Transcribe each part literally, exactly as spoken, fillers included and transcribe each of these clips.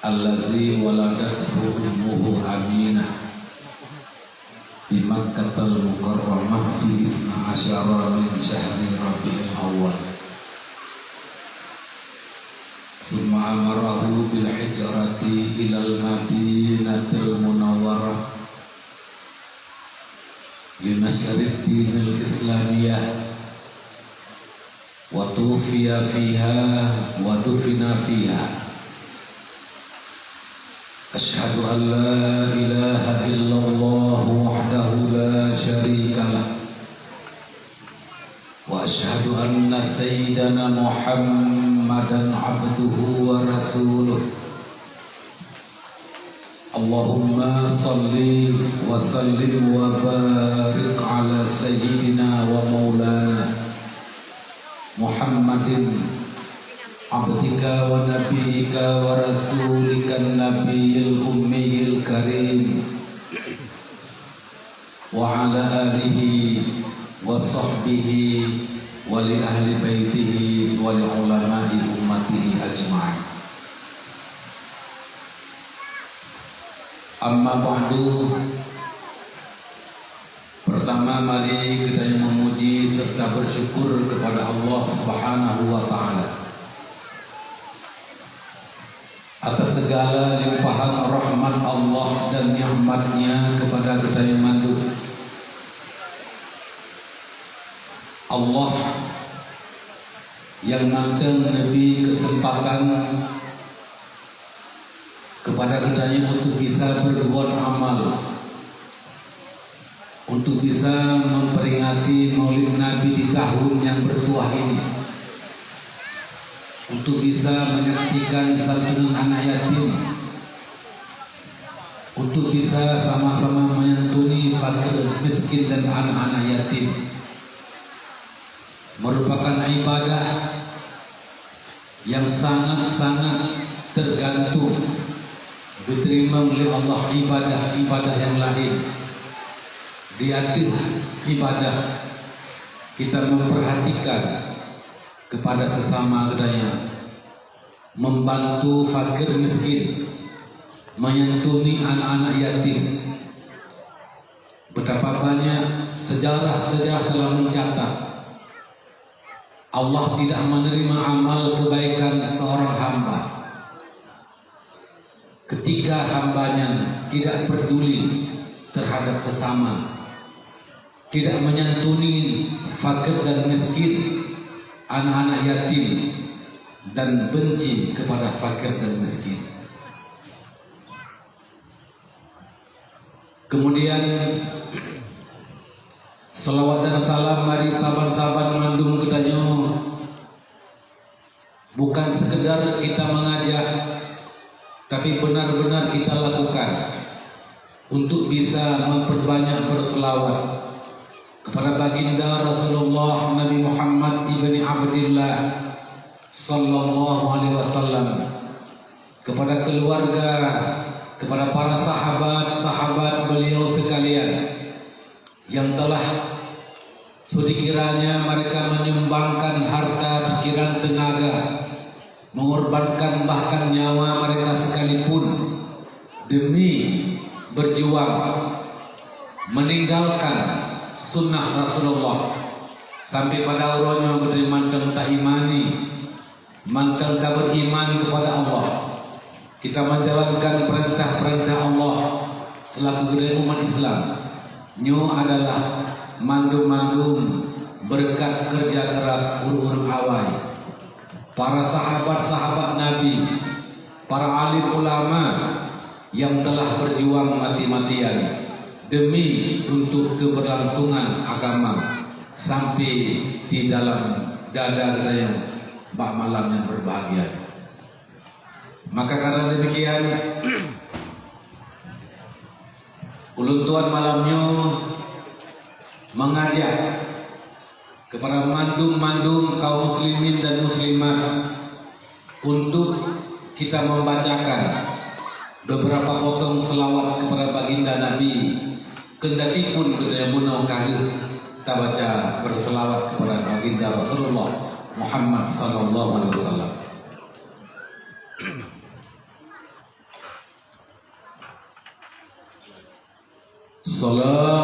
Allazi waladathu ummuhu Aminah bi Makkatal Mukarramah fi isna asyara min syahri Rabiul Awal. Summa amarahu bil hijrati ilal Madinatil Munawwarah li nasyrid dinil Islamiyah. Wa tuwuffiya fiha wa dufina fiha. Asyhadu an la ilaha illallah wahdahu la syarika lah. Wa asyhadu anna sayyidana Muhammadan abduhu wa rasuluh. Allahumma shalli wa sallim wa barik ala sayyidina wa maulana Muhammadin abdika wa nabiyyika wa rasulikan nabiyil ummiyil karim. Wa ala alihi wa sahbihi wa li ahli baitihi wa li ulama'i ummatihi ajma'in. Amma ba'du. Pertama, mari kita memuji serta bersyukur kepada Allah Subhanahu wa Ta'ala atas segala limpahan rahmat Allah dan nikmat-Nya kepada geutanyoe mandum. Allah nyang mantong neubri keuseumpatan kepada geutanyoe untuk bisa berbuat amal, untuk bisa memperingati Maulid Nabi di tahun yang bertuah ini, untuk bisa menyaksikan santunan anak yatim, untuk bisa sama-sama menyantuni fakir, miskin, dan anak-anak yatim, merupakan ibadah yang sangat-sangat tergantung geuteurimong lé Allah ibadah-ibadah nyang laén. Di ateueh ibadah, kita memperhatikan kepada sesama geutanyoe, membantu fakir miskin, menyantuni anak-anak yatim. Betapa banyak sejarah-sejarah telah mencatat, Allah tidak menerima amal kebaikan seorang hamba ketika hamba nyan tidak peduli terhadap sesama, tidak menyantuni fakir dan miskin, anak-anak yatim, dan benci kepada fakir dan miskin. Kemudian, selawat dan salam mari saban-saban mandum geutanyoe bukan sekedar kita mengajak, tapi benar-benar kita lakukan untuk bisa memperbanyak berselawat kepada Baginda Rasulullah Nabi Muhammad ibni Abdillah sallallahu alaihi wasallam, kepada keluarga, kepada para sahabat-sahabat beliau sekalian yang telah sedikiranya mereka menyumbangkan harta, pikiran, tenaga, mengorbankan bahkan nyawa mereka sekalipun demi berjuang meninggalkan sunnah Rasulullah sampai pada uroe nyoe geutanyoe mantong taimani, mantong taberiman kepada Allah, kita menjalankan perintah-perintah Allah selaku geutanyoe umat Islam. Nyoe adalah mandum-mandum berkat kerja keras ureuëng-ureuëng awai, para sahabat-sahabat Nabi, para alim ulama yang telah berjuang mati-matian demi untuk keberlangsungan agama sampai di dalam dada geutanyoe bak malam yang berbahagia. Maka karena demikian, ulôn tuan malam nyoe mengajak kepada mandum-mandum kaum muslimin dan muslimat untuk kita membacakan beberapa potong selawat kepada Baginda Nabi, kendati pun geutanyoe bunoe ka lheueh tabaca berselawat kepada Baginda Rasulullah Muhammad sallallahu alaihi wasallam. Salatullah,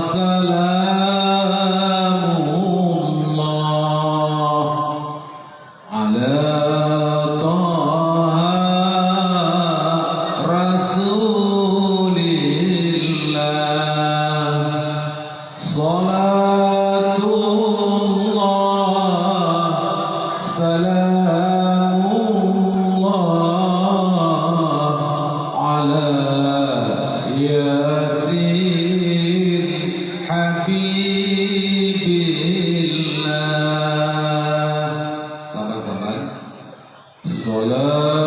salamullah ala Taha Rasulillah. Salatullah, salamullah ala Yasin Habibillah. Saban-saban. Salatullah,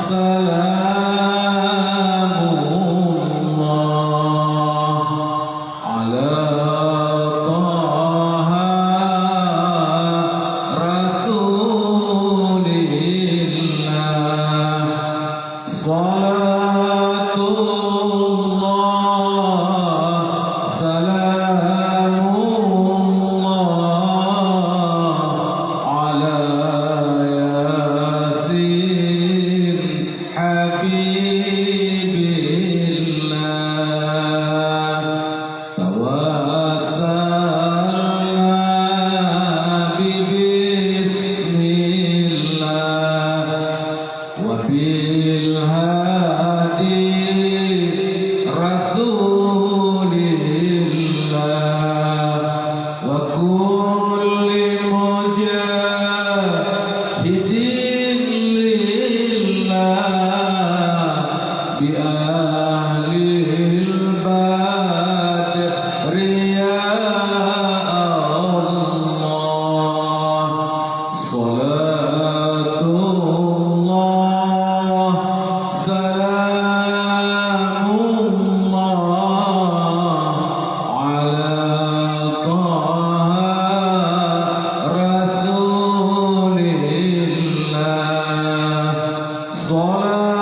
salamullah ala Taha Rasulillah. Salatullah, salamullah ala Yasin Habibillah. Tawassalna bi bismillah. Wa bil hadi Rasulillah, wa kulli mujahidin lillah, bi ahlil badri ya Allah. Salatullah, salamullah ala Taha Rasulillah. Salatullah,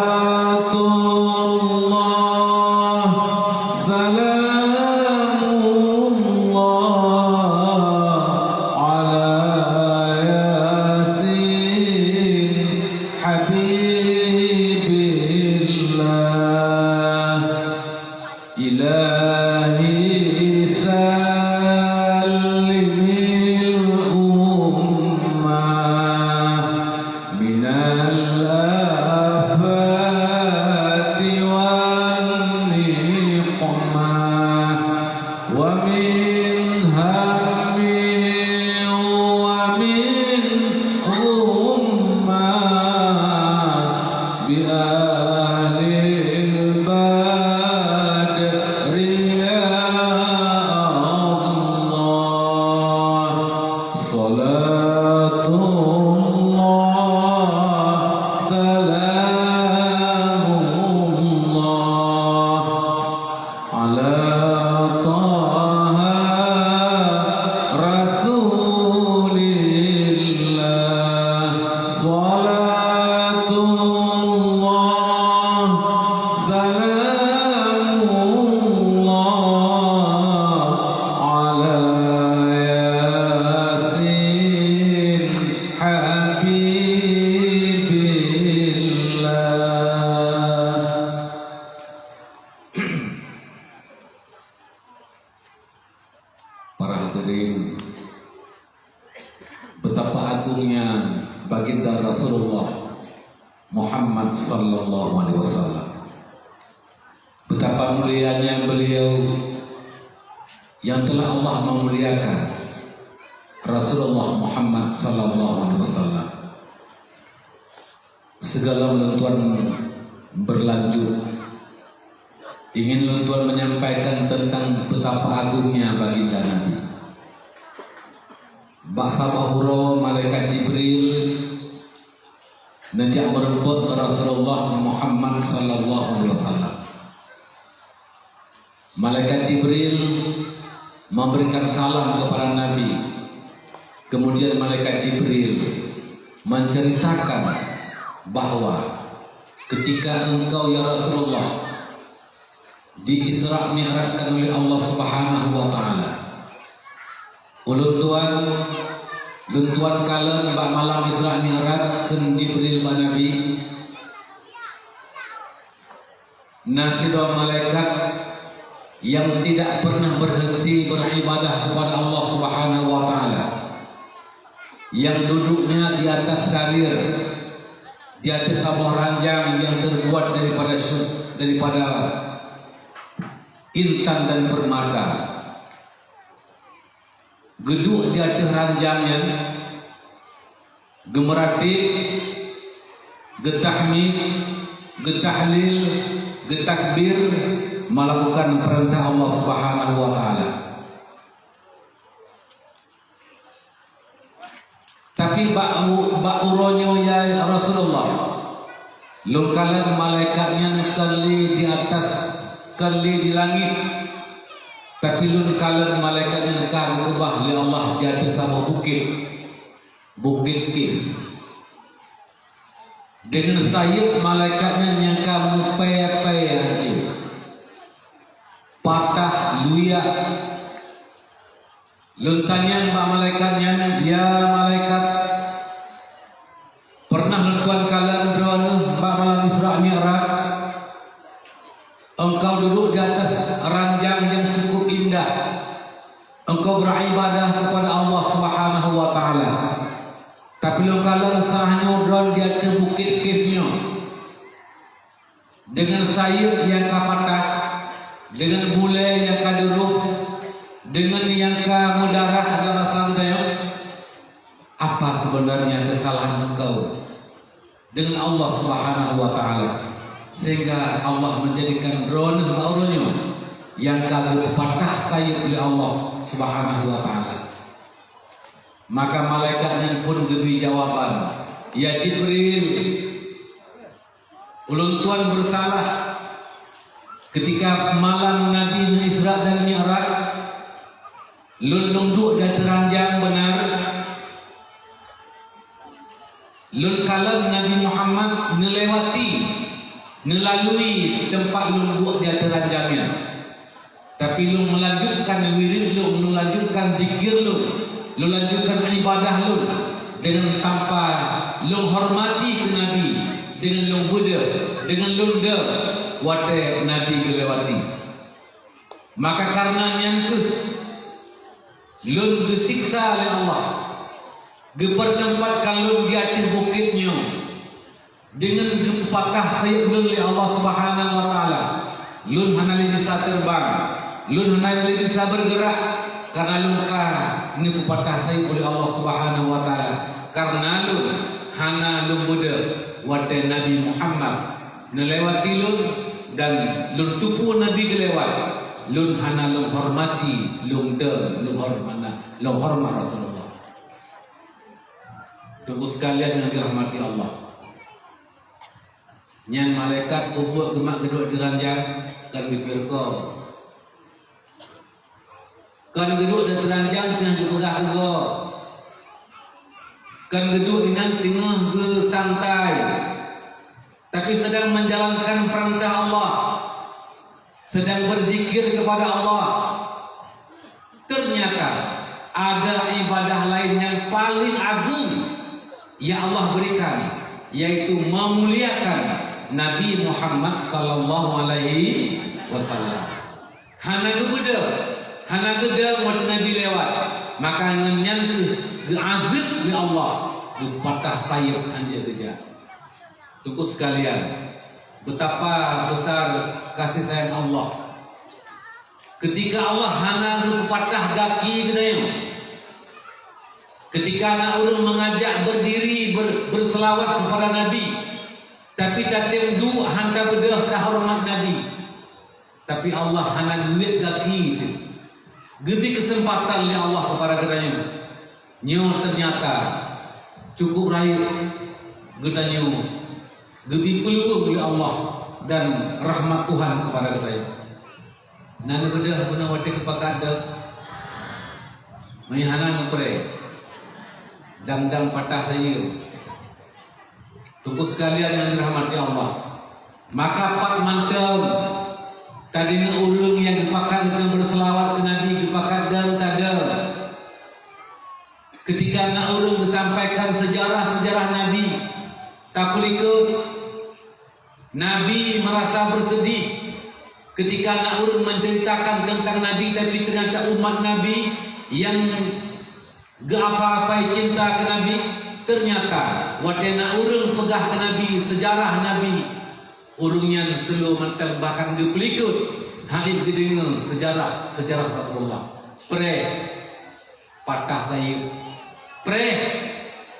salamullah ala Yasin Habibillah. Ilahi sallimil ummah minal afati wan niqmah, wa min hammi wa min ghummah, bi ahlil badri ya Allah. Salatullah, salamullah ala Taha Rasulillah. Salatullah, salamullah ala Yasin Habibillah. Para hadirin, betapa agungnya baginda Rasulullah Muhammad sallallahu alaihi wasallam. Betapa mulianya beliau yang telah Allah memuliakan Rasulullah Muhammad sallallahu alaihi wasallam. Sigohlom lôn tuan berlanjut, ingin lôn tuan menyampaikan tentang betapa agungnya baginda Nabi. Bak saboh uroe malaikat Jibril neujak meureumpok Rasulullah Muhammad sallallahu alaihi wasallam. Malaikat Jibril memberikan salam kepada Nabi. Kemudian malaikat Jibril menceritakan bahwa ketika engkau, ya Rasulullah, di-Isra Mi'rajkan oleh Allah Subhanahu wa Ta'ala, ulôn tuan Tuan kalon bak malam Isra Mi'raj, kheun Jibril bak Nabi, na sidroe malaikat yang tidak pernah berhenti beribadah kepada Allah Subhanahu wa Ta'ala, yang duduknya di atas sarir, di atas saboh ranjang yang terbuat daripada sy-, daripada intan dan permata. Geuduek di ateueh ranjang nyan, geumeuratéb, geutahmid, geutahlil, geutakbir, meulakukan peurintah Allah Subhanahu wa Ta'ala. Tapi bak u-, bak uroe nyoe, ya Rasulullah, lôn kalon malaikat nyan kon lé di atas, kon lé di langét, tapi lôn kalon malaikat nyan ka geukeubah lé Allah di ateueh saboh bukét, Bukét Qis. Deungon sayeuep malaikat nyan nyang ka meupée-pée hanjeuet, patah luyak. Lôn tanyong bak malaikat nyan, "Ya malaikat, pernah lôn tuan kalon droeneuh bak malam Isra Mi'raj? Engkau duduk di atas ranjang yang cukup indah. Engkau beribadah kepada Allah Subhanahu wa Ta'ala. Tapi lôn kalon saboh droeneuh di ateueh Bukét Qis nyoe, deungon sayeuep nyang ka patah, deungon bulée nyang ka deuroh, deungon nyang ka meudarah dalam asa geutanyoe. Apa sebenarnya kesalahan engkau dengan Allah Subhanahu wa Ta'ala, sehingga Allah menjadikan droeneuh bak uroe nyoe nyang ka geupatah sayeuep lé Allah Subhanahu wa Ta'ala?" Maka malaikat nyan pun geubri jawaban, "Ya Jibril, ulôn tuan beusalah. Keutika malam Nabi meu-Isra dan Mi'raj, lôn, lôn duek di ateueh ranjang beunar. Lôn kalon Nabi Muhammad neulewati, neulalui teumpat lôn duek di ateueh ranjang nyan. Tapi lôn meulanjutkan wirid lôn, lôn lanjutkan zikir lôn, lôn lanjutkan ibadah lôn deungon tanpa lôn hormati keu Nabi, deungon lôn beudeuh, deungon lôn deuh watée Nabi geulewati. Maka kareuna nyan kheueh lôn geusiksa lé Allah, geupeuteumpatkan lôn di ateueh bukét nyoe." Deungon geupatah sayeuep lôn lé Allah Subhanahu wa Ta'ala, lôn hana lé bisa teureubang, lôn hana lé bisa beurgeurak, kareuna lôn ka neupeupatah sayeuep lé Allah Subhanahu wa Ta'ala. Kareuna lôn hana lôn beudeuh watée Nabi Muhammad neulewati lôn, dan lôn teupeue Nabi geulewat, lôn hana lôn hormati, lôn deuh, lôn hormat, lôn hormat Rasulullah. Teungku sekalian nyang dirahmati Allah. Nyan malaikat peubuet geumat geuduek di ranjang, kon geupeuruko. Kon geuduek di ranjang teungoh geupeugah keu gob. Kon geuduek inan teungoh geusantai, tapi sedang menjalankan perintah Allah, sedang berzikir kepada Allah. Ternyata ada ibadah lain yang paling agung yang Allah berikan, yaitu memuliakan Nabi Muhammad sallallahu alaihi wasallam. Hana geubeudeuh, hana geudeuh watée Nabi lewat, maka ngon nyan kheueh geuazeueb lé Allah, geupatah sayeuep hanjeuet geujak. Teungku sekalian, betapa besar kasih sayang Allah. Ketika Allah hana geupatah gaki geutanyoe, ketika na ureuëng mengajak berdiri ber-, berselawat kepada Nabi, tapi tatem duek hana beudeuh tahoreumat Nabi, tapi Allah hana geuwét gaki teuh. Geubri keuseumpatan lé Allah kepada geutanyoe. Nyoe teunyata cukup rayeuk geutanyoe geubri peuluang lé Allah dan rahmat Tuhan kepada geutanyoe. Na neubeudeuh bunoe watée geupakat deuh? Meunyo hana neupreh, dang-dang patah sayeuep. Teungku sekalian nyang dirahmati Allah, maka pat mantong tadeungoe ureuëng nyang geupakat geutanyoe beuseulawat keu Nabi geupakat deuh tadeuh. Ketika na ureuëng Nabi merasa bersedih ketika na ureuëng menceritakan tentang Nabi, tapi ternyata umat Nabi yang geuapa-apai cinta keu Nabi. Ternyata watée na ureuëng peugah keu Nabi sejarah Nabi, ureuëng nyan slow mantong, bahkan geupeulikot, han ék geudeungoe sejarah-sejarah Rasulullah. Preh patah sayeuep, preh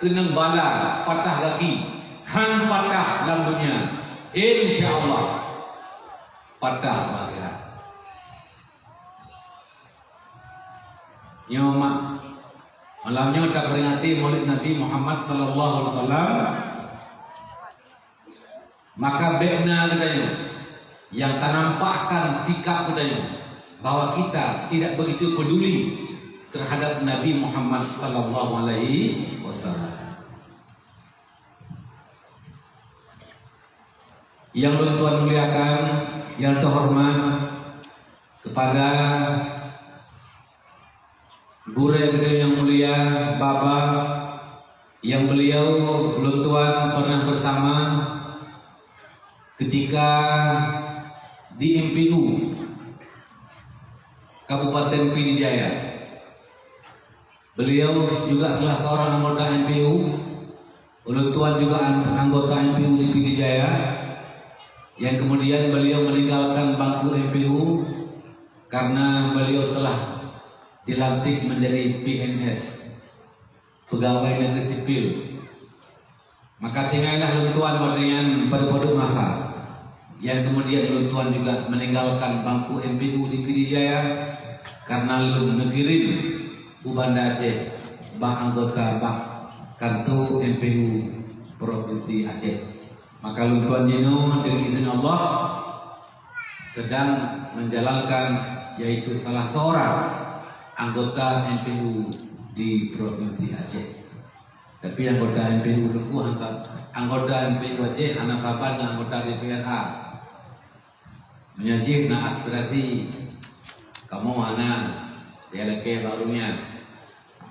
keunong bala, patah gaki, han patah lam donya. Insya Allah patah bak akhirat. Nyoe mak, malam nyoe taperingati Maulid Nabi Muhammad sallallahu alaihi wasallam. Maka bék na geutanyoe nyang tanampakkan sikap geutanyoe bahwa kita tidak begitu peduli terhadap Nabi Muhammad sallallahu alaihi wasallam. Yang lôn tuan muliakan, yang terhormat kepada gurée geutanyoe nyang mulia, Baba, yang beliau lôn tuan pernah bersama ketika di M P U Kabupaten Pidie Jaya. Beliau juga salah seorang anggota M P U. Ulôn tuan juga an-, anggota M P U di Pidie Jaya, yang kemudian beliau meninggalkan bangku M P U karena beliau telah dilantik menjadi P N S, pegawai negeri sipil. Maka tinggai lah lôn tuan watée nyan padub-padub masa, yang kemudian lôn tuan juga meninggalkan bangku M P U di Pidie Jaya karena lôn neukirim u Banda Aceh bak anggota bak kanto M P U Provinsi Aceh. Maka lôn tuan jinoe dengan izin Allah sedang menjalankan, yaitu salah seorang anggota M P U di Provinsi Aceh. Tapi anggota M P U Teungku hana, anggota M P U Aceh hana saban ngon anggota D P R A. Meunyoe jih na aspirasi, kamoe hana, ya lakée bak ureuëng nyan.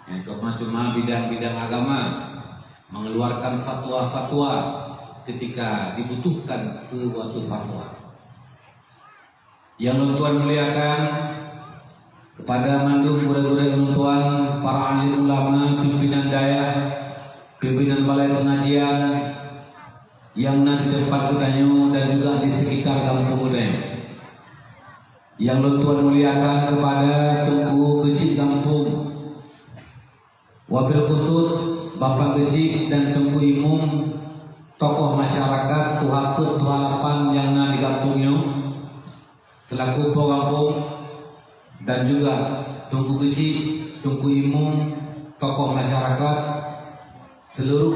Nyang teuma cuma bidang-bidang agama mengeluarkan fatwa-fatwa ketika dibutuhkan suatu fatwa. Yang lôn tuan muliakan, kepada mandum gurée-gurée lôn tuan, para alim ulama, pimpinan dayah, pimpinan balai pengajian yang na di tempat geutanyoe dan juga di sekitar gampông geutanyoe. Yang lôn tuan muliakan, kepada Teungku Keuchik Gampông, wabil khusus Bapak Geuchik dan Teungku Imum, tokoh masyarakat, tuha peuet, tuha lapan nyang na di gampông nyoe, selaku po gampông, dan juga Teungku Geuchik, Teungku Imum, tokoh masyarakat, seluruh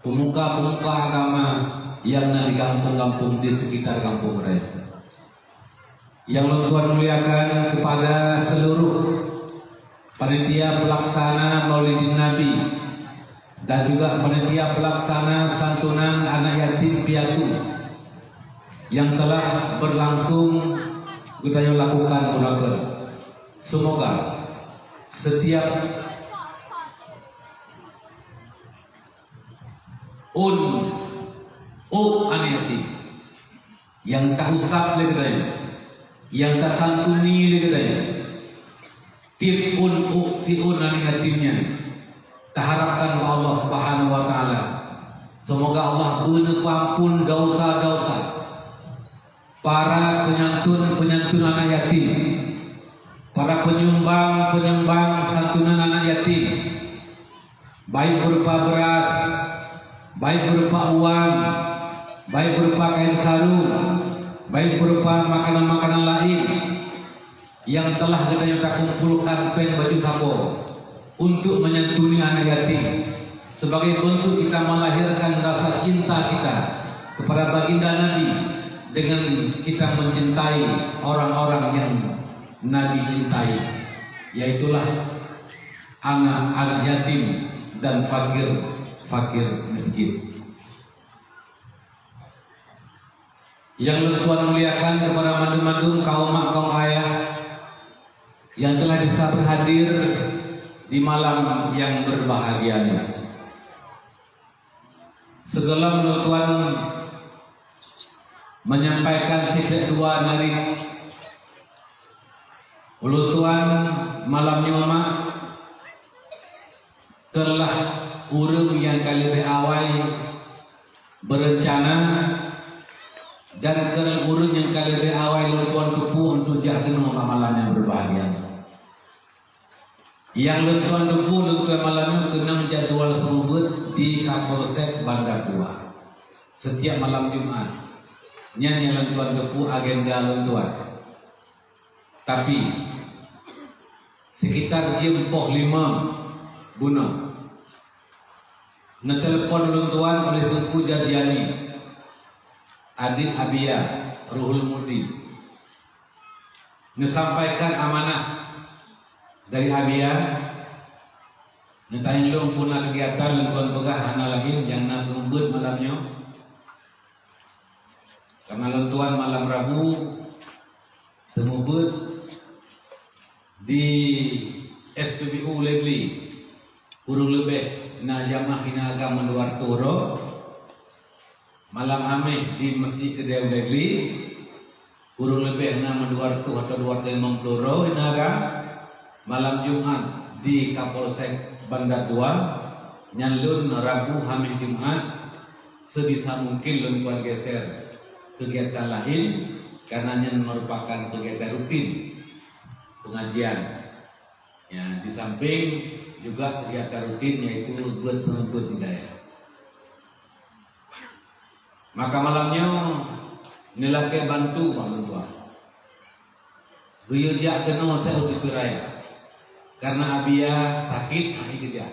pemuka-pemuka agama nyang na di gampông-gampông di sekitar gampông geutanyoe. Yang lôn tuan muliakan, kepada seluruh panitia pelaksana Maulidin Nabi dan juga panitia pelaksana santunan anak yatim piatu yang telah berlangsung geutanyoe lakukan meunoe. Semoga setiap ôn ôk aneuk yatim nyang tausap lé geutanyoe, nyang tasantuni lé geutanyoe, tieb ôn ôk siôn aneuk yatim nyan, taharapkan bak Allah Subhanahu wa Taala, semoga Allah beuneupampun desya-desya para penyantun-penyantun anak yatim, para penyumbang-penyumbang santunan anak yatim, baik berupa beras, baik berupa uang, baik berupa kain sarung, baik berupa makanan-makanan lain yang telah geutanyoe takumpulkan péng baju sapo untuk menyantuni anak yatim, sebagai bentuk kita melahirkan rasa cinta kita kepada baginda Nabi dengan kita mencintai orang-orang yang Nabi cintai, yaitulah anak-anak yatim dan fakir-fakir miskin. Yang lôn tuan muliakan, kepada mandum-mandum kaum mak, kaum ayah yang telah bisa berhadir di malam yang berbahagia ini. Sigohlom lôn tuan menyampaikan sideh dua nari. Ulôn tuan malam nyoe mak, keulah ureuëng nyang ka leubeh awai beureuncana dan keulah ureuëng nyang ka leubeh awai lôn tuan teupeu untuk jak keunoe bak malam nyang beubahgia. Nyang lôn tuan teupeu, lôn tuan malam nyoe keunong jadwal seumeubeuet di Kapolsek Banda Dua setiap malam Jumat. Nyan nyang lôn tuan teupeu agenda lôn tuan. Tapi, sekitar jeuem poh lima bunoe, neutelepon lôn tuan oleh Teungku Jarjani, adik Abia Ruhul Mudi. Neusampaikan amanah dari Abia, neutanyong lôn peue na keugiatan lôn tuan peugah hana laén nyang na seumeubeuet malam nyoe. Karena lôn tuan malam Rabu seumeubeuet di S P B U Legli, kurang leubeh na jamaah hina agam mandua reutôh droe. Malam Haméh di Meuseujid Keudè Legli, kurang leubeh na mandua reutôh atau dua reutôh limong ploh droe hina agam. Malam Jumat di Kapolsek Banda Dua, nyan lôn Rabu, Haméh, Jumat, sebisa mungkin lôn tuan geser keugiatan laén, karena nyan meurupakan keugiatan rutin pengajian. Ya, di samping juga keugiatan rutin yaitu beuet-beuet budaya. Maka malam nyoe neulakée bantu bak lôn tuan. Geuyue jak keunoe Syekh Uti Raya. Karena Abia sakit, hana geujak.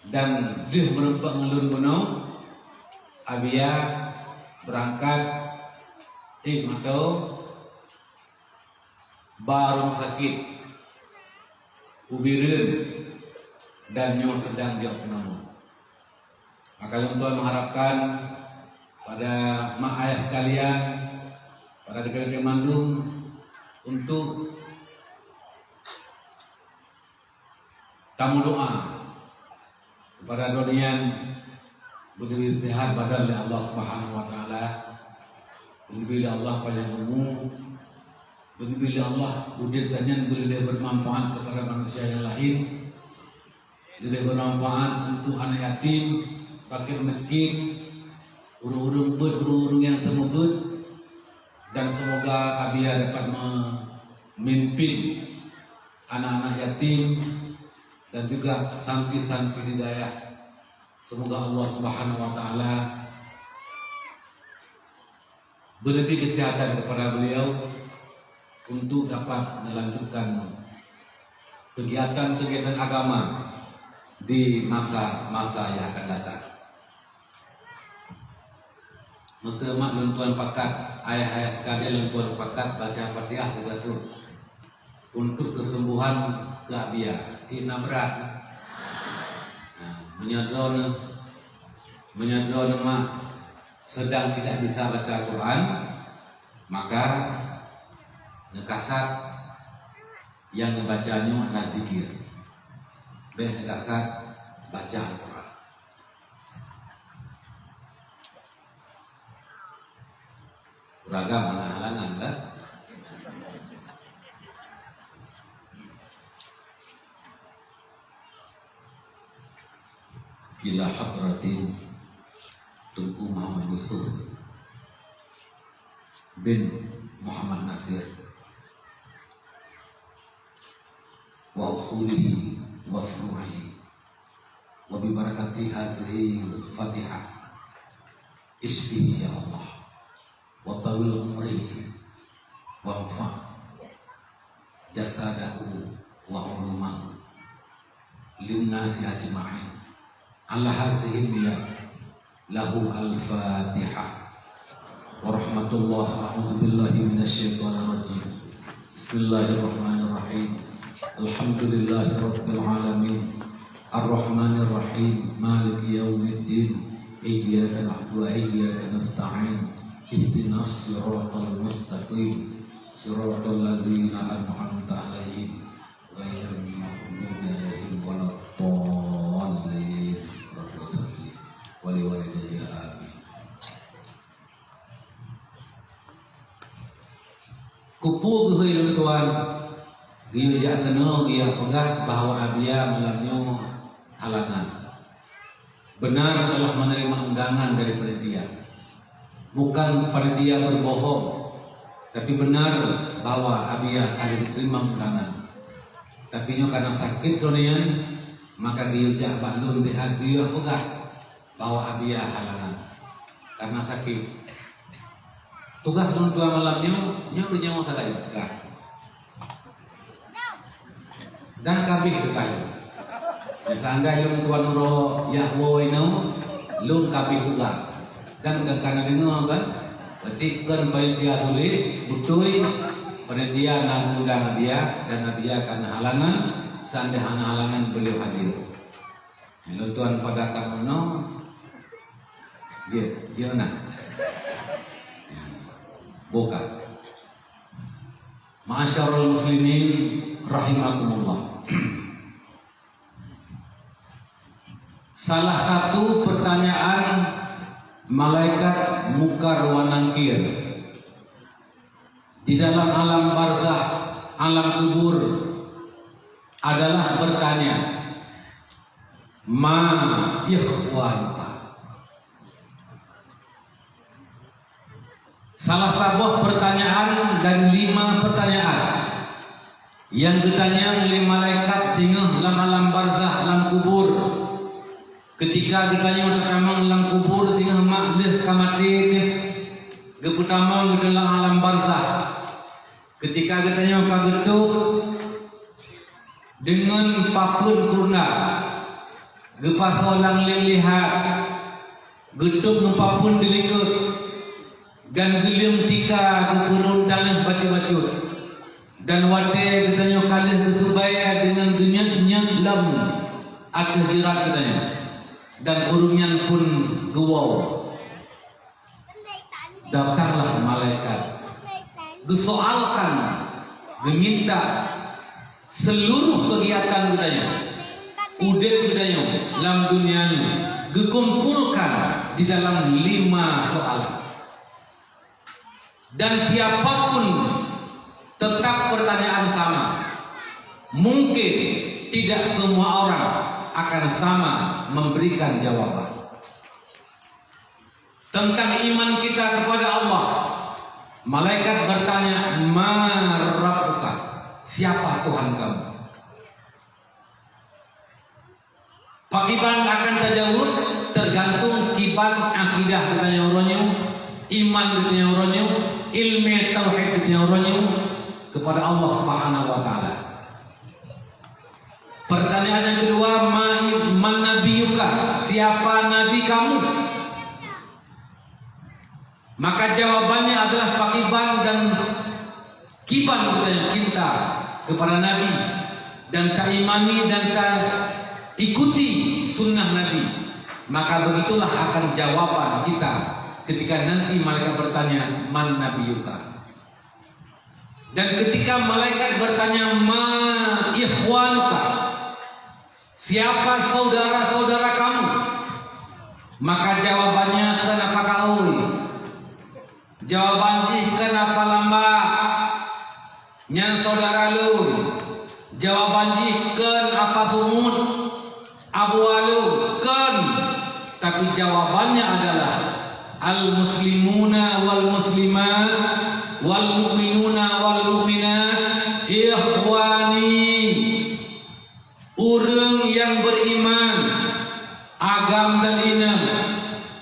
Dan deuh meureumpok ngon lôn bunoe, Abia beurangkat, eh, mantong, ba rumoh sakét u Bireuen dan nyoe seudang jok peuneumon. Maka lôn tuan meuharapkan pada mak ayah sekalian, pada geutanyoe mandum untuk tameudoa kepada droeneuh nyan beudeuh sehat badan lé Allah Subhanahu wa Taala, beudeuh lé Allah panjang umu, beudeuh lé Allah udeb tanyan beuleueh bermanfaat kepada manusia yang lain, leubeh bermanfaat untuk anak yatim, fakir miskin, ureuëng-ureuëng beuet, ureuëng-ureuëng nyang seumeubeuet, dan semoga Abia dapat memimpin anak-anak yatim dan juga santri-santri di dayah. Semoga Allah Subhanahu wa Taala beri kesehatan kepada beliau untuk dapat melanjutkan kegiatan-kegiatan agama di masa-masa yang akan datang. Meuseumak lôn tuan pakat, ayah-ayah sekalian lôn tuan pakat baca Fatihah juga tu untuk kesembuhan keu Abia. Hina berat. Nah, meunyoe droeneuh, meunyoe droeneuh mah sedang tidak bisa baca Al-Quran, maka neukasat nyang neubaca nyoe adalah zikir. Beh neukasat baca Al-Quran. Uragam hana halangan dah. Ila hadratin Teungku Muhammad Yusuf bin Muhammad Nasir wa usulihi wa furu'ihi, wa bi barakati hazihil Fatihah, isqihi ya Allah, wa tawil umrihi, wa anfa' jasadahu wa ulumahu linnasi ajma'in. Ala hazihil niyat. Lahu al-Fatihah. Warahmatullah. A'udzubillahi minasyaitonirrajim. Bismillahirrahmanirrahim. Alhamdulillahirabbil alamin. Arrahmanirrahim. Maliki yaumiddin. Iyyaka na'budu wa iyyaka nasta'in. Ihdinas siratal mustaqim. Siratal ladzina an'amta 'alaihim ghairil maghdubi 'alaihim waladdallin. Rabbi ighfirli wa liwalidayya Peue geuhôi lôn tuan, geuyue jak keunoe geuyue peugah bahwa Abiya malam nyoe halangan. Benar telah menerima undangan dari panitia. Bukan panitia berbohong, tapi benar bahwa Abiya ka diterima undangan. Tapi nyoe karena sakit droeneuh nyan, maka geuyue jak bak lôn pihak geuyue peugah bahwa Abiya halangan karena sakit. Tugas lôn tuan malam nyoe, nyoe keu nyoe sagai. Dah. Dan kabeh tugas. Seandai lôn tuan uroe jak woe inoe, lôn kabeh tugas. Dan ka kana deungoe kan? Berarti kon panitia sulet, beutôi panitia na undang Abiya dan Abiya kana halangan, seandai hana halangan beliau hadir. Lôn tuan pada kamoe nyoe, jeuet, jeuet na. Buka. Ma'asyiral muslimin rahimakumullah. Salah satu pertanyaan malaikat Mungkar wa Nakir di dalam alam barzakh, alam kubur, adalah bertanya, "Ma ikhwanuka?" Salah saboh pertanyaan dan lima pertanyaan nyang geutanyong lé malaikat singoh lam alam barzakh, lam kubur. Keutika geutanyoe tatamong lam kubur, singoh mak lheueh ka maté teuh geupeutamong geutanyoe lam alam barzakh. Keutika geutanyoe ka geutôb deungon papeuen kureueng, geupasoe lam lem lihat, geutôb ngon papeuen dilikot, dan geuleueng tika geupeurôn taneuk bacut-bacut. Dan watée geutanyoe ka lheueh geuseubai deungon geunyot-nyot lom ateueh jeurat geutanyoe, dan ureuëng nyan phon geuwoe. Datanglah malaikat, geusoalkan, geuminta seluruh kegiatan geutanyoe, udeb geutanyoe lam dunia nyoe, geukumpulkan di dalam lima soalan. Dan siapapun, tetap pertanyaan sama. Mungkin tidak semua orang akan sama memberikan jawaban. Tentang iman kita kepada Allah, malaikat bertanya, "Ma rabbuka?" Siapa Tuhan kamu? Pakiban akan tajaweueb tergantung kiban akidah geutanyoe uroe nyoe, iman geutanyoe uroe nyoe, ilmu tauhid geutanyoe uroe nyoe kepada Allah Subhanahu wa Taala. Pertanyaan yang kedua, "Ma-, man nabiyuka?" Siapa nabi kamu? Maka jawabannya adalah pakiban dan kiban geutanyoe cinta kepada Nabi dan taimani dan taikuti sunnah Nabi. Maka begitulah akan jawaban kita ketika nanti malaikat bertanya, "Man nabiyuka?" Dan ketika malaikat bertanya, "Ma ikhwanuka?" Siapa saudara-saudara kamu? Maka jawabannya, "Keu na Pak Kaui." Jawaban jih, "Keu na Pak Lamba, nyan saudara lôn." Jawaban jih, "Keu na Pak Sumut, Abu Alun." Keu. Tapi jawabannya adalah, "Al-muslimuna wal muslimat, wal mu'minuna wal mu'minat, ikhwani." Ureuëng nyang beriman, agam dan inong.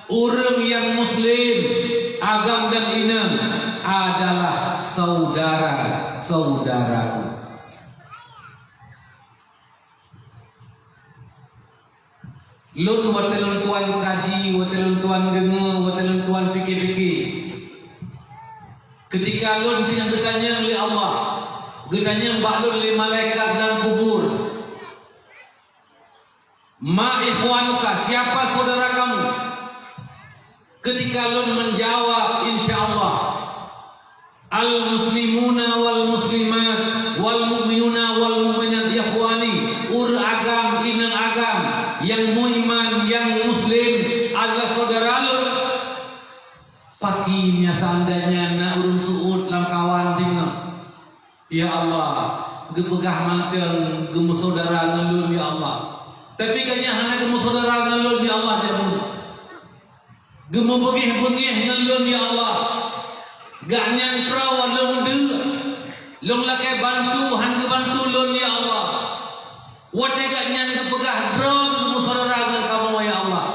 Ureuëng nyang muslim, agam dan inong, adalah saudara-saudaraku. Lôn watée lôn tuan kaji, watée lôn tuan deungoe, watée lôn tuan pike-pike. Keutika lôn singoh geutanyong lé Allah, geutanyong bak lôn lé malaikat lam kubur, "Ma ikhwanuka?" Siapa saudara kamu? Keutika lôn menjawab, insya Allah, "Al-muslimuna wal muslimat, wal mu'minuna wal mu'minat, ikhwani." Ureuëng agam, inong agam, nyang meuiman, nyang muslim adalah saudara lôn. Pakri meunyo seandainya na ureuëng seuôt lam kawan singoh, Allah, geupeugah mantong geumeusaudara ngon lôn, ya Allah. Tapi gobnyan hana geumeusaudara ngon lôn, ya Allah, jameun. Geumeubeungéh-beungéh ngon lôn, ya Allah. Gobnyan troe lôn deuk, lôn lakée bantu, hán geubantu lôn, ya Allah. Watée gobnyan geupeugah droe geumeusaudara ngon kamoe, ya Allah.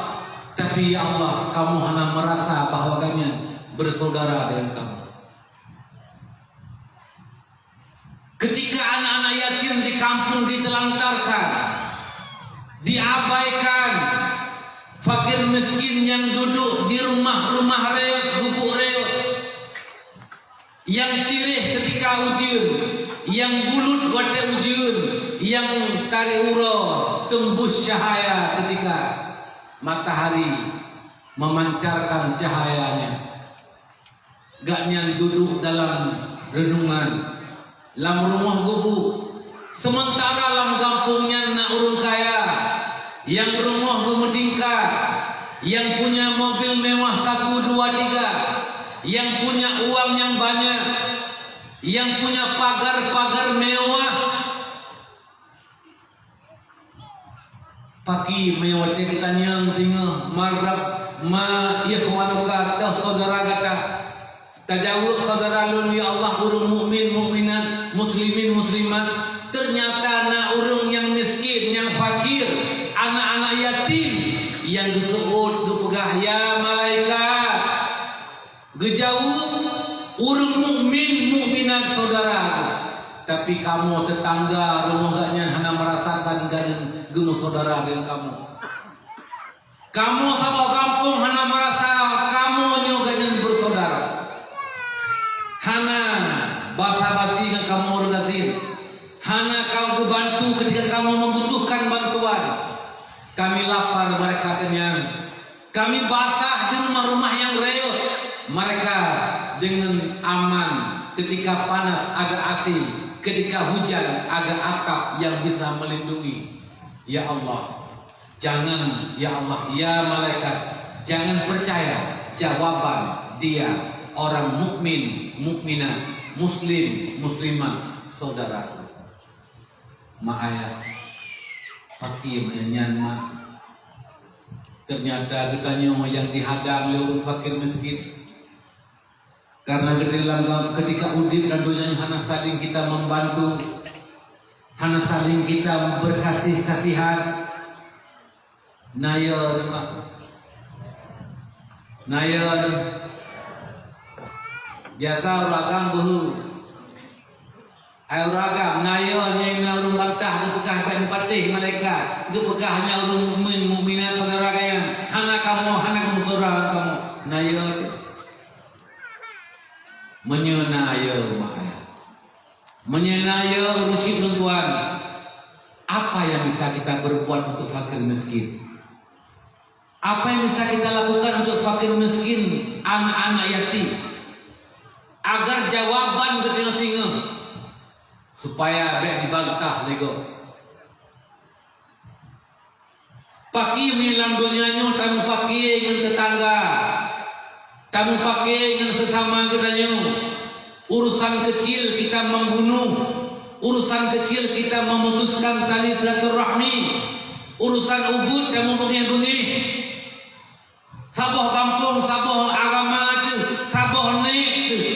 Tapi, ya Allah, kamoe hana meurasa bahwa gobnyan beusaudara deungon kamoe. Ketika anak-anak yatim di kampung ditelantarkan, diabaikan, fakir miskin nyang duduek di rumah-rumah reut, gubuk reut, nyang tireh ketika ujeuen, nyang bulut watée ujeuen, nyang tarek uroe teumbus cahaya ketika matahari memancarkan cahayanya. Gobnyan duduek dalam reunungan, lam rumoh gubuk. Seumeuntara lam gampông nyan na ureuëng kaya, nyang rumoh geumeutingkat, nyang punya mobil mewah satu, dua, tiga, nyang punya uang nyang banyak, nyang punya pagar-pagar mewah. Paki meunyoe watée geutanyong singoh, "Man rab-, man ikhwanuka, toh syedara gata?" Tajaweueb, "Syedara lôn, ya Allah, ureuëng mukmin, mukminat, muslimin, muslimat." Teunyata na ureuëng nyang miskin, nyang fakir, anak-anak yatim, nyang geuseuôt geupeugah, "Ya malaikat." Geujaweueb, "Ureuëng mukmin, mukminat syedara, tapi kamoe teutangga rumoh gobnyan hana meurasakan gobnyan geumeusyedara deungon kamoe. Kamoe saboh gampông hana meurasa kamoe nyoe gobnyan beusyedara. Hana basa-basi ngon kamoe ureuëng gasien. Hana ka geubantu ketika kamoe membutuhkan bantuan. Kami lapar, mereka kenyang. Kami basah di rumah-rumah nyang reut. Mereka dengan aman. Ketika panas ada A C, ketika hujan ada atap yang bisa melindungi. Ya Allah, jangan, ya Allah, ya malaikat, jangan percaya jawaban dia orang mukmin, mukminat, muslim, muslimat, saudaraku." Mak ayah, paki meunyan mak. Teunyata geutanyoe nyang dihadang lé ureuëng fakir miskin. Karena geutanyoe lam, ketika udeb lam donya nyoe hana saling kita membantu, hana saling kita berkasih-kasihan. Naya, Mak. Naya. Biasa ureuëng agam beuhe. Hai ureuëng agam, naya nyang na ureuëng bantah geupeugah bak neupatéh malaikat, geupeugah nyan ureuëng mukmin, mukminat syedara gobnyan, hana kamoe, hana kamoe syedara kamoe. Naya. Meunyoe naya, mak ayah. Meunyoe naya, ureuëng syiek lôn tuan, apa yang bisa kita perbuat untuk fakir miskin? Apa yang bisa kita lakukan untuk fakir miskin, anak-anak yatim? Agar jawaban geutanyoe singoh, supaya bék dibantah lé gob. Paki meunyoe lam donya nyoe tameupaké ngon teutangga, tameupaké ngon seusama geutanyoe. Urusan kecil kita membunuh, urusan kecil kita memutuskan tali silaturahmi, urusan ubit tameubeungéh-beungéh. Saboh gampông, saboh agama teuh, saboh nèk teuh.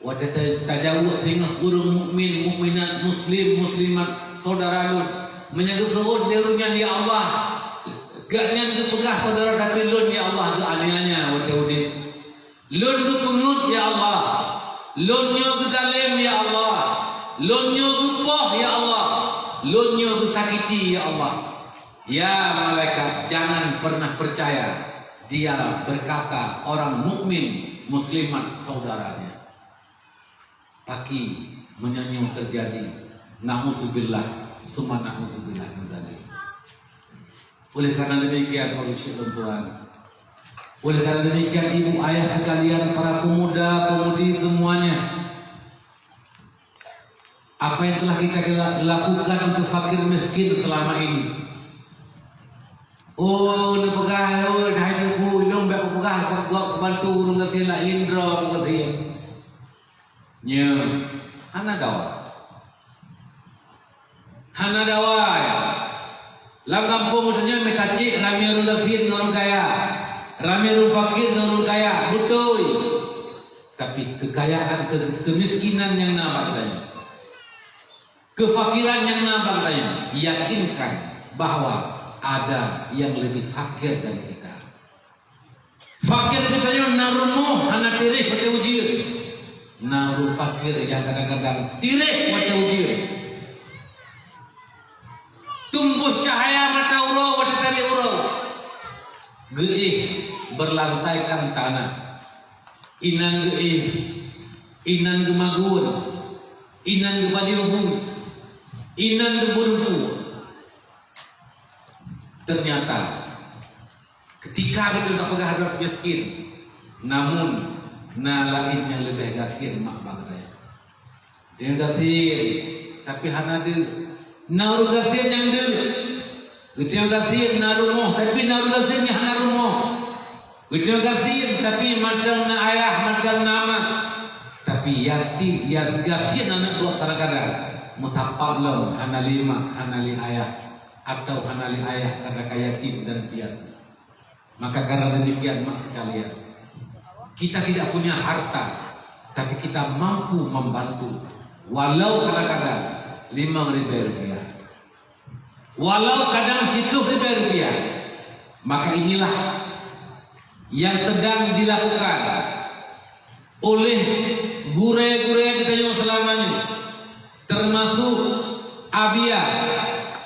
Watée ta-, tajaweueb singoh ureuëng mukmin, mukminat, muslim, muslimat, syedara lôn, meunyoe geuseuôt lé ureuëng nyan, "Ya Allah, gobnyan geupeugah syedara, tapi lôn, ya Allah, geuaniaya watée udeb. Lôn geupeungeuet, ya Allah. Lôn nyoe geuzalém, ya Allah. Lôn nyoe geupoh, ya Allah. Lôn nyoe geusakiti, ya Allah." Ya malaikat, jangan pernah percaya dia berkata orang mukmin muslimat saudaranya. Paki meunyoe nyoe teujadi, na'udzubillah, summa na'udzubillah min dzalik. Oleh karena demikian, Bapak Ibu dan Tuan, oleh karena demikian, ibu ayah sekalian, para pemuda, pemudi semuanya, apa yang telah kita lakukan untuk fakir miskin selama ini? Oh, neupeugah, oh, dah nunggu, ilong bak peugah, buat bantu ureuëng gasien laén droe ureuëng gasien. Nyoe, hana dong. hana dawai. Lam gampông geutanyoe meukaci ramé ureuëng gasien ngon ureuëng kaya, ramé ureuëng fakir ngon ureuëng kaya, beutôi. Tapi keukayaan, ke-, keumiskinan nyang na bak geutanyoe, keufakiran nyang na bak geutanyoe, yakinkan bahwa ada yang lebih fakir dari kita. Fakir geutanyoe na rumoh hana tiréh watée ujeuen. Na ureuëng fakir nyang kadang-kadang tiréh watée ujeuen. Tumboh cahya mata uroe watée talé uroe. Geuéh berlantaikan tanah. Inan geuéh, inan geumagun, inan geupajoh bu, inan geubeureubu. Ternyata, ketika geutanyoe tapeugah droe miskin, namun na laén nyang leubeh gasien mak bak geutanyoe. Geutanyoe gasien, tapi hana deuek. Na ureuëng gasien nyang deuek. Geutanyoe gasien na rumoh, tapi na ureuëng gasien nyang hana rumoh. Geutanyoe gasien, tapi mantong na ayah, mantong na ma. Tapi yatim, ya, gasien aneuk buet kadang-kadang. Meusapat lom, hana lé ma, hana lé ayah. Atau hana lé ayah karena ka yatim dan piatu. Maka karena demikian, mak sekalian, kita tidak punya harta, tapi kita mampu membantu, walau kadang-kadang limong ribèe rupiah, walau kadang siploh ribèe rupiah. Maka inilah yang sedang dilakukan oleh gurèe-gurèe geutanyoe seulama nyoe, termasuk Abia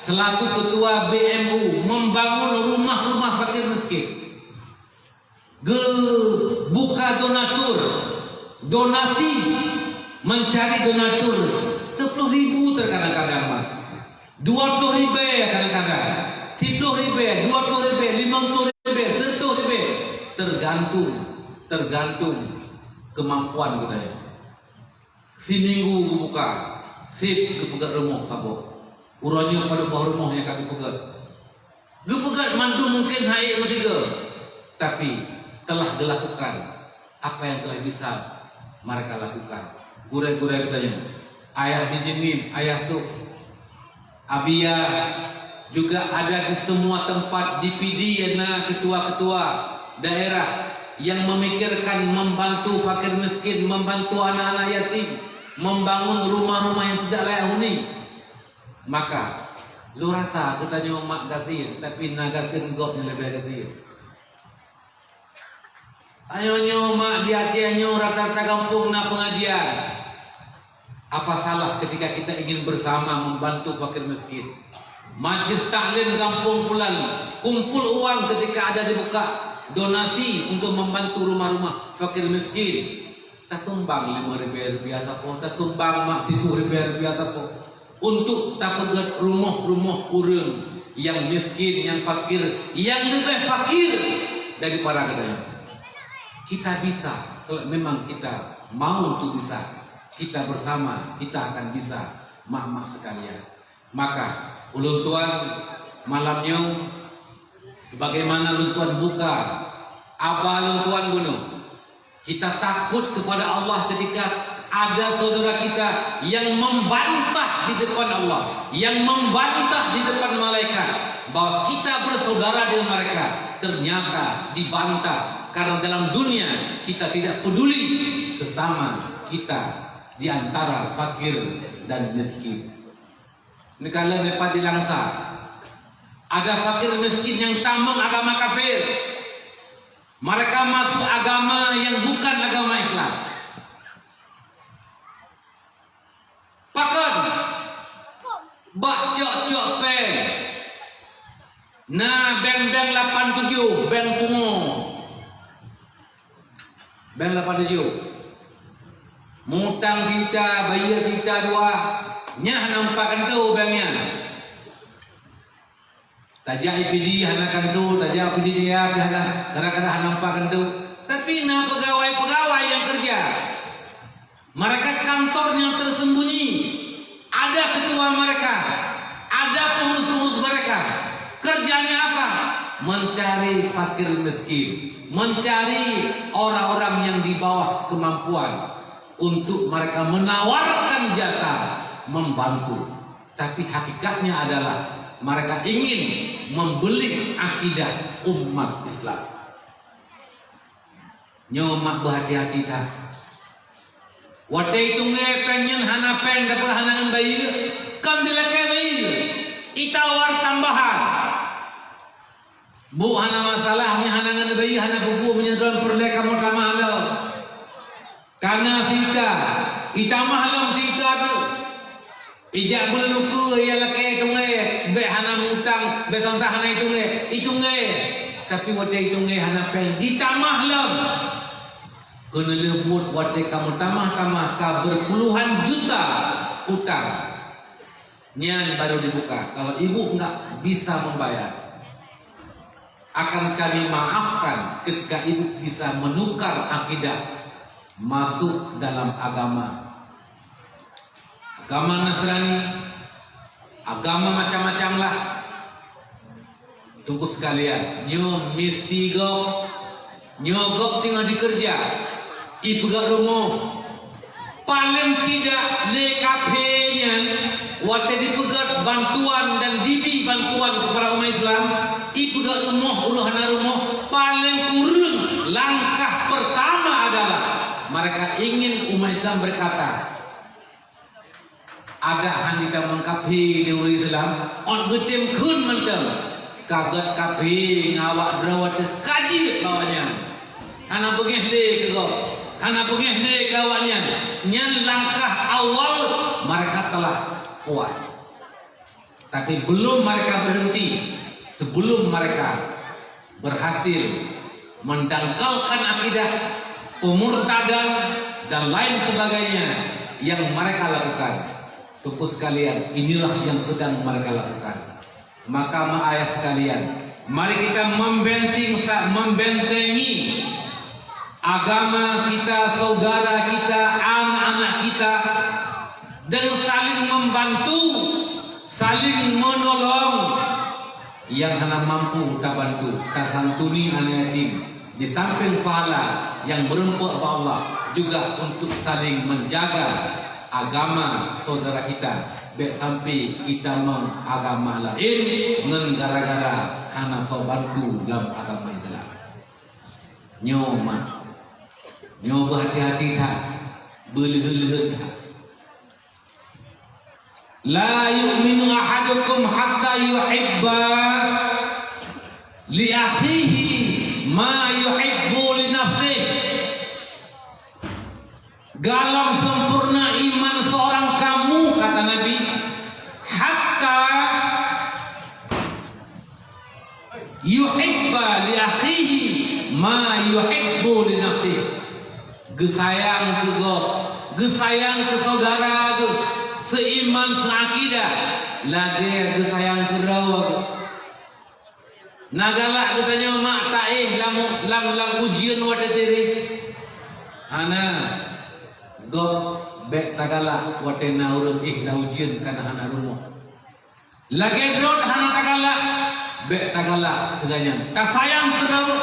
selaku ketua B M U, membangun rumah-rumah fakir miskin. Geubuka donatur, donasi, mencari donatur sepuluh ribu terkadang-kadang, Mak. Dua puluh ribèe kadang-kadang, siploh ribèe, dua puluh ribèe, limong puluh ribèe, seratus ribèe, tergantung, tergantung kemampuan geutanyoe. Siminggu geubuka, sép geupeugèt rumoh saboh. Uroe nyoe padub boh rumoh nyang ka geupeugèt. Geupeugèt mandum mungken han ék meusigoe, tapi telah dilakukan apa yang telah bisa mereka lakukan. Gurèe-gurèe geutanyoe, Ayah Dijimin, Ayah Sop, Abia, juga ada di semua tempat di Pidie na ketua-ketua daerah yang memikirkan membantu fakir miskin, membantu anak-anak yatim, membangun rumah-rumah yang tidak layak huni. Maka, lôn rasa geutanyoe mak gasien, tapi na gasien gob nyang leubeh gasien. Ayo nyoe mak, di Aceh nyoe rata-rata gampông na pengajian. Apa salah ketika kita ingin bersama membantu fakir miskin? Majlis taklim gampông pulan kumpul uang ketika ada dibuka donasi untuk membantu rumah-rumah fakir miskin. Tasumbang limong ribèe rupiah sapo, tasumbang mak siploh ribèe rupiah sapo. Untuk tapeugèt rumoh-rumoh ureuëng nyang miskin, nyang fakir, nyang leubeh fakir daripada geutanyoe. Kita bisa, kalau memang kita mau untuk bisa, kita bersama, kita akan bisa, mak-mak sekalian. Maka, ulôn tuan malam nyoe, sebagaimana ulôn tuan buka aba ulôn tuan bunoe, kita takut kepada Allah ketika ada saudara kita yang membantah di depan Allah, yang membantah di depan malaikat bahwa kita bersaudara dengan mereka. Ternyata dibantah karena dalam dunia kita tidak peduli sesama kita di antara fakir dan miskin. Neukalon leupah di Langsa, ada fakir miskin nyang tamong agama kafir. Mereka masuk agama yang bukan agama Islam. Pakon? Bak cok-cok péng. Na bank-bank lapan tujoh, bank pungo. Bank lapan tujoh. Mutang sita, bayeue sita dua, nyan hana meupat kantô bank nyan. Tajak I P D hana kantô, tajak I P D Jaya pih hana, kadang-kadang hana meupat kantô. Tapi na pegawai-pegawai nyang keureuja. Mereka kantor yang tersembunyi. Ada ketua mereka, ada pengurus-pengurus mereka. Kerjanya apa? Mencari fakir miskin, mencari orang-orang yang di bawah kemampuan untuk mereka menawarkan jasa membantu. Tapi hakikatnya adalah mereka ingin membelit akidah umat Islam. Nyoe mak beuhati-hati that. Watée tunggée péng nyan hana péng, tapi hana ngon bayeue, kon dilakée bayeue, itawar tambahan. Bu hana masalah, meunyoe hana ngon bayeue, hana peue-peue, meunyoe droen peureulée kamoe tamah lom. Kana sita, itamah lom sita tu. Ijak beuleuluku ia lakée tunggée, bék hana mutang, bék sangsa hana itunggée, itunggée. Tapi watée itunggée hana péng, itamah lom. Keuneulheueh buet watée kamoe tamah-tamah ka beurpuluhan juta utang. Nyan baru dibuka. Kalau ibu enggak bisa membayar, akan kami maafkan ketika ibu bisa menukar akidah masuk dalam agama. Agama Nasrani, agama macam-macam lah. Teungku sekalian, nyoe misi gob, nyoe gob teungoh dikeureuja, ipeugét rumoh. Paléng tidak lé kaphé nyan, watée dipeugét bantuan dan dibi bantuan keupada umat Islam, ipeugét rumoh, ureuëng hana rumoh, paléng kureueng langkah pertama adalah mereka ingin umat Islam berkata, adak han jitamong kaphé di ureuëng Islam, ôt geutem kheun mantong. Ka gét kaphé ngon awak droe teuh ka jeuet bak awaknyan. Hana beungéh lé keu gob, hana beungéh lé keu awaknyan. Nyan langkah awal mereka telah puas. Tapi belum mereka berhenti, sebelum mereka berhasil mendangkalkan akidah, pemurtadan, dan lain sebagainya yang mereka lakukan. Teungku sekalian, inilah yang sedang mereka lakukan. Maka, mak ayah sekalian, mari kita membenting sa-, membentengi agama kita, saudara kita, anak-anak kita, dan saling membantu, saling menolong. Nyang hana mampu tabantu, tasantuni aneuk yatim. Di samping pahala nyang meureumpok bak Allah, juga untuk saling menjaga agama saudara kita. Bék sampai itamong agama laén ngon gara-gara hana soe bantu lam agama Islam. Nyoe mak, nyoe beuhati-hati that, beuleuheut-leuheut that. La yu'minu ahadukum hatta yuhibba li akhihi ma yuhibbu li nafsihi. Galom sempurna iman seorang kamu, kata Nabi, hatta yuhibba li akhihi ma yuhibbu li nafsihi. Geusayang keu gob, geusayang keu saudara geuh, seiman seuakidah, lagée geusayang keu droe geuh. Na galak geutanyoe mak taéh lam, lam, lam ujeuen watée tireh? Hana. Gob bék tagalak watée na ureuëng éh lam ujeuen kana hana rumoh. Lagée droe hana tagalak, bék tagalak keu gobnyan. Tasayang keu droe,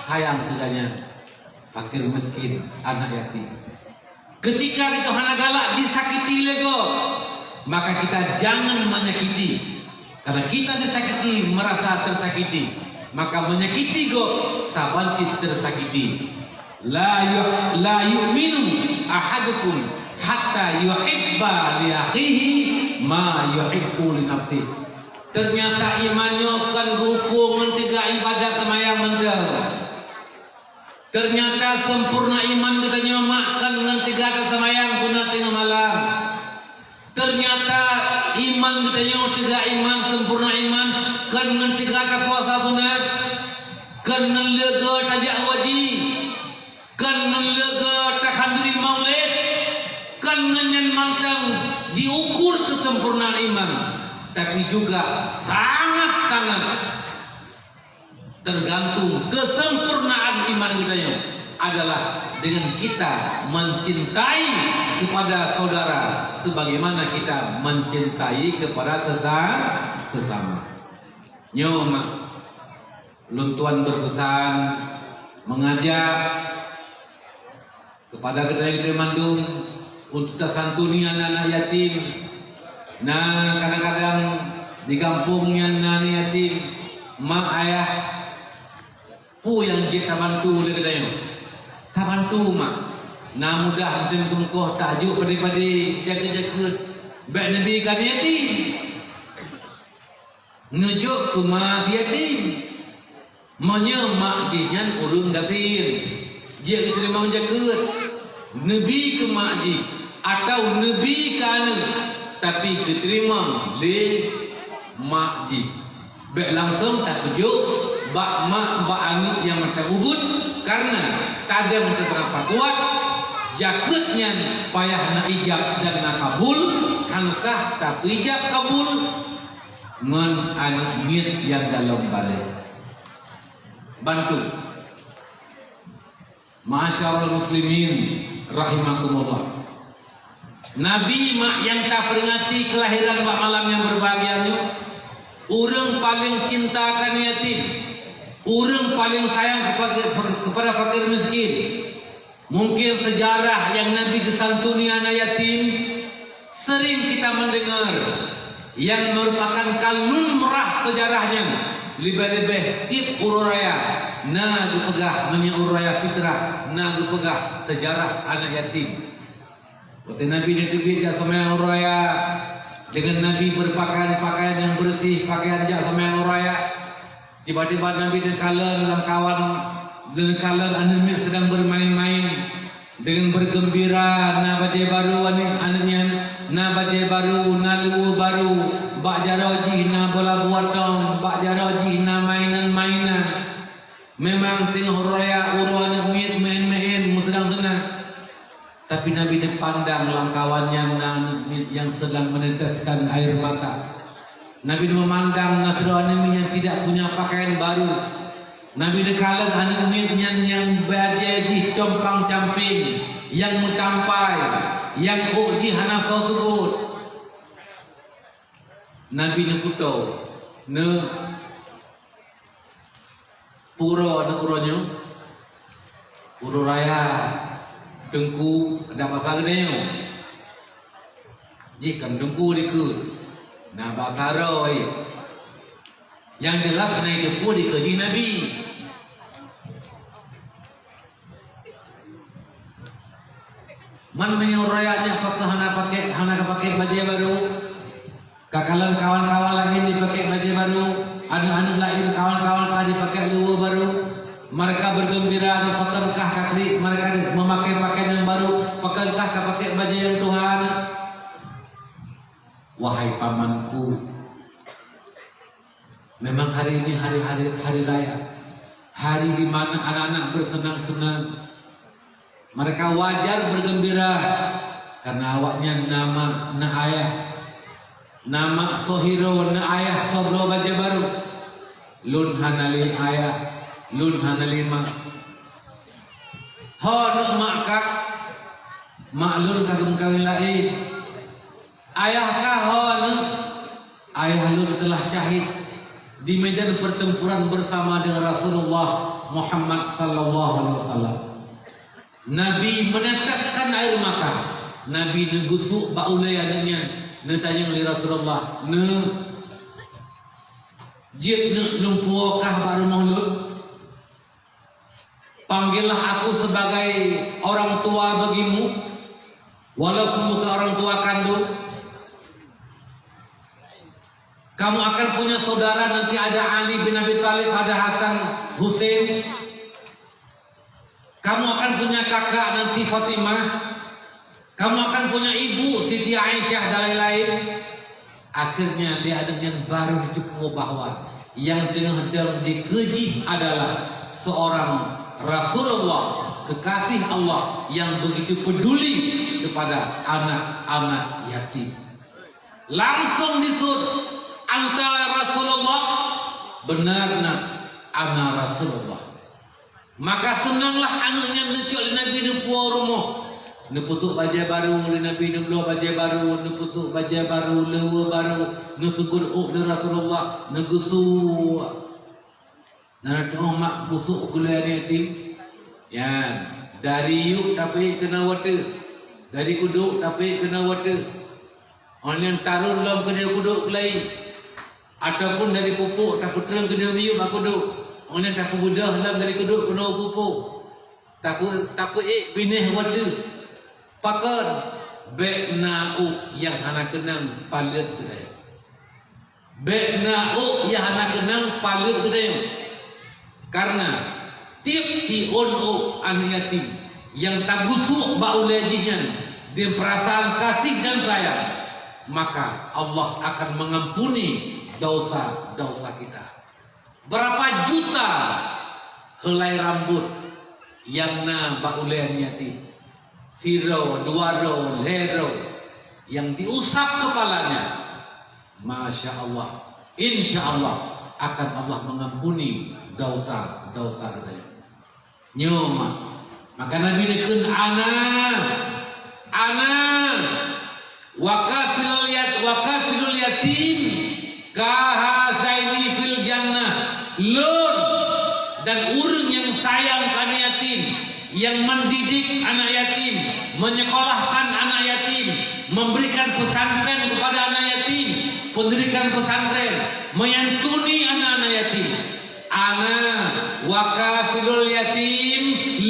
sayang keu gobnyan. Fakir miskin, anak yatim. Ketika kita hana galak disakiti lé gob, maka kita jangan menyakiti. Karena kita disakiti, merasa tersakiti, maka menyakiti gob saban cit tersakiti. La yuh-, la yu'minu ahadukum hatta yuhibba li akhihi ma yuhibbu li nafsihi. Ternyata iman nyoe kon geuukur ngon teuga ibadat seumayang mantong. Ternyata sempurna iman geutanyoe mak kon ngon teuga taseumayang sunat teungoh malam. Ternyata iman geutanyoe teuga iman, sempurna iman, kon ngon teuga tapuasa sunat, kon ngon leuga tajak haji, kon ngon leuga takhanduri maulid, kon ngon nyan mantong diukur keusempurnaan iman, tapi juga sangat-sangat tergantung kesempurnaan iman geutanyoe adalah dengan kita mencintai kepada saudara sebagaimana kita mencintai kepada sesa-, sesama. Nyoe mak, lôn tuan berpesan, mengajak kepada geutanyoe mandum untuk tasantuni anak-anak yatim, Na kadang-kadang di gampông nyan na aneuk yatim, mak ayah, peue nyang jeuet tabantu lé geutanyoe? Tabantu mak. Na mudah meuteun keumeukoh tajok padé-padé, jakeuet-jakeuet. Bèk neubi keu aneuk yatim. Neujok keu ma si yatim. Meunyoe mak jih nyan ureueng gasien, jeuet geuteurimong jakeuet, neubi keu mak jih, atawa neubi keu aneuk, tapi geuteurimong lé mak jih. Bèk langsong tapeujok bak mak, bak aneuk nyang mantong ubit, kareuna kadang teupeurapa kuat, jakeuet nyan payah na ijab dan na kabul, han sah tapeuijab kabul ngon aneuk miet nyang golom balek. Bantu. Ma'asyiral muslimin rahimakumullah. Neubi mak nyang taperingati keulahiran bak malam nyang berbahagia nyoe, ureueng paleng cinta keu aneuk yatim, ureueng paleng sayang kepada, kepada fakir miskin. Mungkin seujarah nyang Nabi geusantuni aneuk yatim seuring kita mendengar, nyang meurupakan ka lheueh meurah seujarah nyan. Leubeh-leubeh tiep uroe raya na geupeugah, meunyoe uroe raya fitrah, na geupeugah seujarah aneuk yatim. Watèe Nabi neuteubiet jak seumayang uroe raya, deungon Nabi beupakaian-pakaian nyang beureuséh, pakaian jak seumayang uroe raya, tiba-tiba Nabi neukalon lamkawan, neukalon aneuk miet sedang bermain-main. Deungon beugeumbira, na bajèe barô aneuk, aneuk nyan, na bajèe barô, na luweue barô, bak jaroe jih na bola buatong, bak jaroe jih na mainan-mainan. Memang teungoh raya uroe aneuk miet meu'en-meu'en, meuseunang-seunang. Tapi Nabi neupandang lamkawan nyan na aneuk miet nyang sedang meneteskan air mata. Nabi neumeumandang na sidroe aneuk miet nyang tidak punya pakaian baru. Nabi neukalon aneuk miet nyan nyang bajèe jih compang-camping, nyang meutampai, nyang ôk jih hana soe seuôt. Nabi neuputôh, neu- Pue uroe aneuk uroe nyoe? Uroe raya, Teungku, adak basa geutanyoe. Jih kan Teungku dikeue, na basa droe. Nyang jeulaih hana jiteupeue dikeue jih Nabi. Man meunyoe raya nyak pakon hana pakai, hana ka pakai bajèe barô, ka kalon kawan-kawan laén jipakai bajèe barô, aneuk-aneuk laén kawan-kawan ka jipakai luweue barô, meureka beugeumbira, pakon kah ka klik, meureka meumakai pakaian nyang barô, pakon kah ka pakai bajèe nyang tuha. Wahai pamanku, memang hari ini hari, hari, hari raya, hari di mana anak-anak bersenang-senang. Mereka wajar bergembira karena awaknyan na mak, na ayah. Na mak soe hireuen, na ayah soe bloe bajèe barô. Lôn hana lé ayah, lôn hana lé mak. Ho aneuk mak kah, mak lôn ka geumeukawen laén. Ayah kah ho aneuk? Ayah lôn telah syahid di medan pertempuran bersama dengan Rasulullah Muhammad sallallahu alaihi wasallam. Nabi meneteskan air mata. Nabi neugusuk bak ulèe aneuk nyan, neutanyong lé Rasulullah, "Neuk, jeuet neuk lôn puwoe kah bak rumoh lôn?" Panggillah aku sebagai orang tua bagimu, walaupun bukan orang tua kandung. Kamu akan punya saudara, nanti ada Ali bin Abi Thalib, ada Hasan, Husain. Kamu akan punya kakak nanti, Fatimah. Kamu akan punya ibu, Siti Aisyah dan lain-lain. Akhirnya, di aneuk nyan baru jiteupeue bahwa nyang teungoh dong dikeue jih adalah seorang Rasulullah, kekasih Allah yang begitu peduli kepada anak-anak yatim. Langsung disut antara Rasulullah, benar nak, ana Rasulullah. Maka seunanglah aneuk nyan neucok lé Nabi neupuwoe rumoh. Neupeusok bajèe barô lé Nabi, neubloe bajèe barô, neupeusok bajèe barô, luweue barô, neuseugot ôk lé Rasulullah, neugusuk. Na teu'oh mak gusuk gulèe aneuk yatim? Nyan, dari yup tapeuék keunoe watèe, dari udok tapeuék keunoe watèe. Óh lheueh nyan tarôn lom keunoe kudok keulayi, ataupun dari pupuk tapeutrön keunoe miyueb bak kudok, óh lheueh nyan tapeubeudôh lom dari kudok keunoe pupuk, tapeu-, tapeuék binéh watèe. Pakon? Bèk na ôk nyang hana keunong paleuet keudayong. Bèk na ôk nyang hana keunong paleuet keudayong. Karena tiep siôn ôk aneuk yatim nyang tagusuk bak ulèe jih nyan, deungon peurasaan kasih dan sayang, maka Allah akan mengampuni dosa-dosa kita. Berapa juta helai rambut nyang na bak ulèe aneuk yatim, sidroe, dua droe, lhèe droe, nyang diusap kepalanya, masya Allah, insya Allah akan Allah mengampuni dosa-dosa geutanyoe. Nyoe mak, maka Nabi neukheun, "Ana, ana, wa kafilul yat-, wa kafilul yatim, kahazaini fil jannah." Lôn dan ureuëng nyang sayang keu aneuk yatim, nyang mendidik anak yatim, menyekolahkan anak yatim, memberikan pesantren kepada anak yatim, pendidikan pesantren, menyantuni anak-anak yatim. Ana wa kafilul yatim,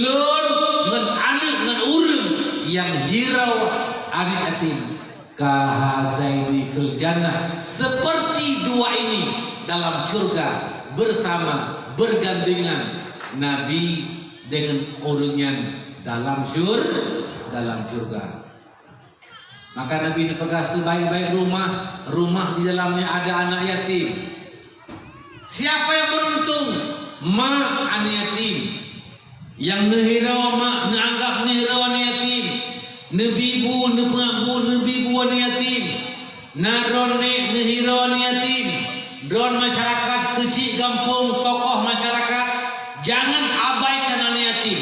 lôn ngon aneuk ngon ureuëng nyang hirau aneuk yatim, kahazaini fil jannah, seperti dua ini dalam surga bersama, bergandengan Nabi dengan ureuëng nyan dalam syur-, dalam surga. Maka Nabi neupeugah, "Sebaik-baik rumah, rumah di dalamnya ada anak yatim." Siapa yang beruntung? Mak aneuk yatim. Nyang neuhiro mak, neuanggap neuhiro aneuk yatim. Neubi bu, neupeugah bu, neubi bu aneuk yatim. Na droeneuh neuhiro aneuk yatim. Droen masyarakat, keuchik gampông, tokoh masyarakat, jangan abaikan aneuk yatim.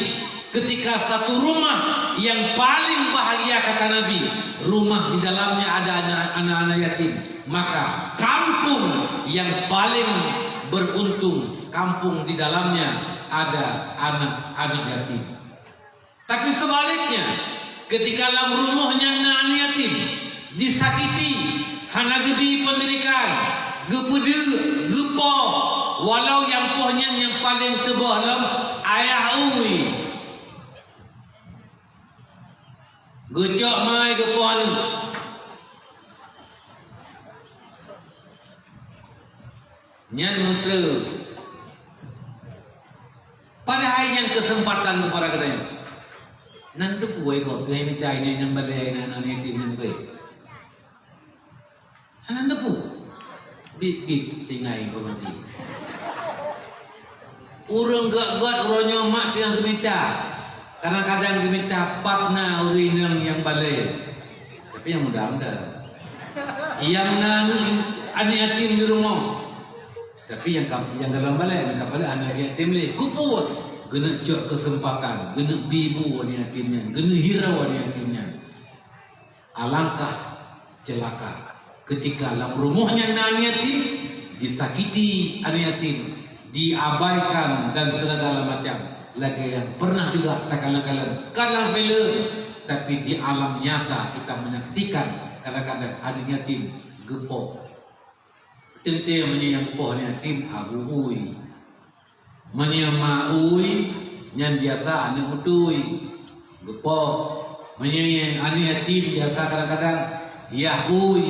Ketika satu rumah yang paling bahagia, kata Nabi, rumah di dalamnya ada anak, anak-anak yatim, maka kampung yang paling beruntung, kampung di dalamnya ada anak-anak yatim. Tapi sebaliknya, ketika lam rumoh nyan na aneuk yatim, disakiti, hana geubi peundidikan, geupeudeuk, geupoh, walau nyang poh nyan nyang paleng teuboh lom, ayah ui. Geucok mai geupoh aneuk. Nyan meuteue. Padahai nyan keuseumpatan keupada geutanyoe. Nan teupeue gob keuhai mita inan nyang balèe inan aneuk yatim nyan keuh. Hana teupeue. Bit-bit tinggai peumanti. Ureuëng gèt-gèt uroe nyoe mak piang geumita. Kadang-kadang geumita pat na ureuëng inong nyang balèe. Tapi nyang muda-muda. Nyang na aneuk yatim di rumoh. Tapi nyang kam-, nyang dalam balèe, nyang dalam balèe aneuk yatim lé. Keupeue? Geuneuk cok keuseumpatan, geuneuk bi bu aneuk yatim nyan, geuneuk hirau aneuk yatim nyan. Alangkah celaka ketika lam rumoh nyan na aneuk yatim, disakiti aneuk yatim, diabaikan dan segala macam. Lagèe nyang pernah juga takalon-kalon, ka lam filem, tapi di alam nyata kita menyaksikan kadang-kadang aneuk yatim geupoh. Teuntèe meunyoe nyang poh aneuk yatim abu ui. Meunyoe ma ui, nyan biasa aneuk utui. Geupoh. Meunyoe aneuk yatim biasa kadang-kadang yah ui,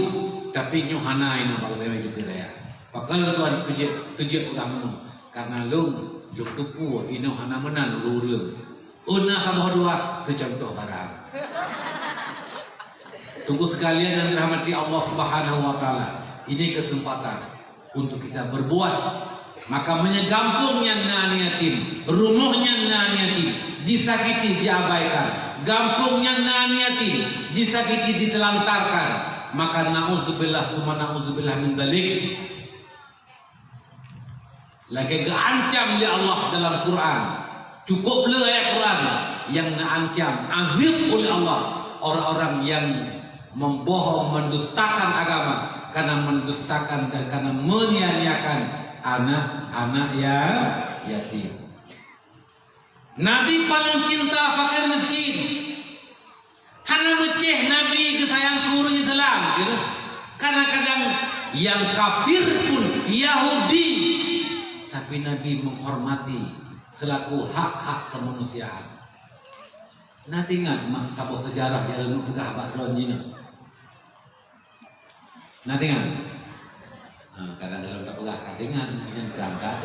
tapi nyoe hana inoe bak lewat Jutirai. Pakon lôn tuan keujeuet, keujeuet peugah meunoe? Karena lôn, lôn teupeue inoe hana meunan ureuëng-ureuëng. Ôn na saboh dua keu contoh barang. Teungku sekalian yang dirahmati Allah Subhanahu wa Taala, ini kesempatan untuk kita berbuat. Maka meunyoe gampông nyan na aneuk yatim, rumoh nyan na aneuk yatim, disakiti, diabaikan, gampông nyan na aneuk yatim, disakiti, ditelantarkan, maka nauzubillah summa nauzubillah min dzalik. Lagèe geuancam lé Allah dalam Quran. Cukup le ayat Quran nyang neuancam azab uleh Allah orang-orang yang membohong, mendustakan agama, karena mendustakan dan karena menyia-nyiakan anak-anak ya-, yatim. Nabi paling cinta fakir miskin. Hana meucéh Nabi geusayang keu ureuëng Islam, gitu. Kadang-kadang nyang kafir pun Yahudi, tapi Nabi menghormati selaku hak-hak kemanusiaan. Na teuingat mak saboh seujarah nyang lôn peugah bak droeneuh jinoe? Na teuingat? Ha, kadang lôn tapeugah ka teuingat, nyan beurangkat.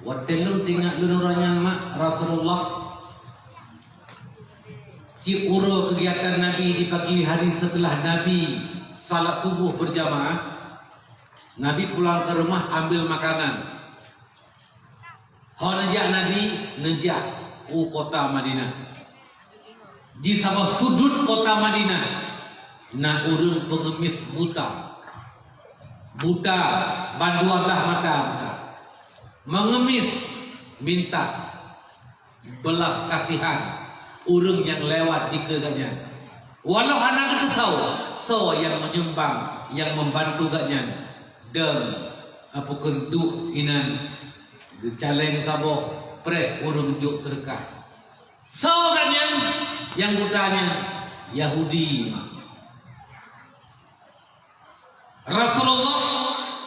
Watèe lôn teuingat lôn uroe nyan mak Rasulullah, tiep uroe keugiatan Nabi di pagi hari setelah Nabi salat subuh berjamaah, Nabi pulang ke rumah ambil makanan. Ho neujak Nabi, neujak u kota Madinah. Di saboh sudut kota Madinah na ureueng peungemis buta. Buta, bandua blah mata buta. Meungemis, minta belas kasihan ureueng nyang lewat dikeue gobnyan. Walau hana geuteusoe soe nyang menyumbang, nyang membantu gobnyan, dan, eh, pukon duek inan geucaleng saboh preh ureueng jok seudeukah. Soe gobnyan? Nyang buta nyan Yahudi, mak. Rasulullah,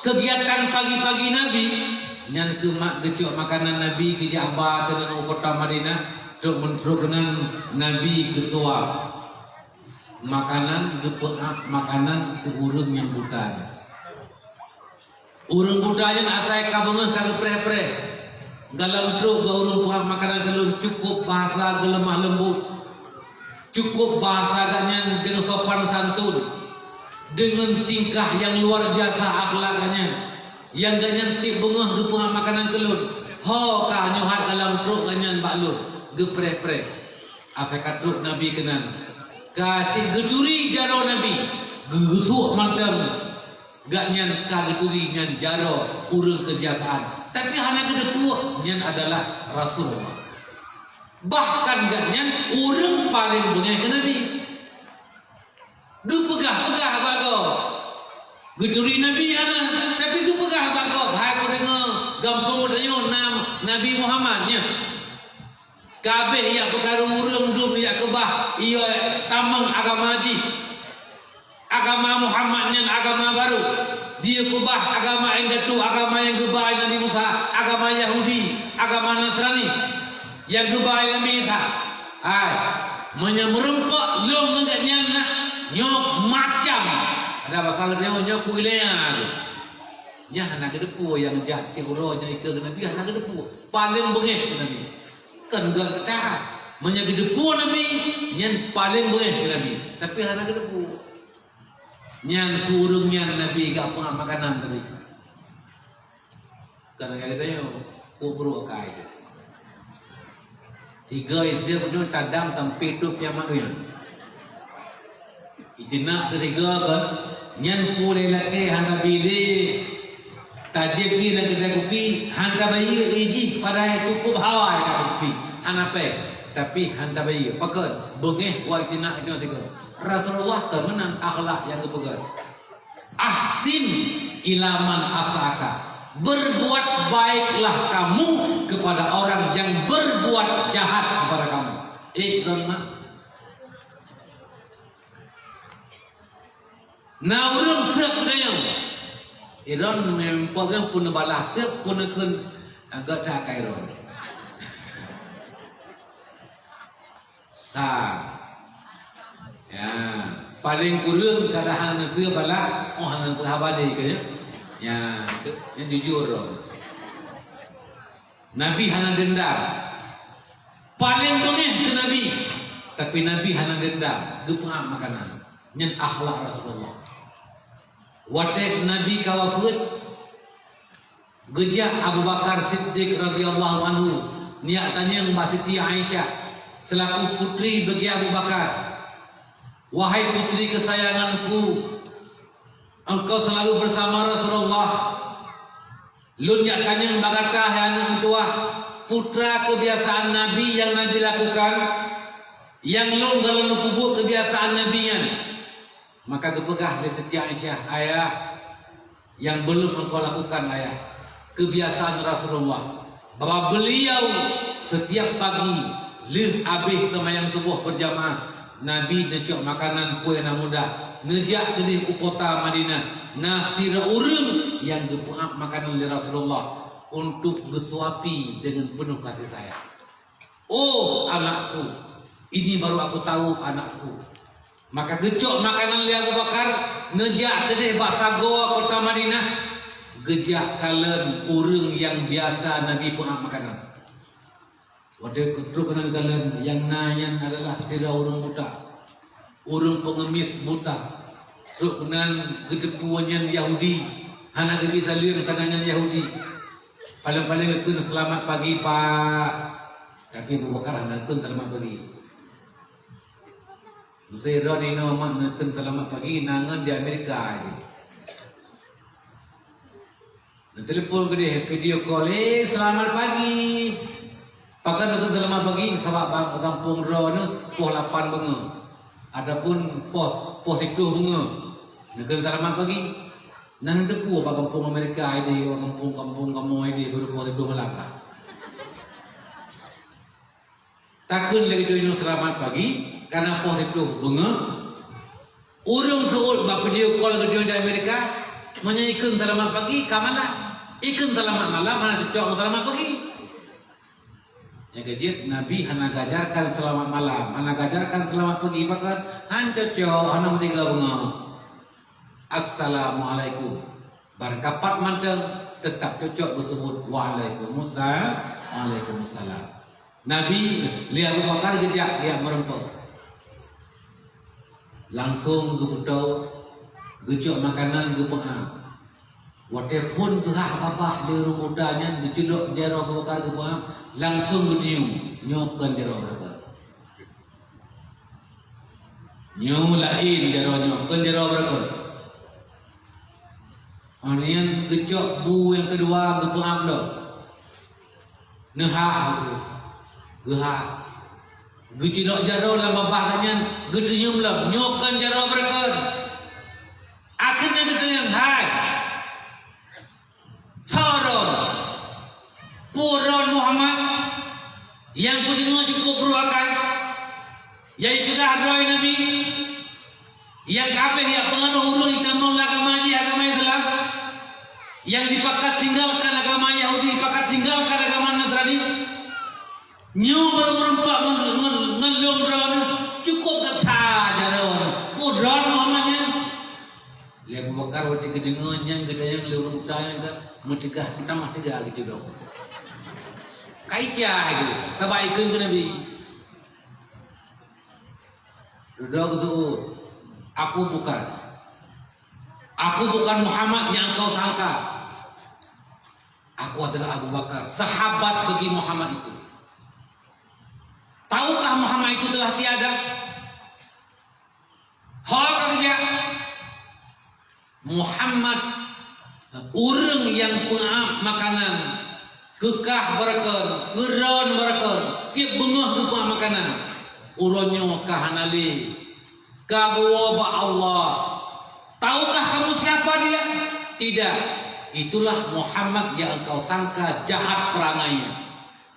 keugiatan pagi-pagi Nabi, nyan keuh mak geucok makanan Nabi geujak ba keunan u kota Madinah, trok meuntrok keunan Nabi geusuap makanan, geupeuap makanan keu ureueng nyang buta nyan. Ureueng buta nyan asai ka beungéh ka geupreh-preh. Galom trok keu ureueng peuap makanan keu lôn, cukup bahasa geuleumah leumbot. Cukup bahasa gobnyan deungon sopan santun, deungon tingkah nyang luar biasa akhlak gobnyan, nyang gobnyan tiep beungéh geupeuap makanan keu lôn. Ho ka nyoe hat galom trok gobnyan bak lôn, geupreh-preh. Asai ka trok Nabi keunan, ka cit geuturi jaroe Nabi, geusuk mantong. Gobnyan ka geuturi nyan jaroe ureueng keubiasaan, tapi hana geuteupeue nyan adalah Rasulullah. Bahkan gobnyan ureueng paleng beungéh keu Nabi. Geupeugah-peugah bak gob. Geuturi Nabi hana, tapi geupeugah bak gob, "Hai peudeungoe, gampông tanyoe na Nabi Muhammad nyan." Ka abéh jak peukaru ureueng dum jak keubah, ie tamong agama jih. Agama Muhammad nyan agama barô. Di keubah agama indatu, agama nyang geuba lé Nabi Musa, agama Yahudi, agama Nasrani nyang geuba lé Nabi Isa. Hai, meunyoe meurumpok lôn ngon gobnyan na, nyoe macam. Ada bahasa Indonesia nyoe kuilea tu. Nyan hana geuteupeue nyang jak tiep uroe nyan ikeue keu Nabi, hana geuteupeue. Paleng beungéh keu Nabi. Kon geuh taat. Meunyoe geuteupeue Nabi, nyan paleng beungéh keu Nabi. Tapi hana geuteupeue. Nyan keu ureueng nyan Nabi geupeuap makanan tadi. Kon lagèe tanyoe, keu pruet akai. Sigoe iseuk nyoe tadam sampoe tôp nyang mangat. Ijeuneuh keu sigoe kon, nyan peue lé lakèe hana bi lé. Tajieb pih lam keudè kupi, han tabayeue, ijih padahai cukup hawa lam kupi, hana pèng, tapi han tabayeue. Pakon? Beungéh wai tina inoe sigoe. Rasulullah ka meunan akhlak nyang geupeugah, "Ahsin ila man asa'aka." Berbuat baiklah kamu kepada orang yang berbuat jahat kepada kamu. Eh, Iron mak. Na ureueng seuek geutanyoe. Iron meupeugah pun neubalah seuek pun neukheun agak that ka Iron. Ha. Ya, paling kureueng kadang hana neuseuek balah, oh hana peugah haba lé keu nyan. Ya, nyan jujur droe. Nabi hana dendam. Paléng beungéh keu Nabi, tapi Nabi hana dendam, geupeuham makanan. Nyan akhlak Rasulullah. Watée Nabi ka wafeuet, geujak Abu Bakar Siddiq radhiyallahu anhu, neujak tanyong bak Siti Aisyah, selaku putri bagi Abu Bakar, "Wahai putri keusayanganku, engkau selalu bersama Rasulullah. Lôn jak tanyong bak gata, hai aneuk meutuwah, peue keubiasaan Nabi nyang Nabi lakukan, nyang lôn gohlom lôn peubuet keubiasaan Nabi nyan?" Maka geupeugah lé Siti Aisyah, "Ayah, nyang belum engkau lakukan, Ayah, keubiasaan Rasulullah, bahwa beliau setiap pagi lheueh habéh seumayang suboh berjamaah, Nabi neucok makanan peue nyang na mudah, neujak keudeh u kota Madinah. Na sidroe ureuëng nyang geupeuab makanan lé Rasulullah untuk geusuapi deungon peunoh kasih sayang. "Oh, anakku, ini baru aku tahu anakku." Maka geucok makanan lé Abu Bakar, neujak keudeh bak sagoe kota Madinah, geujak kalon ureuëng nyang biasa Nabi peuab makanan. Watée trok keunan kalon, nyang na nyan adalah sidroe ureuëng buta, ureuëng pengemis buta. Trok keunan geuteupeue nyan Yahudi, hana geubri saleuem karena nyan Yahudi. Paléng-paléng geukheun "Selamat pagi, Pak." Tapi Abu Bakar hana geukheun "Selamat pagi." Meusé droeneuh inoe mak neukheun "Selamat pagi" na ngon di Amerika jih. Neutelepon keudeh, video call, "Eh, selamat pagi." Pakon neukheun "Selamat pagi", sabab bak gampông droeneuh poh lapan beungoh. Ataupun poh, poh siplôh beungoh. Neukheun "Selamat pagi." Na neuteupeue bak gampông Amerika ideh, bak gampông-gampông kamoe ideh, baru poh siplôh malam lah. Takheun lé geutanyoe "Selamat pagi", karena poh siplôh beungoh. Ureuëng seuôt bak video call geutanyoe di Amerika, meunyoe ikheun "Selamat pagi", ka malam. Ikheun "Selamat malam", hana cocok ngon "Selamat pagi". Nyang keujeuet, Nabi hana gajarkan "Selamat malam", hana gajarkan "Selamat pagi", pakon? Han cocok, hana meusigoe beungoh. "Assalamualaikum." Barangkapat mantong, teutap cocok geuseubut "Waalaikumsalam, waalaikumsalam." Nabi lé Abu Bakar geujak, geujak meureumpok. Langsong geupeutô, geucok makanan geupeuab. Watée phon geuhah babah lé ureuëng buta nyan, geuculok jaroe Abu Bakar geupeuab, langsong geutanyong, "Nyoe kon jaroe Abu Bakar?" "Nyoe laén jaroe nyoe, kon jaroe beureukat." Awak nyan geucok bu nyang keudua geupeuab lom. Neuhah, geuhah. Geucilok jaroe lam babah nyan, geutanyong lom, "Nyoe kon jaroe beureukat." Akhé nyan geutanyong, "Hai, soe droe?" "Peue droe Muhammad nyang kudeungoe cukôp brôk akai, nyang jipeugah droe Nabi, nyang ka abéh jak peungaroh ureuëng jitamong lam agama jih, agama Islam, nyang jipakat tinggalkan agama Yahudi, jipakat tinggalkan agama Nasrani. Nyoe baru meureumpok ngon, ngon, ngon lôn droeneuh, cukôp gata droeneuh. Peue droe Muhammad nyan?" Lé Abu Bakar watée geudeungoe nyan geutanyong lé ureuëng buta nyan ka meuteugah, meutamah teuga geucilok. Ka ija itu, ka ba ikheun keu Nabi. Dudoe geuseuôt, "Aku bukan. Aku bukan Muhammad yang engkau sangka. Aku adalah Abu Bakar, sahabat bagi Muhammad itu. Tahukah Muhammad itu telah tiada?" Ho ka geujak, Muhammad, ureuëng nyang peuab makanan, keu kah beureukat, keu droen beureukat, tieb beungoh geupeuab makanan, uroe nyoe ka hana lé, ka geuwoe bak Allah. Tahukah kamu siapa dia? Tidak. Itulah Muhammad yang engkau sangka jahat perangainya.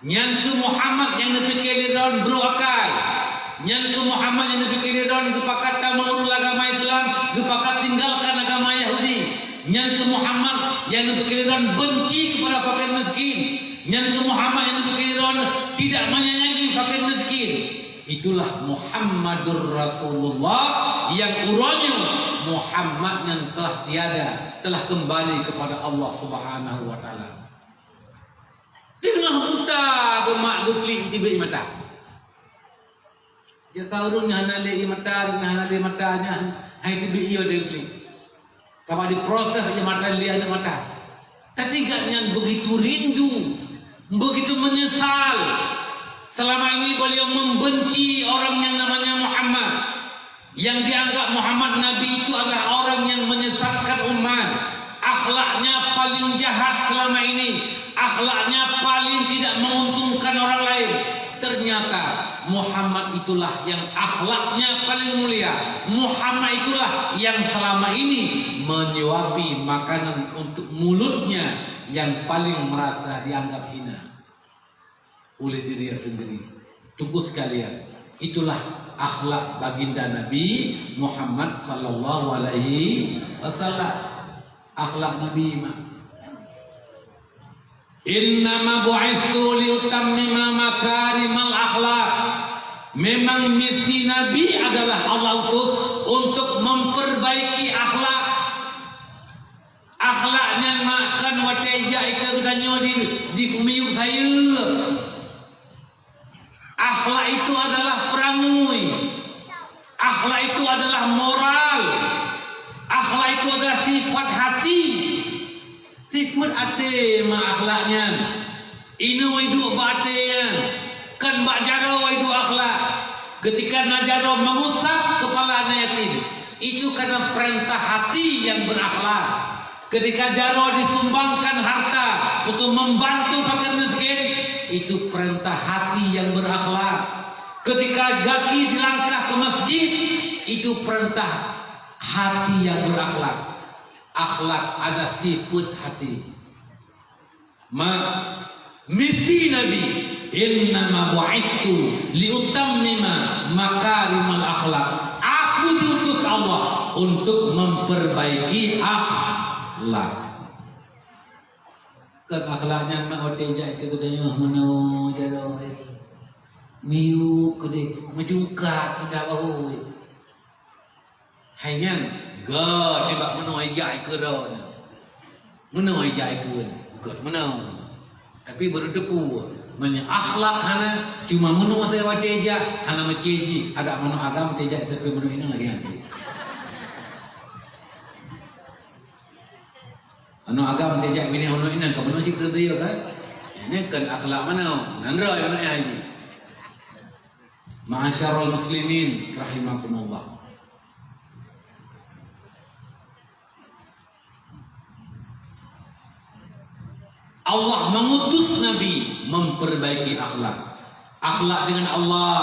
Nyan keuh Muhammad nyang neupike lé droen brôk akai. Nyan keuh Muhammad nyang neupike lé droen geupakat tamong ureuëng agama Islam, geupakat tinggalkan agama Yahudi. Nyan keuh Muhammad nyang neupike lé droen benci kepada fakir miskin. Nyan keuh Muhammad nyang neupike lé droen tidak menyayangi fakir miskin. Itulah Muhammadur Rasulullah yang uroe nyoe Muhammad nyan telah tiada, telah kembali kepada Allah Subhanahu wa Taala. Teungoh buta geumak geuklik tibék mata. Biasa ureuëng nyang hana lé mata, nyang hana lé mata nyan hai tibék ie lé geuklik. Ka bak diproses ie mata lé aneuëk mata. Tapi gobnyan begitu rindu, begitu menyesal. Selama ini beliau membenci orang yang namanya Muhammad. Yang dianggap Muhammad Nabi itu adalah orang yang menyesatkan umat. Akhlaknya paling jahat selama ini. Akhlaknya paling tidak menguntungkan orang lain. Ternyata Muhammad itulah yang akhlaknya paling mulia. Muhammad itulah yang selama ini menyuapi makanan untuk mulutnya yang paling merasa dianggap hina oleh dirinya sendiri. Tunggu sekalian, itulah Akhlak baginda Nabi Muhammad sallallahu alaihi wasallam. Akhlak Nabi mah. "Innama bu'istu liutammima makarimal akhlak." Memang misi Nabi adalah Allah utus untuk memperbaiki akhlak. Akhlak nyan mak kan watée jak ika geutanyoe di, di miyueb sayeuep. Akhlak itu adalah peurangui. Akhlak itu adalah moral. Akhlak itu adalah sifat hati. Sifat até ma akhlak nyan. Inoe iduek bak até nyan, kan bak jaroe iduek akhlak. Ketika na jaroe mengusap kepala anak yatim, itu karena perintah hati yang berakhlak. Ketika jaroe disumbangkan harta untuk membantu fakir miskin, itu perintah hati yang berakhlak. Ketika gaki silangkah ke masjid, itu perintah hati yang berakhlak. Akhlak ada sifat hati. Ma, misi Nabi, "Innama bu'istu liutammima makarimal akhlak." Aku diutus Allah untuk memperbaiki akhlak. Kan akhlak nyan mak watée jak keu geutanyoe meunoe jaroe. Miyueb keudeh, meujungkat indah bahu. Hai nyan, gét nibak meunoe ijak ikeu droe nyan. Meunoe ijak ikeu nyan, gét meunoe. Tapi baru teupeu, meunyoe akhlak hana, cuma meunoe saja watée ijak, hana meucé jih, adak meunoe agam tijak tapi meunoe inong lagi hana. Meunoe agam tijak bini meunoe inong, ka meunoe cit beutôi kan? Ini kan akhlak meunoe, nan droe meunoe haji. Ma'asyiral muslimin rahimakumullah. Allah mengutus Nabi memperbaiki akhlak. Akhlak dengan Allah,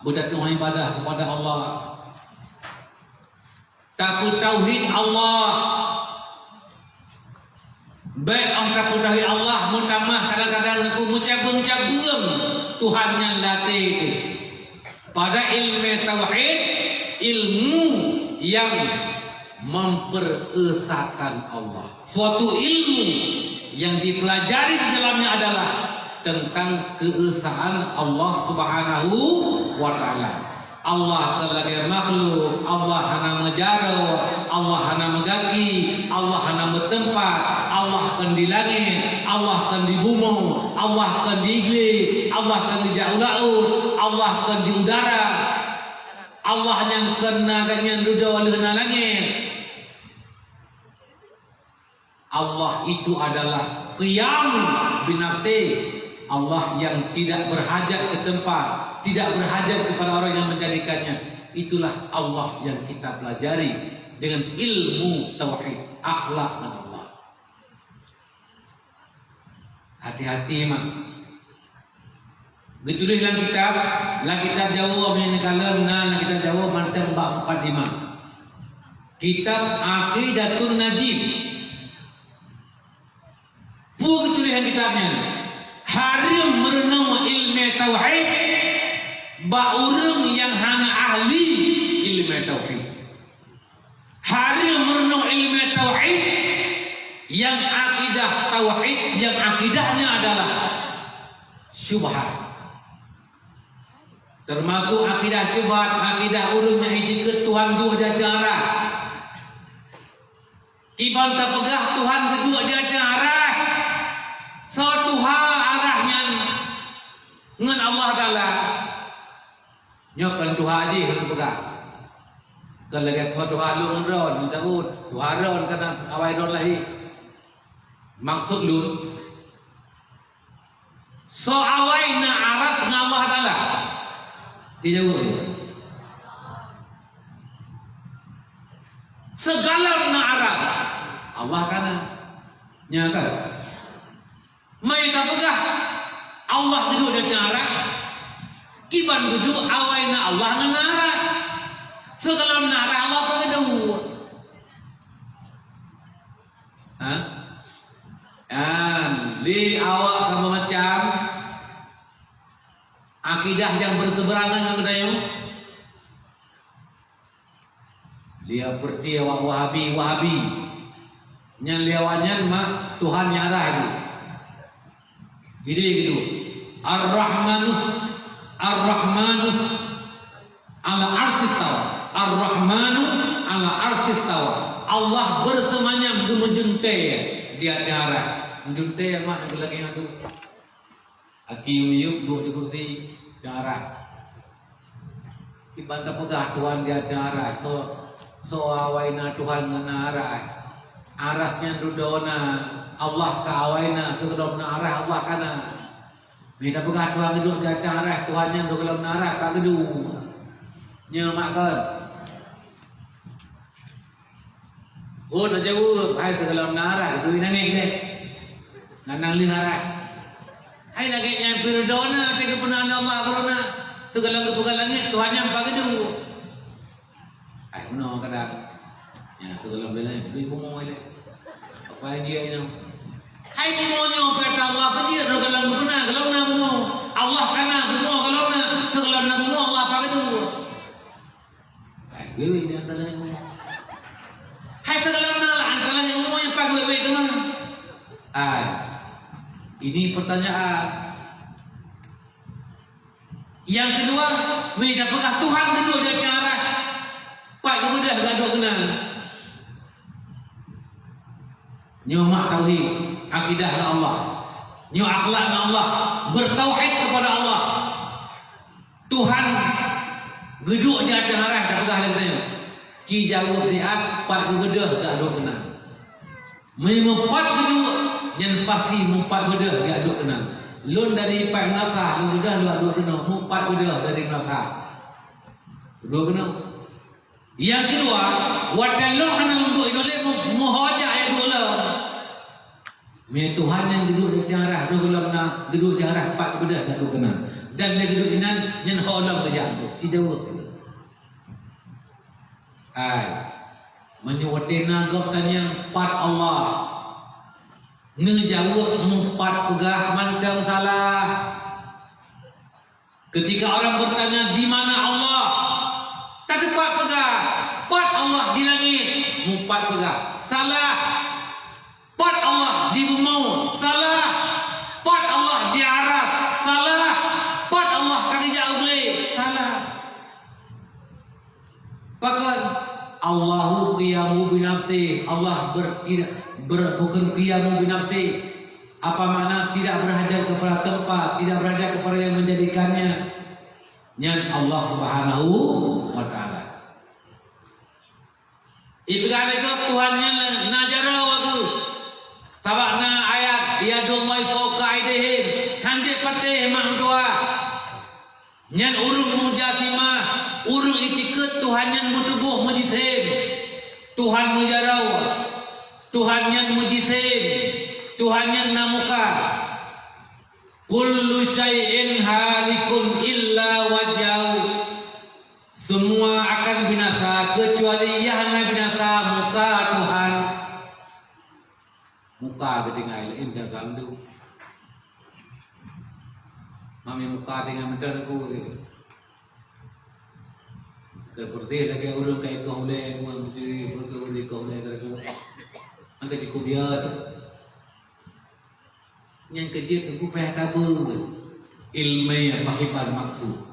beudatang ibadah kepada Allah. Tapeutauhid Allah. Bék 'oh tapeutauhid Allah, meutamah kadang-kadang neuk meucabeueng-cabeueng Tuhan nyan lam até teuh. Pada ilmu tauhid, ilmu yang memperesakan Allah. Suatu ilmu yang dipelajari di dalamnya adalah tentang keesaan Allah Subhanahu wa Ta'ala. Allah kon lagée makhluk, Allah hana meujaroe, Allah hana meugaki, Allah hana meuteumpat, Allah kon di langét, Allah kon di bumoe, Allah kon di igleh, Allah kon di jak u laôt, Allah kon di udara. Allah nyan kon na gobnyan dudoe lheueh na langét. Allah itu adalah qiyam binafsih. Allah yang tidak berhajat ke tempat, tidak berhajat kepada orang yang menjadikannya. Itulah Allah yang kita pelajari dengan ilmu tauhid, akhlak dengan Allah. Hati-hati mak. Geutuléh lam kitab, lam kitab Jawoe meunyoe kalon na lam kitab Jawoe mantong bak mukadimah. Kitab Aqidatun Najib. Peue geutuléh lam kitab nyan? Hareuem meurunoe ilmu tauhid bak ureuëng nyang hana ahli ilmu tauhid. Hareuem meurunoe ilmu tauhid, nyang akidah tauhid, nyang akidahnya adalah syubhat. Teumasuk akidah syubhat, akidah ureuëng nyang jikheun Tuhan duek di ateueh arah. Kiban tapeugah Tuhan geuduek di ateueh arah, soe tuha arah nyan ngon Allah Taala. Nyoe kon tuha jih lôn peugah. Kon lagée tuha-tuha lôn ngon droe, Daud, tuha droe kana awai droe lahé. Maksud lôn, soe awai na arah ngon Allah Taala? Dijaweueb. Sigohlom na arah, Allah kana. Nya kan? Meunyoe tapeugah Allah geuduek di ateueh arah, kiban geuduek awai na Allah ngon arah. Sigohlom na arah Allah peugah geuduek. Ha? Kan, lé awak ka meumacam akidah nyang berseuberangan ngon geutanyoe. Dia berarti awak Wahabi, Wahabi. Nyan lé awak nyan mak Tuhan nyang arah tu. Jadi gitu. Ar-Rahmanus, Ar-Rahmanus ala arsis tawa. Ar-Rahmanu ala arsis tawa. Allah bersemayam geumeujeuntée di ateueh arah. Meujeuntée mak lagée nyan tu. Aki Yub duek di kursi, di arah. Kiban tapeugah Tuhan di ateueh arah, soe, soe awai na Tuhan ngon na arah. Arah nyan dudoe na, Allah ka awai na, sigohlom na arah Allah ka na. Mita peugah Tuhan geuduek di ateueh arah, Tuhan nyan sigohlom na arah ka geuduek. Nyoe mak kon. Oh, na jaweueb, hai sigohlom na arah, duek nangéh deh. Nang nang lheueh arah. Hai lagée nyan peureudona, tapi geupeuna lé Allah corona. Sigohlom geupeugah langét, Tuhan nyan pagedu. Hai meunoe kadang. Ya, sigohlom lé langét, duek bumoe lé. Apa dia nyoe? Hai bumoe nyoe kata Allah keu jeuet, sigohlom geupeuna, gohlom na bumoe. Allah kana bumoe, gohlom na, sigohlom na bumoe Allah pagedu. Hai, wewe di antara langét bumoe. Hai, sigohlom na lah antara langét bumoe nyang pagedu wewe teuma. Hai. Ini pertanyaan. Nyang keudua, mita peugah Tuhan geuduek di ateueh arah. Pat geubeudôh geuduek keunan. Nyoe mak tauhid, akidah ngon Allah. Nyoe akhlak ngon Allah, bertauhid kepada Allah. Tuhan geuduek di ateueh arah tapeugah lé geutanyoe. Ki jaweueb siat pat geubeudôh geuduek keunan. Meunyoe meupat geuduek, nyan pasti meupat beudôh geuduek keunan. Lôn dari pat meunasah, lôn beudôh lôn duek keunoe, meupat beudôh dari meunasah. Duek keunoe. Nyang keudua, watée lôn hana lôn duek inoe lé, meu-, meuho jak ya duek lom. Mé Tuhan nyang geuduek di arah, duek lom na, geuduek di arah pat beudôh geuduek keunan. Dan lé geuduek inan, nyan ho lom geujak, tidak worth. Hai, meunyoe watée na gob tanyong pat Allah, neujaweueb meupat peugah mantong salah. Ketika orang bertanya, "Di mana Allah?" Tateupat peugah, "Pat Allah di langét." Meupat peugah, salah. "Pat Allah di bumoe." Salah. "Pat Allah di aras." Salah. "Pat Allah ka geujak u glé." Salah. Pakon? Allahu qiyamu binafsi. Allah ber-, tidak, ber-, bukan qiyamu binafsi. Apa makna tidak berhajat kepada tempat, tidak berhajat kepada yang menjadikannya? Nyan Allah Subhanahu wa Ta'ala. Ipeugah lé gob Tuhan nyan na jaroe geuh. Sabab na ayat, "Yadullahi fauqa aidihim." Hanjeuet patéh mak meutuah. Nyan ureuëng mujasimah, ureuëng itikeuet Tuhan nyan meutuboh meujisém. Tuhan meujaroe, Tuhan nyan meujisém, Tuhan nyan na muka. "Kullu syai'in halikun illa wajhahu." Semua akan binasa kecuali nyang hana binasa muka Tuhan. Muka geutinggai laén dagang tu. Mami muka tinggai meudan aku tu. Seperti lagi ureuëng kai koh ulée, ureuëng sendiri, ureuëng kai ulée koh ulée kata. Angkat ikut dia tu. Nyang keujeuet teungku payah tabeue. Ilmiah pakiban maksud.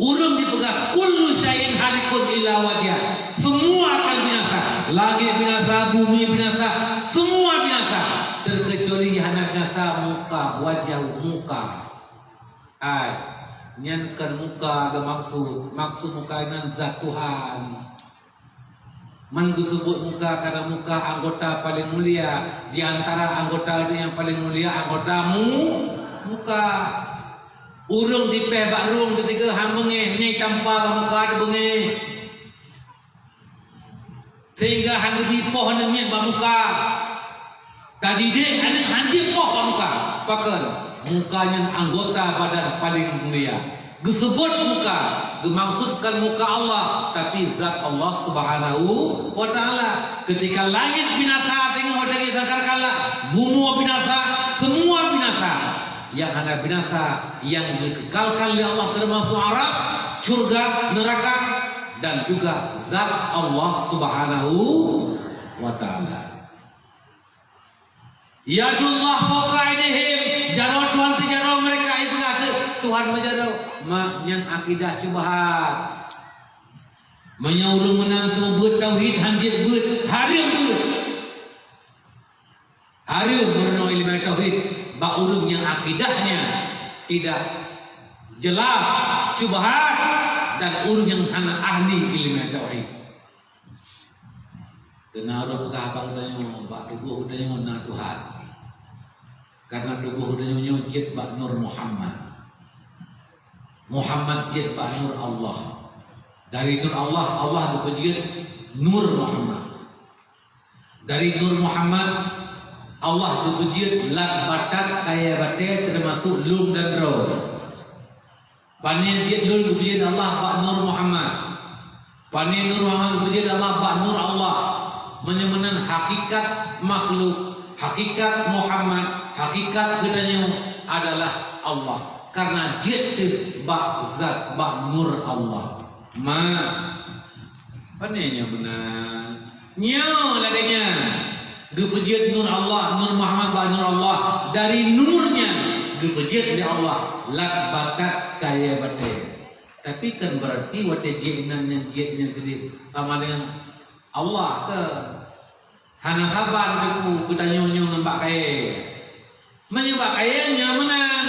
Ureuëng dipeugah, "Kullu syai'in halikun illa wajhah." Semua akan binasa. Langit binasa, bumi binasa, semua binasa. Terkecuali hana binasa muka, wajah muka. Hai, nyan kan muka geumaksud. Maksud muka nyan zat Tuhan. Man geuseubut muka karena muka anggota paling mulia, di antara anggota itu yang paling mulia anggota mu-, muka. Ureuëng dipéh bak rueng ketika han beungéh, nyai tampa bak muka teubeungéh. Sehingga han geubi poh nyan bak muka. Tadi dek aneuk hanjeuet poh bak muka. Pakon? Muka nyan anggota badan paling mulia. Geuseubut muka, geumaksudkan muka Allah, tapi zat Allah Subhanahu wa Ta'ala. Ketika langit binasa, teungoh watée geusangka, bumoe binasa, semua binasa. Nyang hana binasa, nyang geukekalkan lé Allah, termasuk aras, syurga, neraka, dan juga zat Allah Subhanahu wa Ta'ala. Yadullah fauqa aidihim, jaroe Tuhan sijaroe meureka, ibarat Tuhan meujaroe. Ma, nyan akidah syubhat. Meunyoe ureuëng meunan seumeubeuet tauhid, hanjeuet beuet, hareuem beuet. Hareuem meurunoe ileumèe tauhid bak ureuëng nyang akidahnya tidak jelas, syubhat, dan ureuëng nyang hana ahli ileumèe tauhid. Keunan rot peugah bak geutanyoe, bak tuboh geutanyoe na Tuhan. Karena tuboh geutanyoe nyoe jeuet bak Nur Muhammad. Muhammad jeuet bak Nur Allah. Dari Nur Allah, Allah geupeujeuet Nur Muhammad. Dari Nur Muhammad, Allah geupeujeuet lat batat kayèe batèe, teumasuk lôn dan droe. Pane jeuet lôn geupeujeuet Allah bak Nur Muhammad. Pane Nur Muhammad geupeujeuet Allah bak Nur Allah. Meunyoe meunan hakikat makhluk, hakikat Muhammad, hakikat geutanyoe adalah Allah. Karena jeuet teuh bak zat, bak Nur Allah. Ma, pane nyoe meunan. Nyoe lagèe nyan, geupeujeuet Nur Allah, Nur Muhammad bak Nur Allah. Dari Nur nyan geupeujeuet lé Allah lat batat kayèe batèe. Tapi kan beurati watèe jeuet inan nyan, jeuet nyan keudéh sama dengan Allah keu? Hana saban teungku geutanyoe nyoe ngon bak kayèe. Meunyoe bak kayèe nyan meunan,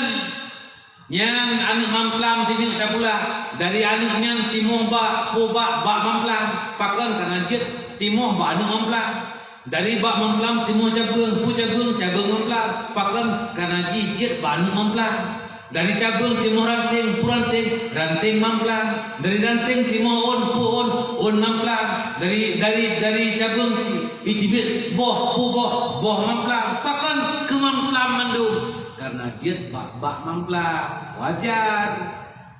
nyan aneuk mamplam simiet tapula. Dari aneuk nyan timoh bak, po bak, bak mamplam. Pakon? Karena jeuet timoh bak aneuk mamplam. Dari bak mamplam timoh cabeueng, po cabeueng, cabeueng mamplam. Pakon? Karena jih jeuet bak aneuk mamplam. Dari cabeueng timoh ranténg, po ranténg, ranténg mamplam. Dari ranténg timoh ôn, po ôn, ôn mamplam. Dari, dari, dari cabeueng i-, iteubiet boh, po boh, boh mamplam. Pakon keu mamplam mandum? Karena jeuet bak, bak mamplam. Wajar.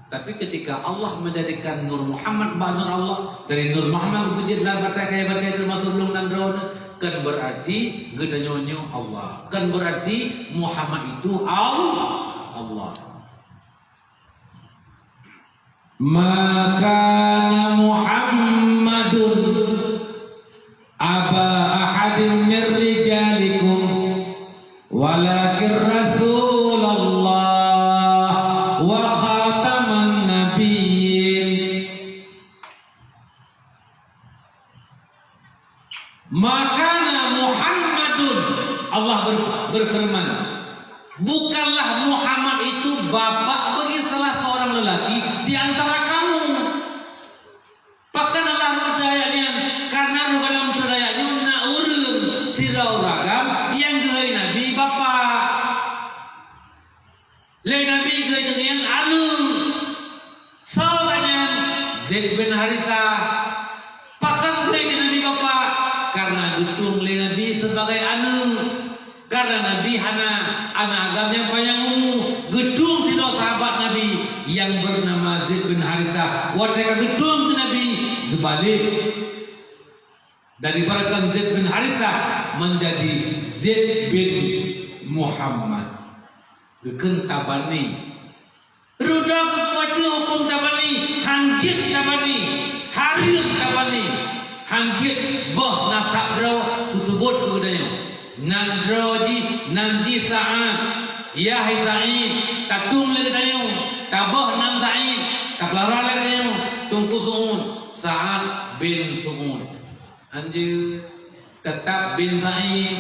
Tapi ketika Allah menjadikan Nur Muhammad bak Nur Allah, dari Nur Muhammad geujeuet lam batèe kayèe batèe teumasuk lôn dan droeneuh, kan beurati geutanyoe nyoe Allah. Kan beurati Muhammad itu Al-, Allah. Ma kana Muhammadun aba ahadin min rijalikum, walakin Rasulullah wa khataman nabiyyin. Ma kana Muhammadun, Allah ber-, berfirman, "Bukanlah Muhammad itu bapak bagi salah seorang lelaki di antara kamu." Pakon Allah geupeugah ayat nyan? Karena lam teurayat nyoe na ureuëng sidroe ureuëng agam nyang geuhôi Nabi bapak. Lé Nabi geuhôi nyan aneuk. Soe nyan? Zaid bin Harisah. Pakon geuhôi Nabi bapak? Karena geutueng lé Nabi sebagai aneuk. Karena Nabi hana aneuk agam nyang panyang umu, geutueng sidroe sahabat Nabi nyang bernama Zaid bin Harisah. Watèe ka geutueng keu Nabi, geubalek dari barakan Zaid bin Harisah menjadi Zaid bin Muhammad. Geukheun tabani. Rudam watèe hukôm tabani, hanjeuet tabani, hareuem tabani, hanjeuet boh nasab droe teuseubut keu geutanyoe. Nan droe jih, nan jih Sa'ad, yah Sa'id, tatueng lé geutanyoe, taboh nan Sa'id, tapeulara lé geutanyoe, Teungku Su'ud, Sa'ad bin Su'ud. Hanjeuet, teutap bin Sa'id.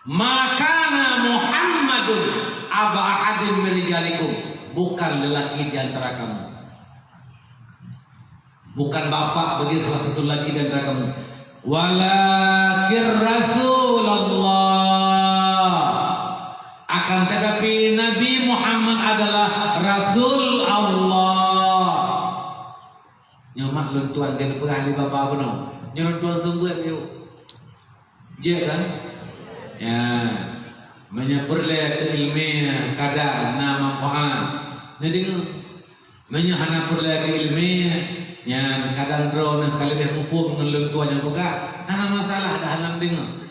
Ma kana Muhammadun aba ahadin min rijalikum, bukan lelaki di antara kamu. Bukan bapak bagi salah satu lelaki di antara kamu. Walakin Rasulullah. Akan tetapi Nabi Muhammad adalah Rasul Allah. Nyoe mak lôn tuan keuneuk peugah lé baba bunoe. Nyoe lôn tuan seumeubeuet yuk. Jeuet kan? Ya. Meunyoe peureulèe keu ileumèe kadang na manfaat. Neudeungoe. Meunyoe hana peureulèe keu ileumèe, nyan kadang droeneuh ka leubeh muphom ngon lôn tuan nyang peugah. Hana masalah dah hana neudeungoe.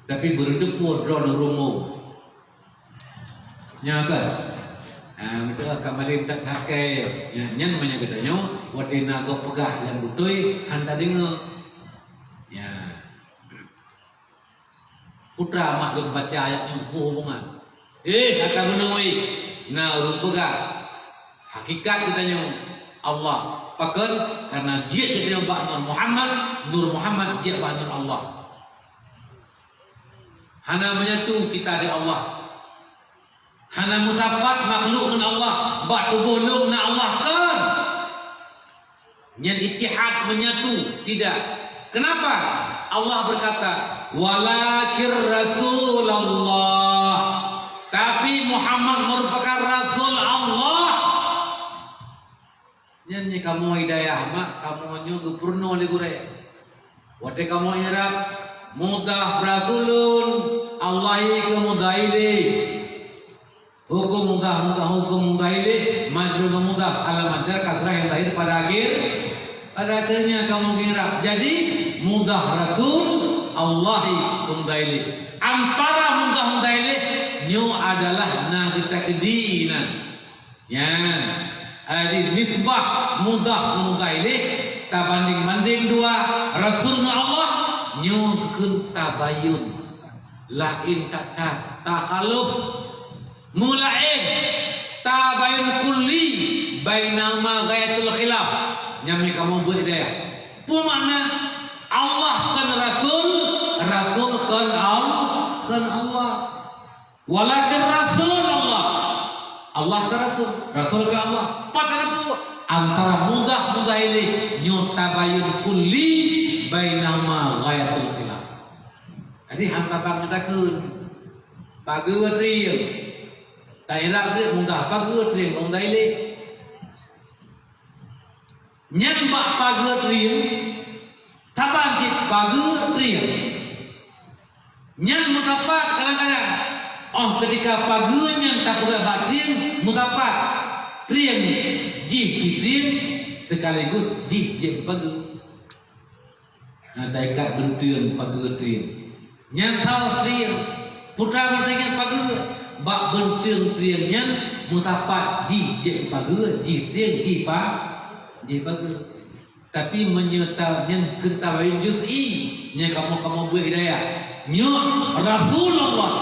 Tapi beureudeup droeneuh rumoh. Nyan kan? Ah, beutôi, ka malem that hakée. Ya, nyan meunyo geutanyoe watée na gob peugah nyang beutôi, han tadeungoe. Ya. Putra mak lôn baca ayat nyoe, hubungan. Eh, kata gunong wei. Na ureuëng peugah, hakikat geutanyoe Allah. Pakon? Karena jeuet geutanyoe bak Nur Muhammad, Nur Muhammad jeuet bak Nur Allah. Hana menyatu kita di Allah. Hana meusapat makhluk ngon Allah, bak tuboh lôn na Allah, kon. Nyan ittihad, menyatu, tidak. Kenapa? Allah berkata, "Walakin Rasulullah." Tapi Muhammad merupakan Rasul Allah. Nyan nyang kamoe hidayah, mak, kamoe nyoe geupeurunoe lé gurée. Watée kamoe i'rab, mudhaf rasulun, Allahi keu mudhaf ilaih. Hukum mudhaf, mudhaf, hukum mudhaf ilaih, majrur ngon mudhaf, alamat jar kasrah nyang zahir pada akhir, pada akhirnya kamoe i'rab. Jadi, mudhaf rasul, Allahi keu mudhaf ilaih. Antara mudhaf mudhaf ilaih, nyoe adalah na geutakdi na. Nyan, jadi nisbah mudhaf ngon mudhaf ilaih, tabandeng-bandeng dua, Rasul ngon Allah, nyoe keuh tabayun. Laén that-that, takhaluf, meulaén, tabayun kulli, bainahuma ghayatul khilaf. Nyan meukamoe buet deh. Peue makna? Allah kon Rasul, Rasul kon Al-, kon Allah. Walakin Rasulullah. Allah keu Rasul, Rasul keu Allah. Pat ada peue? Antara mudhaf mudhaf ilaih nyoe tabayun kulli bainahuma ghayatul khilaf. Jadi han saban geutakheun. Pageue trieng. Tairab trieng mudhaf, pageue trieng mudhaf ilaih. Nyan bak pageue trieng, saban cit pageue trieng. Nyan meusapat kadang-kadang. Oh, ketika pageue nyan tapeugah bak trieng, meusapat. Trieng jih pih trieng, sekaligus jih jeuet pageue. Na taikat beunteung pageue trieng. Nyan saboh trieng. Putra beunteung nyan pageue. Bak beunteung trieng nyan meusapat jih jeuet pageue, jih trieng, jih pa-, jih pageue. Tapi meunyoe ta-, nyan keu tabayun juz'i, nyan kamoe, kamoe beuet hidayah. Nyoe Rasulullah,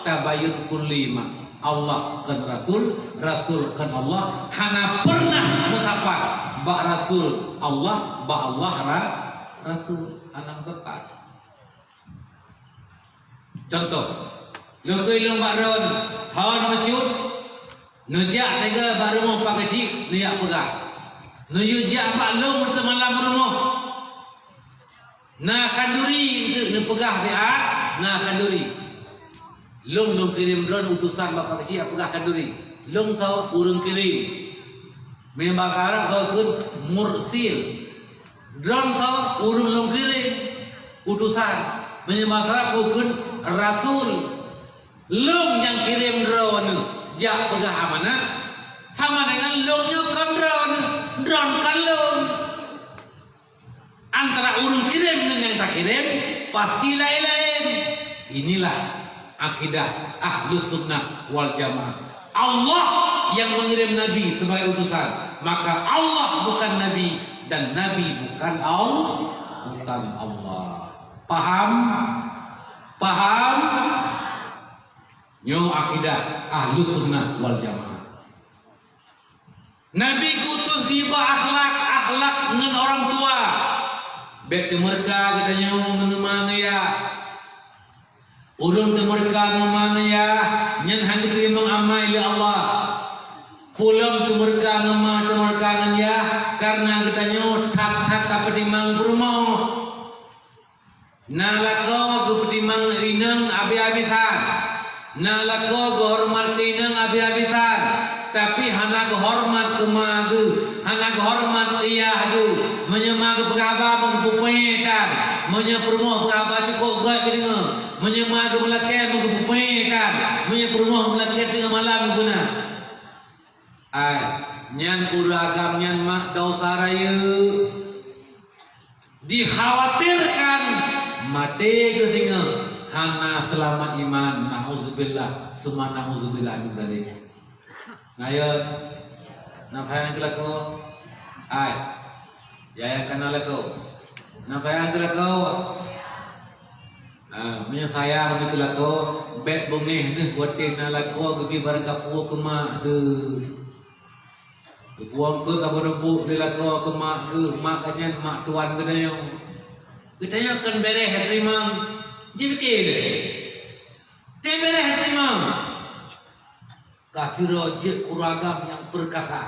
tabayun kulli ma. Allah kon Rasul, Rasul kon Allah, hana pernah meusapat bak Rasul Allah, bak Allah ra-, Rasul, hana meusapat. Contoh, lôn keu ilong bak droen, hana meucut, neujak teuga bak rumoh Pak Keuchik, neujak peugah. Neujak jak bak lôn untuk malam rumoh. Na khanduri untuk neupeugah siat, na khanduri. Lôn, lôn kirém droen utosan bak Pak Keuchik peugah khanduri. Lôn soe ureuëng kirém. Meunyoe basa Arab soe kheun mursil. Droen soe ureuëng lôn kirém utosan. Meunyoe basa Arab soe kheun rasul. Lôn nyang kirém droeneuh jak peugah amanah, sama dengan lôn nyoe kon droeneuh, droen kon lôn. Antara ureuëng kirém ngon nyang takirém pasti laén-laén. Inilah akidah Ahlus Sunnah wal Jamaah. Allah yang mengirim Nabi sebagai utusan, maka Allah bukan Nabi dan Nabi bukan Allah, bukan Allah. Paham? Paham? Nyoe akidah Ahlus Sunnah wal Jamaah. Nabi geuutus geuba akhlak, akhlak ngon orang tua. Bék teumeureuka geutanyoe ngon ma ngon yah. Ureuëng teumeureuka ngon ma ngon yah, nyan hana geuteurimong amai lé Allah. Peue lom teumeureuka ngon ma, teumeureuka ngon yah, kareuna geutanyoe that-that tapeutimang peurumoh. Na lakoe geupeutimang inong abéh-abésan. Na lakoe geuhoreumat keu inong abéh-abésan. Tapi hana geuhoreumat keu ma geuh, hana geuhoreumat keu yah geuh. Meunyoe ma geupeugah haba, meugeupeupeue tan. Meunyoe peurumoh peugah haba, cukôp gét geudeungoe. Meunyoe ma geumeulakée, meugeupeupeue tan. Meunyoe peurumoh meulakée teungoh malam geupeuna. Ai, nyan ureuëng agam nyan mak desya rayeuk. Dikhawatirkan maté geuh singoh hana seulamat iman, nauzubillah, summa nauzubillah min dzalik. Nayot, na sayang keu lakoe? Hai, ya nyang kana lakoe. Na sayang keu lakoe? Ah, meunyoe sayang keu lakoe, bèk beungéh deuh watèe na lakoe geubri barang kapue keu mak deuh. Geubuang keu ka beureubuek lé lakoe keu mak deuh, mak geuh nyan mak tuan geutanyoe. Geutanyoe kon bèrèh teurimong, jipike deh. Teuh bèrèh teurimong. Ka sidroe jeuet ureueng agam nyang peurkasa.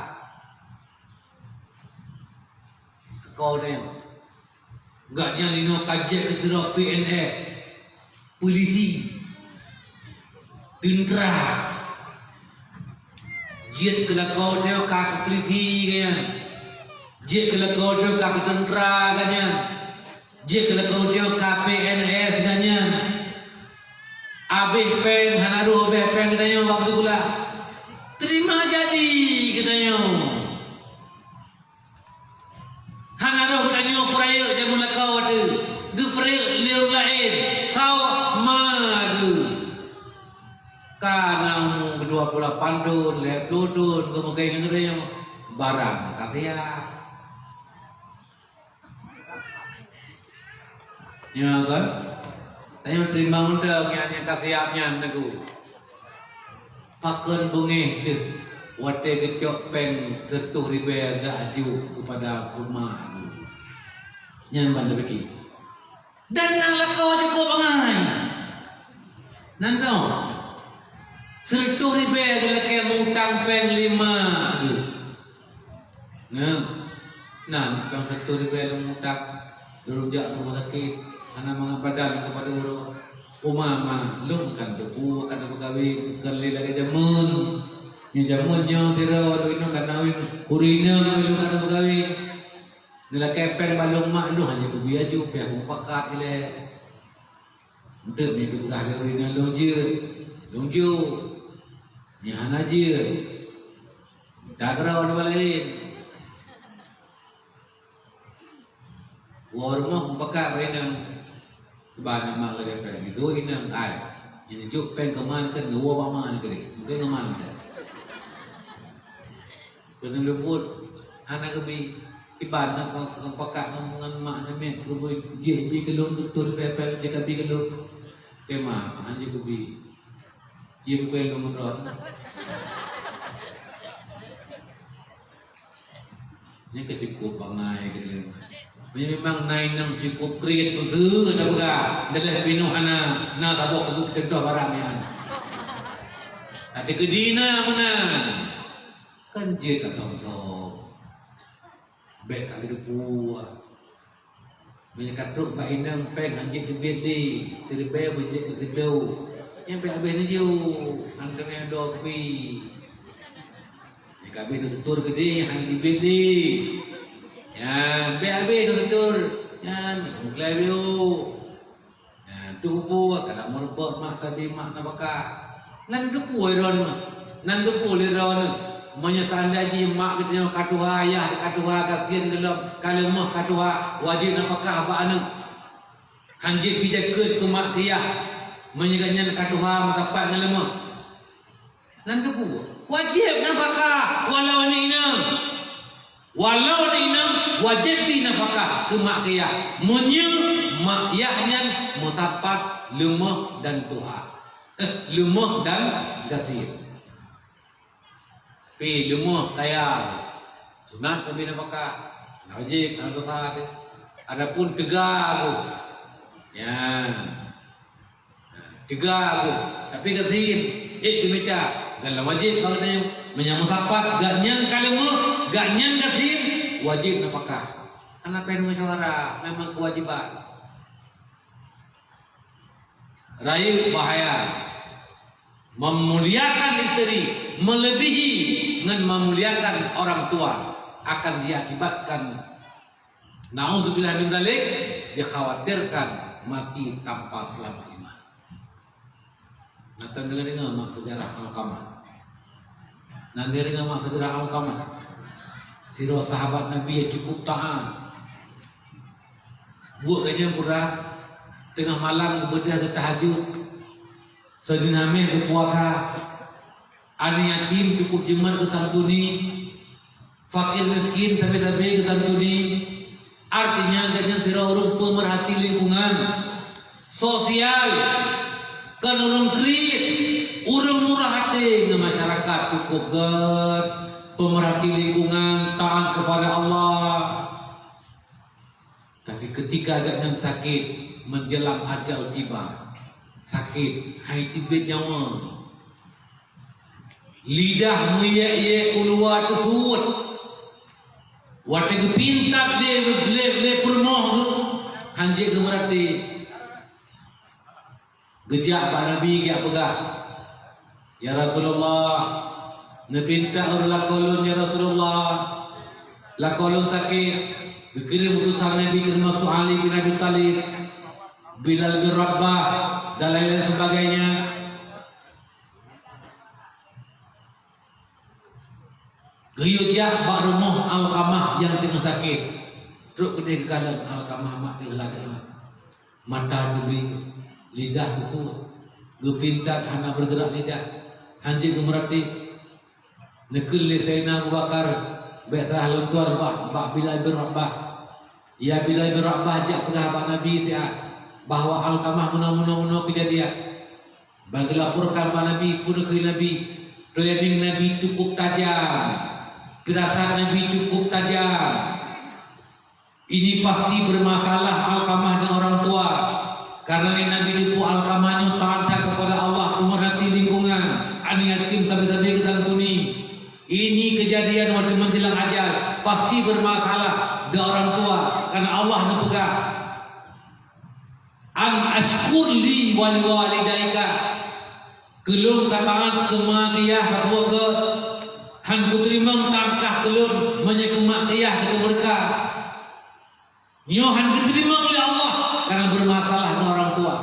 Kau nyoe, gobnyan inoe ka jeuet keu sidroe P N S, polisi, teuntra. Jeuet keu lakoe nyoe ka keu polisi gobnyan. Jeuet keu lakoe nyoe ka keu teuntra gobnyan. Jeuet keu lakoe nyoe ka P N S gobnyan. Abéh péng hana rôh, abéh péng geutanyoe bak sikula. Teurimong jadi geutanyoe. Hana rôh geutanyoe peurayeuk jameun lakoe teuh. Geupeurayeuk lé ureueng laén. Saboh ma geuh. Ka na umu dua puluh lapan thon, lhèe ploh thon, geumeugèe ngon ureueng barang ka siap. Nyoe kan? Tanyoe teurimong dong nyang, nyang ka siap nyan, Teungku. Pakon beungéh deuh watèe geucok péng sireutoh ribèe geuaju keupada mak geuh. Nyan ban teupike. Dan na lakoe jikôb bangai. Nan dong. Sireutoh ribèe geulakèe meu-utang péng lé mak geuh. Nah, nah, utang sireutoh ribèe lôn meu-utang. Lôn jak rumoh sakét, hana mangat badan keupada uroe. Uma, ma, lôn kan teupeu, kan teupeukawen, kon lé lagèe jameun. Nyoe jameun nyoe sidroe, lôn inong kan na ureueng inong lôn kan teupeukawen. Neulakèe péng bak lôn mak lôn hana kubi aju, pih mupakat ilèe. Eunteuk meupeugah lé ureueng inong lôn jeuet, lôn jok. Nyoe hana jeuet. Takeurau nibak laén. Woe rumoh mupakat bak inong. Keubah nibak lagèe péng. Itu inong ai. Nyang jok péng keu ma keu neuwoe bak ma keudéh. Mungken ngon ma. Keuneuk luput, hana geubi. Iban na ka, ka pakat ngon, ngon mak nyan meuet, geubi, jih bi keu lôn, beutôi pèpèl, jih ka bi keu lôn. Tema, han jeuet geubi. Jih bukon lôn ngon droe. Nyan ka jikôb bangai keu lôn. Meunyoe memang na inong jikôb kriet, keu su tapeugah, daleh pinuh hana, na saboh keu su teudoh barang nyan. Tapi keu di na meunan. Kan jeuet ka thom-thom. Bèk ka geuteupeue. Meunyoe ka trok bak inong péng han jeuet teubiet lé, siribèe beujeuet keu keudroe. Nyan bèk habéh neujok, han teumé adoe kui. Nyan ka habéh neuseutor keudéh, han teubiet lé. Nyan bèk habéh neuseutor, nyan meuglai biôh. Nah, tuboh ka dak meureubot mak tadi mak nafakah. Nan teupeue lé droeneuh, nan teupeue lé droeneuh. Meunyoe seundai jih mak geutanyoe ka tuha, yah ka tuha, gasien gohlom ka leumoh ka tuha, wajéb nafakah bak aneuk. Han jeuet pih jakeuet keu mak keu yah. Meunyoe gobnyan ka tuha meusapat ngon leumoh. Nan teupeue, wajéb nafakah walau aneuk inong. Walau aneuk inong, wajéb pih nafakah keu mak keu yah. Meunyoe mak yah nyan meusapat leumoh dan tuha. Eh, leumoh dan gasien. Pih leumoh kaya, sunat leubeh nafakah. Wajéb, hana dosa teuh. Adapun teuga tu, nyan. Teuga tu, tapi gasien, ék teumita, dan lam wajéb bak geutanyoe. Meunyoe meusapat, gobnyan ka leumoh, gobnyan gasien, wajéb nafakah. Hana payah musyawarah, memang keuwajéban. Rayeuk bahaya. Memuliakan isteri melebihi ngon memuliakan orang tua akan diakibatkan, naudzubillah min dzalik, dikhawatirkan mati tanpa selamat iman. Na tan deungoe-deungoe mak seujarah Alqamah? Na deungoe-deungoe mak seujarah Alqamah? Sidroe sahabat Nabi nyang cukup taat. Buet geuh nyan peue, teungoh malam geubeudôh geutahajud, Seuneu Hamèh geupuasa. Aneuk yatim cukup jimat geusantuni, fakir miskin sabe-sabe geusantuni. Artinya, gobnyan sidroe ureuëng peumeurhati lingkungan, sosial, kon ureuëng kriet, ureuëng murah até ngon masyarakat cukup gét, peumeurhati lingkungan, taat kepada Allah. Tapi ketika gobnyan sakét, menjelang ajal tiba, sakét, hai teubiet nyawa, lidah meuyek-yek u luwa teusuet. Watée geupintat lé, lé, lé peurumoh geuh, hanjeuet geumeurati. Geujak bak Nabi geujak peugah, "Ya Rasulullah, neupintat ureuëng lakoe lôn, ya Rasulullah. Lakoe lôn sakét." Geukirém utusan Nabi, teumasuk Ali bin Abi Thalib, Bilal bin Rabah, dan lain-lain sebagainya. Geuyue jak bak rumoh Alkamah nyang teungoh sakét. Trok keudeh geukalon Alkamah mak teuh lagée mata teubiet, lidah teusuet, geupintat hana beugeurak lidah, hanjeuet geumeurati. Neukheun lé Saidina Abu Bakar, "Bék salah lôn tuan bah bak Bilal bin Rabah. Ya Bilal bin Rabah, jak peugah bak Nabi siat bahwa Alkamah meunoe-meunoe-meunoe keujadian." Ban geulaporkan bak Nabi, peue neukheun Nabi, planning Nabi cukup tajam, firasat Nabi cukup tajam. Ini pasti bermasalah Alkamah dengan orang tua. Karena Nabi teupeu Alkamah nyoe taat kepada Allah, peumeurhati lingkungan, aneuk yatim sabe-sabe geusantuni. Ini kejadian waktu menjelang ajal, pasti bermasalah dengan orang tua. Karena Allah neupeugah, "An asykur li wa liwalidaika." Keu lôn ka taát keu ma keu yah ka tuwoe gét, han kuteurimong tangkah keu lôn meunyoe keu ma keu yah ka tuwoe meureuka. Nyoe han geuteurimong lé Allah karena bermasalah ngon orang tua.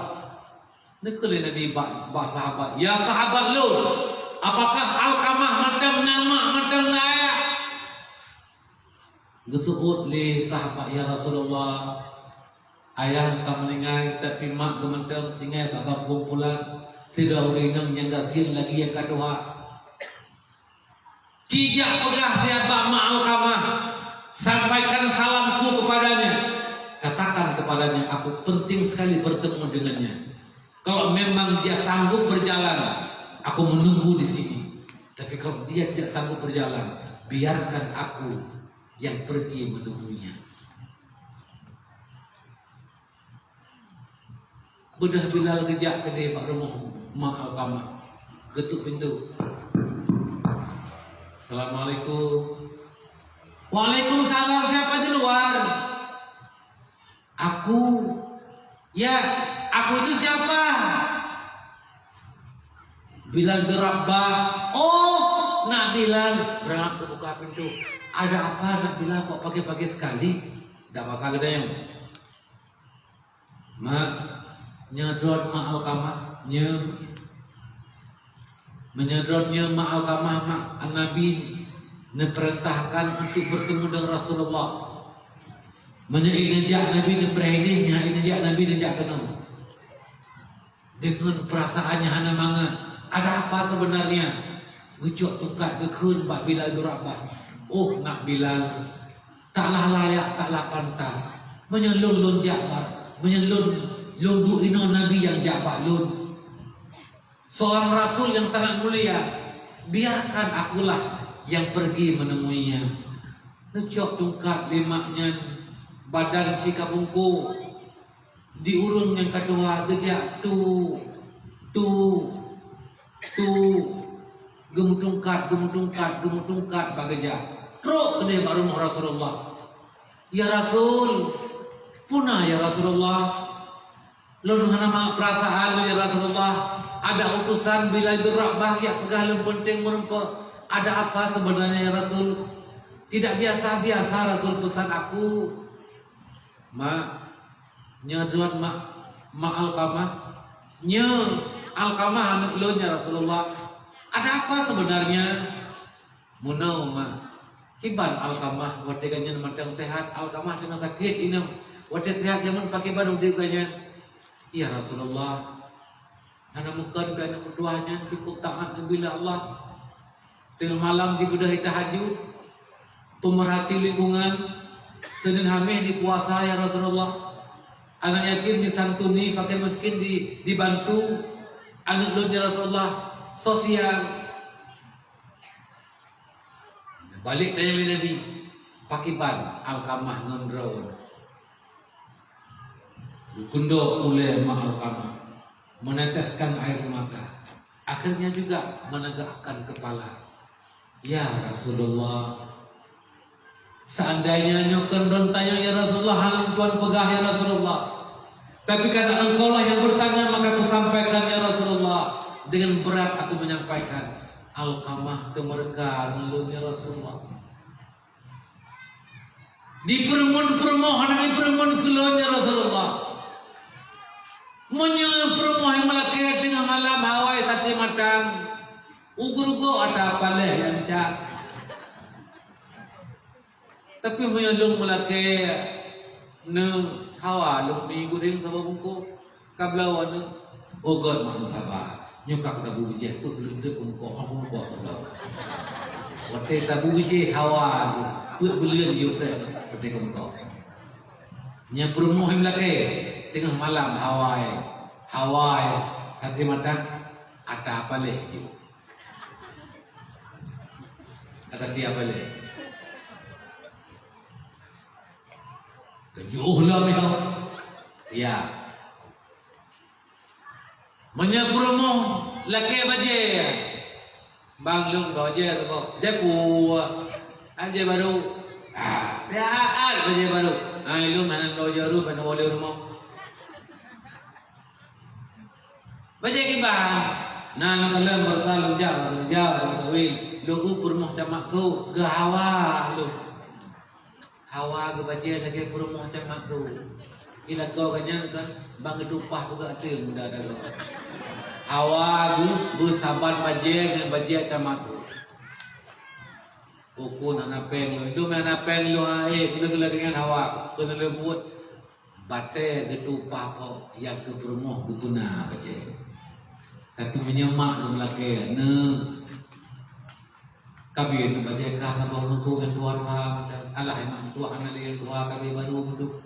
Neukheun lé Nabi bak, bak sahabat, "Ya sahabat lôn, apakah Alkamah mantong na mak, mantong na ayah?" Geuseuôt lé sahabat, "Ya Rasulullah, ayah ka meuninggai, tapi mak geuh mantong tinggai bak gampông pulan, sidroe ureuëng inong nyang gasien lagée nyang ka tuha." Ci jak peugah siat bak ma Alkamah, "Sampaikan salamku kepadanya. Katakan kepadanya, aku penting sekali bertemu dengannya. Kalau memang dia sanggup berjalan, aku menunggu di sini. Tapi kalau dia tidak sanggup berjalan, biarkan aku yang pergi menemuinya." Beudôh Bilal geujak keudeh bak rumoh ma Alkamah. Geutuk pintoe. "Assalamualaikum." "Waalaikumsalam, siapa di luar?" "Aku." "Ya, aku itu siapa?" "Bilal bin Rabah." "Oh, nak Bilal." Rangap teubuka pintoe. "Ada apa nak Bilal kok pagi-pagi sekali?" Dak masa geudeng. "Mak, nyoe droe ma Alkamah, nyoe. Meunyoe droe nyoe ma Alkamah, mak, Nabi neupeurintahkan untuk bertemu dengan Rasulullah. Meunyoe ineujak Nabi neupeureuhideh, nyan ineujak Nabi neujak keunoe." Deungon peurasaan nyang hana mangat, "Ada apa sebenarnya?" Geucok tungkat geukheun bak Bilal bin Rabah. "Oh, nak Bilal, taklah layak, taklah pantas. Meunyoe lôn, lôn jak bak, meunyoe lôn, lôn duek inoe Nabi nyang jak bak lôn. Seorang rasul yang sangat mulia. Biarkan akulah yang pergi menemuinya." Neucok tungkat lé mak nyan, badan si ka bungkôk. Di ureuëng nyang ka tuha geujak tu, tu, tu, geumeutungkat, geumeutungkat, geumeutungkat bak geujak. Trok keudeh bak rumoh Rasulullah. "Ya Rasul." "Peue na, ya Rasulullah?" "Lôn hana mangat peurasaan lôn, ya Rasulullah. Ada utosan Bilal bin Rabah geujak peugah lôn peunteng meurumpok." "Ada apa sebenarnya, ya Rasul?" "Tidak biasa-biasa, Rasul, pesan aku." "Mak, nyoe droe mak, mak Alkamah." "Nyoe Alkamah aneuk lôn, ya Rasulullah." "Ada apa sebenarnya?" "Meunoe, mak, kiban Alkamah watée gobnyan mantong sehat, Alkamah teungoh sakét inong. Watée sehat jameun pakiban udeb gobnyan?" "Ya Rasulullah, hana meukon keu aneuk meutuwah nyan cukup taat neubila Allah. Teungoh malam jibeudôh tahajud, peumeurhati lingkungan, Senin Hamis dipuasa, ya Rasulullah. Anak yatim disantuni, fakir miskin di, dibantu, aneuk lôn, ya Rasulullah, sosial. Balek tanyong lé Nabi, "Pakiban Alkamah ngon droe?" Geukundok ulèe ma Alkamah, meneteskan air mata, akhirnya juga menegakkan kepala. "Ya Rasulullah, seandainya nyoe kon lôn tanyong, ya Rasulullah, hana lôn tuan peugah, ya Rasulullah. Tapi karena engkaulah yang bertanya, maka kusampaikan, ya Rasulullah. Dengan berat aku menyampaikan." Alkamah teumeureuka ngon lôn, ya Rasulullah. Dipeureumeun peurumoh, hana dipeureumeun keu lôn, ya Rasulullah. Meunyoe peurumoh nyang meulakèe teungoh malam hawa saté matang, ugu-ugu ata paléh nyang cak. Tapi meunyoe lôn meulakèe, neu hawa lôn mi gurèng saboh bungkôh. Ka bloe neu, "Oh gèt, mak, saba. Nyoe ka tabu bijéh, peuet buleuen teuk keu meukoh, hana meukoh keu bloe." Watèe tabu bijéh hawa geuh, peuet buleuen geuh watèe keu meukoh. Nyan peurumoh nyang lakèe, teungoh malam hawa, hawa, saté matang, ata paléh jih. Ata tiep paléh. Keujeuh lom nyoe. Ya. Meunyoe peurumoh lakèe bajèe, "Bang, lôn bajèe saboh." "Bajèe peue?" "Bajèe barô." "Ah, siat bajèe barô." "Ah, lôn hana bajèe barô, ban woe lé rumoh." "Bajèe kiban?" "Na, lôn kalon baroesa lôn jak bak keureuja, lôn kawén. Lôn u peurumoh Cak Mak Kôk, geuhawa lôn." Hawa geuh bajèe lagèe peurumoh Cak Mak Kôk. Ilakoe geuh nyan kan, ban geutumpah peugah até muda dagoe. Hawa geuh beusaban bajèe ngon bajèe Cak Mak Kôk. Ukun hana péng lôn, idum hana péng lôn, hai, peue lagèe nyan hawa, keuneuk lôn buet. Batèe geutumpah kok, nyang keu peurumoh geupeuna bajèe. Tapi meunyoe mak lôn lakèe, neu Ka bie bajèe kah saboh meuko nyang tuha-tuha, alah, mak meutuah hana lé nyang tuha, ka bie barô meuduek.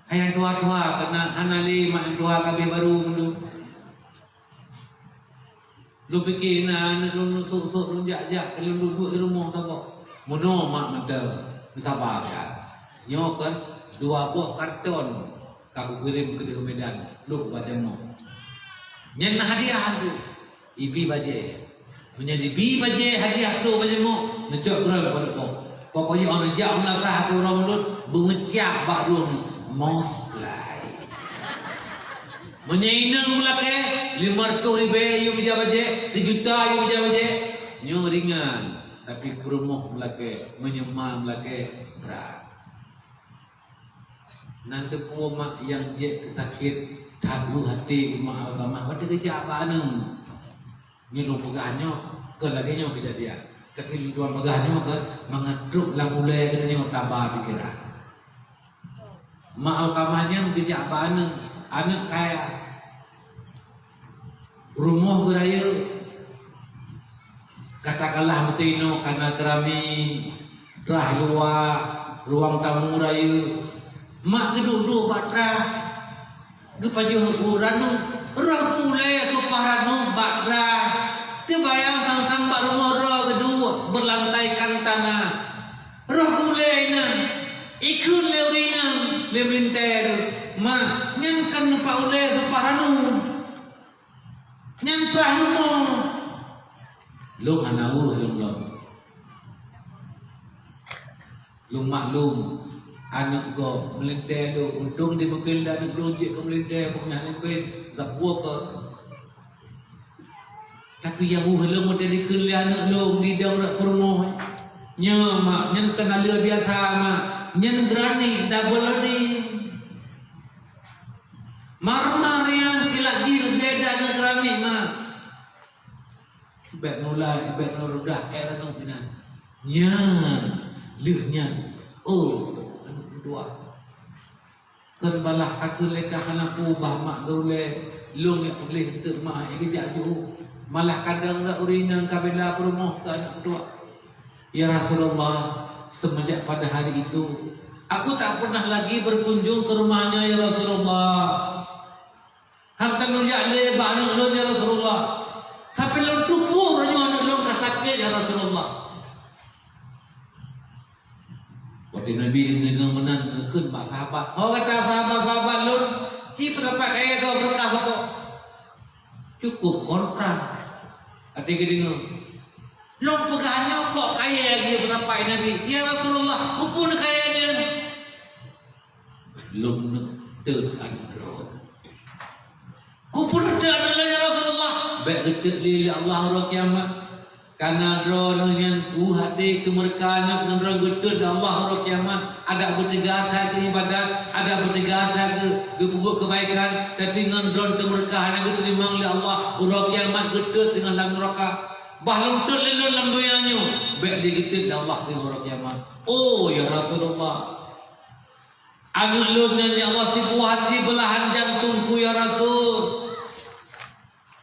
Hai nyang tuha-tuha, keunan hana lé mak nyang tuha, ka bie barô meuduek. Lôn pike na aneuk lôn sôk-sôk lôn jak-jak, lôn duek-duek di rumoh saboh. Meunoe mak mantong meusaba that. Nyoe kan dua boh karton ka kukirém keudéh u Medan, lôn bak jamoe. Nyan na hadiah tu. Ibi bajèe. Meunyoe ibi bajèe hadiah tu bajèe mok, neucok droe bak leupoh. Pokoknya, oh, neujak meunasah keu uroe mulod, beumeuciak bak droe nyoe. Moslai. Meunyoe inong meulakèe, lima ratus ribèe yue meuja bajèe, sijuta yue meuja bajèe, nyoe ringan. Tapi peurumoh meulakèe, meunyoe ma meulakèe, brat. Nan teupeue mak nyang jeuet keu sakét that u até umat agama watèe geujak bak aneuk. Nyoe lôn peugah nyoe, kon lagèe nyoe keujadian. Tapi lôn tuan peugah nyoe kan, mangat trok lam ulèe geutanyoe taba pikeran. Mak agama nyan geujak bak aneuk, aneuk kaya. Rumoh geurayeuk, katakanlah meuti inoe kana keramik, trah luwa, ruang tamu rayeuk. Mak geuduek-duek bak trah, geupajoh u ranub, roh geuulèe keu paih ranub bak trah. Teubayang sang-sang bak rumoh droe geuduek beulantaikan tanah. Roh geuulèe inan, ikheun lé ureueng inan, lé meulintèe, "Mak, nyan kan neupak ulèe keu paih ranub." Nyan trah rumoh. Lôn hana weueh lôn lom. Lôn maklum, aneuk gob meulintèe lôn, untông di mungken aneuk lôn jeuet keu meulintèe, bukon hana mungken, gak buet keu. Tapi nyang weueh lôn watèe dikheun lé aneuk lôn di dong rot peurumoh. Nyoe, mak, nyan kon naleueng biasa, mak. Nyan granit, double loading. Marmer nyan kilat jih beda ngon keramik, mak. Bèk nulai, bèk nuludah, eh, ranub inan. Nyan, lheueh nyan. Oh, aneuk meutuah. Kon balah takheun lé kah hana peue bah mak geuulèe, lôn nyang puléh teuk mak, eh, geujak jiôh. Malah kadang dak ureueng inong ka bela peurumoh keu aneuk meutuah. "Ya Rasulullah, semenjak pada hari itu, aku tak pernah lagi berkunjung ke rumahnya, ya Rasulullah. Hana lôn jak lé bak aneuk lôn, ya Rasulullah. Sampai lôn tupue uroe nyoe aneuk lôn ka sakét, ya Rasulullah." Watèe Nabi neudeungoe meunan, geukheun bak sahabat, "Ho gata sahabat-sahabat lôn, ci peutapat kayèe soe, beureukat soe?" Cukup kontra até geudeungoe. Lôn peugah nyoe kok kayèe lagèe peutapat Nabi. "Ya Rasulullah, keupeue kayèe nyan?" "Lôn neuk teuh aneuk droe." "Keupeue teuh aneuk lôn, ya Rasulullah?" "Bèk geuteuk lé, lé Allah uroe kiamat. Kareuna droeneuh nyan u até keumeureuka nyoe ngon droe geuteuk lé Allah uroe kiamat. Adak beuteuga that geu ibadat, adak beuteuga that geu, geupeubuet keubaikan, tapi ngon droe teumeureuka hana geuteurimong lé Allah, uroe kiamat geuteuk teungoh lam neuraka. Bah lôn teuk lé lôn lam donya nyoe, bèk lé geuteuk lé Allah teungoh uroe kiamat." "Oh, ya Rasulullah." "Aneuk lôn nyan, ya Allah, sibuah hati beulahan jantungku, ya Rasul.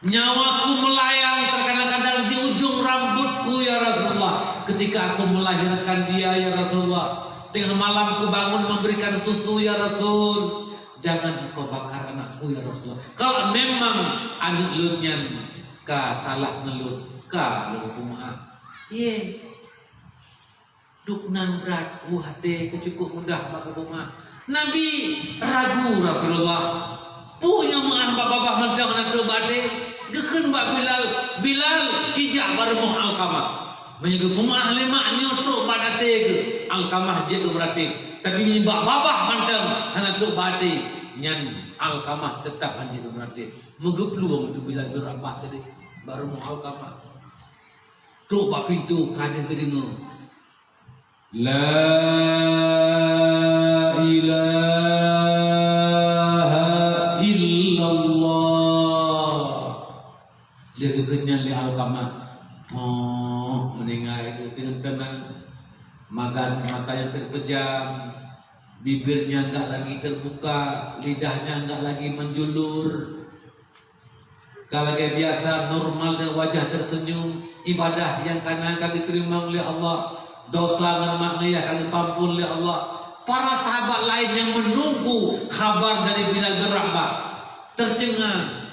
Nyawaku meulayang terkadang-kadang di ujung rambutku, ya Rasulullah, ketika aku melahirkan dia, ya Rasulullah. Tengah malam kubangun memberikan susu, ya Rasul. Jangan engkau bakar anakku, ya Rasulullah. Kalau memang aneuk lôn nyan ka salah ngon lôn, ka lôn peumeu'ah." Ye. Duek nan brat, buet até keu cukôp mudah bak geupeumeu'ah. Nabi ragu, Rasulullah. Peue nyang meu'ah bak babah mantong hana trôk bak até? Geukheun bak Bilal, "Bilal, ci jak bak rumoh Alqamah. Meunyoe geupeumeu'ah lé mak nyoe trôk bak até geuh, Alqamah jeuet geumeuratéb. Tapi meunyoe bak babah mantong hana trôk bak até, nyan Alqamah teutap hana jeuet geumeuratéb." Meugeuplueng Bilal bin Rabah tadi bak rumoh Alqamah. Trôk bak pintoe ka deuh geudeungoe, "La ilaha illallah." Lheueh geukheun nyan lé Alqamah, oh, meuninggai geuh teungeut teunang. Magat mata nyang teupeujam, bibirnya enggak lagi terbuka, lidahnya enggak lagi menjulur. Ka lagèe biasa, normal dan wajah tersenyum, ibadah nyang kana ka geuteurimong lé Allah, dosa ngon maksiat ka geupeuampon lé Allah. Para sahabat laén nyang menunggu khabar dari Bilal bin Rabah teuceungang.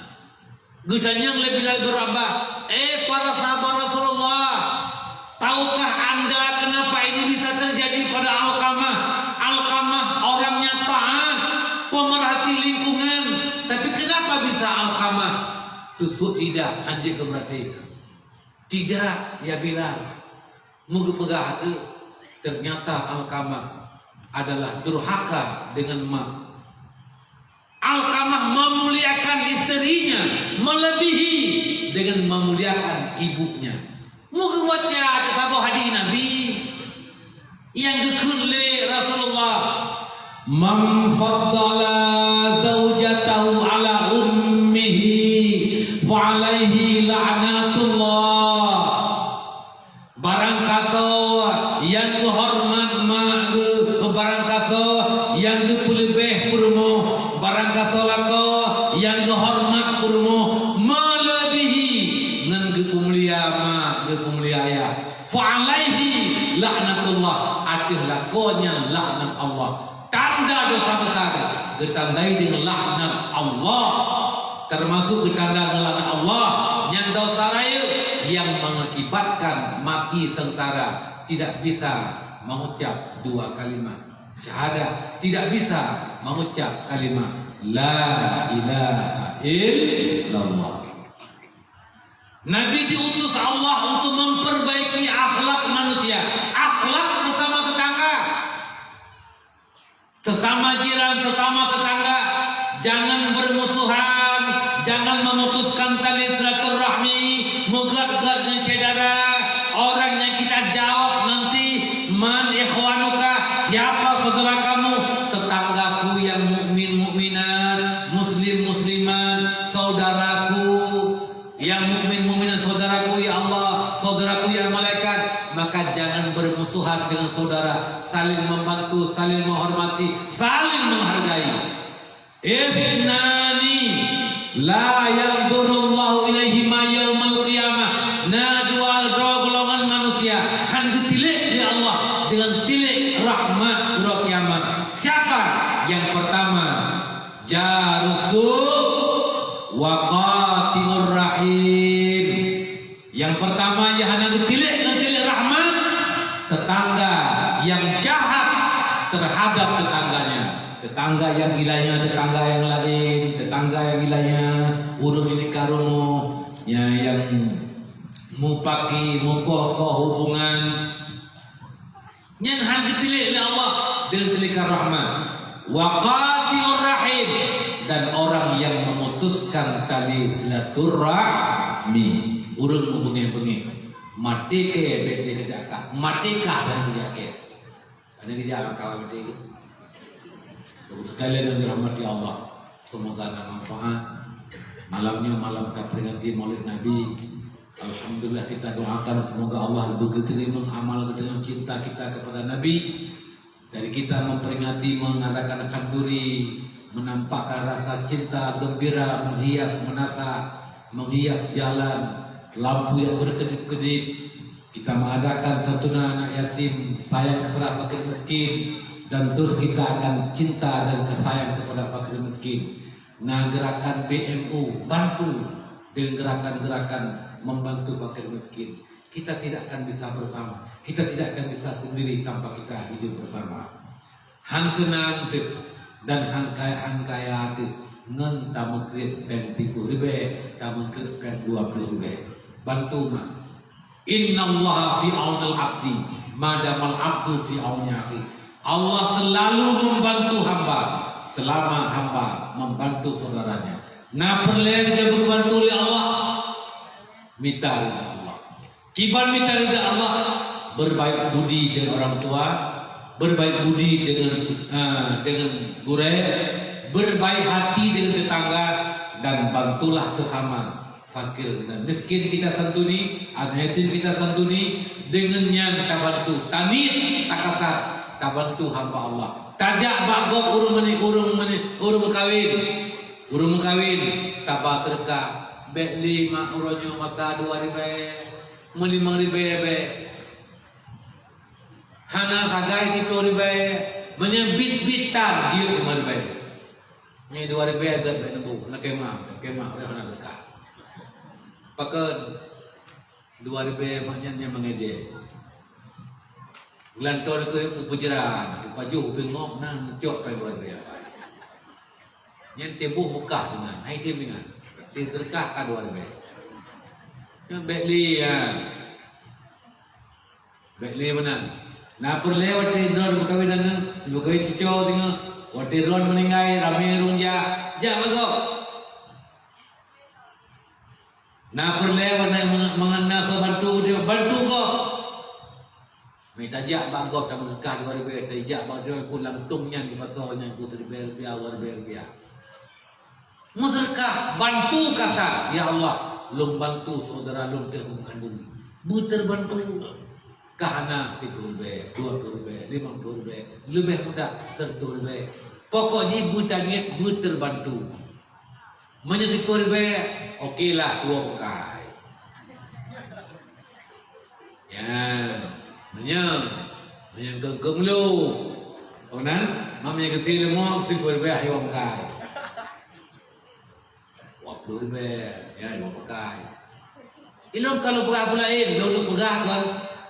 Geutanyong lé Bilal bin Rabah, "Eh, para sahabat Rasulullah, tahukah anda kenapa ini bisa terjadi pada Alqamah? Alqamah orangnya taat, pemerhati lingkungan, tapi kenapa bisa Alqamah tusut lidah, hana jeuet geumeuratéb?" "Tidak, ya Bilal." Meugeupeugah, ternyata Alqamah adalah durhaka dengan mak. Alqamah memuliakan istrinya melebihi dengan memuliakan ibunya. Meugeubeuet ya teusaboh hadis Nabi nyang geukheun lé Rasulullah, "Man faddala zaujatahu ala ummihi, fa alaihi la'natullah." Barangkasoe nyang geuhoreumat mak geuh, barangkasoe nyang geupeuleubeh peurumoh, barangkasoe lakoe nyang geuhoreumat peurumoh meuleubèhi ngon geupeumulia mak, geupeumulia ayah, fa alaihi laknatullah, ateueh lakoe nyan laknat Allah. Tanda dosa besar geutandai deungon laknat Allah. Teumasuk geutanda deungon laknat Allah, nyan dosa rayeuk nyang mengakibatkan mati sengsara, tidak bisa mengucap dua kalimat syahadah, tidak bisa mengucap kalimat la ilaha illallah. Nabi diutus Allah untuk memperbaiki akhlak manusia, akhlak sesama tetangga. Sesama jiran, sesama tetangga, jangan bermusuhan, jangan memutuskan tali silaturahmi, meugat-gat ngon syedara. Orang yang kita jawab nanti, "Man ikhwanuka?" Siapa saudara kamu? Tetanggaku yang mukmin mukminat, muslim muslimat, saudaraku. Yang mukmin mukminat saudaraku, ya Allah, saudaraku, ya malaikat, maka jangan bermusuhan dengan saudara, saling membantu, saling menghormati, saling menghargai. Isnani la yanzurullahu ilaihima yaumal Pertama, jarus su' wa qati'ur rahim. Nyang pertama, nyang hana geutilék ngon tilék rahmat, tetangga nyang jahat terhadap tetangganya. Tetangga nyang ilanya, tetangga nyang laén, tetangga nyang ilanya, ureuëng nyang ka rumoh, nyang, nyang mupaki, mukoh-koh hubungan. Nyan hana geutilék lé Allah deungon teulikan rahmat. Wa qati'ur rahim, dan orang yang memutuskan tali silaturahmi. Ureuëng meubeungéh-beungéh. Maté kée bék lé geujak kah. Maté kah dan geujak kée. Ada geujak kawan maté. Sekalian yang dirahmati Allah, semoga ada manfaat. Malam nyoe malam kita peringati Maulid Nabi. Alhamdulillah, kita doakan semoga Allah berketerima amal geutanyoe cinta kita kepada Nabi. Dari kita memperingati, mengadakan khanduri, menampakkan rasa cinta gembira, menghias menasa, menghias jalan, lampu yang berkedip-kedip. Kita mengadakan santunan anak yatim, sayang kepada fakir miskin, dan terus kita akan cinta dan sayang kepada fakir miskin. Na gerakan B M U, bantu dengan gerakan-gerakan membantu fakir miskin. Kita tidak akan bisa bersama. Kita tidak akan bisa sendiri tanpa kita hidup bersama. Han seunang teuk dan han kaya, han kaya teuk ngon tameukriet péng tiga puluh ribée, tameukriet péng dua puluh ribée. Bantu mak. Innallaha fi aunil abdi, madamal abdu fi auni akhi. Allah selalu membantu hamba selama hamba membantu saudaranya. Na peureulée geubantu lé Allah, mita ridha Allah. Kiban mita ridha Allah, berbaik budi dengan orang tua, berbaik budi dengan, eh, dengan gurée, berbaik hati dengan tetangga, dan bantulah sesama. Fakir dan miskin kita santuni, anak yatim kita santuni, deungon nyan tabantu, taniet, takasat, tabantu hamba Allah. Tajak bak gob ureuëng meuni-, ureuëng meuni-, ureuëng meukawen. Ureuëng meukawen, taba seudeukah, bék lé mak uroe nyoe masa dua ribée, meulimong ribée bék. Hana sagai siploh ribée, meunyoe bit-bit tan jeuet limong ribée. Nyoe dua ribée gét bék neubu, lakée ma, lakée ma, ureuëng hana seudeukah. Pakon dua ribée mak nyan nyang meungejek. Geulantoe keu peujeuran, pajoh ubé ngok nan cok pai dua ribée. Nyan teuboh beukah deungon, hai teuh deungon. Teuh seudeukah ka dua ribée. Nyan bék lé, ya. Bék lé meunan. Na peureulée watée droe meukawen aneuk, meukawen cucoe singoh, watée droe meuninggai, ramé ureuëng jak, jak bak gob. Na peureulée watée meunan soe bantu, bantu gob. Mita jak bak gob tameuseudeukah dua ribée, tajak bak droe ku lam tong nyan dipasoe nyan ku siribée rupiah, dua ribée rupiah. Meuseudeukah, bantu kasat, "Ya Allah, lôn bantu syedara lôn teuh meukeunong." Beuteubantu. Ka hana siploh ribée, dua ploh ribée, limong ploh ribée, leubeh mudah seratus ribée. Pokok jih beutaniet beuteubantu. Meunyoe siploh ribée, oke lah, dua bungkai. Ya, meunyoe, meunyoe keu, keu meulu. Keunan, mam nyang geusie leumô, siploh ribée akhé wang kai. Dua ploh ribée, ya, dua pakai. Ilôn ka lôn peugah peue laén, lôn peugah kon,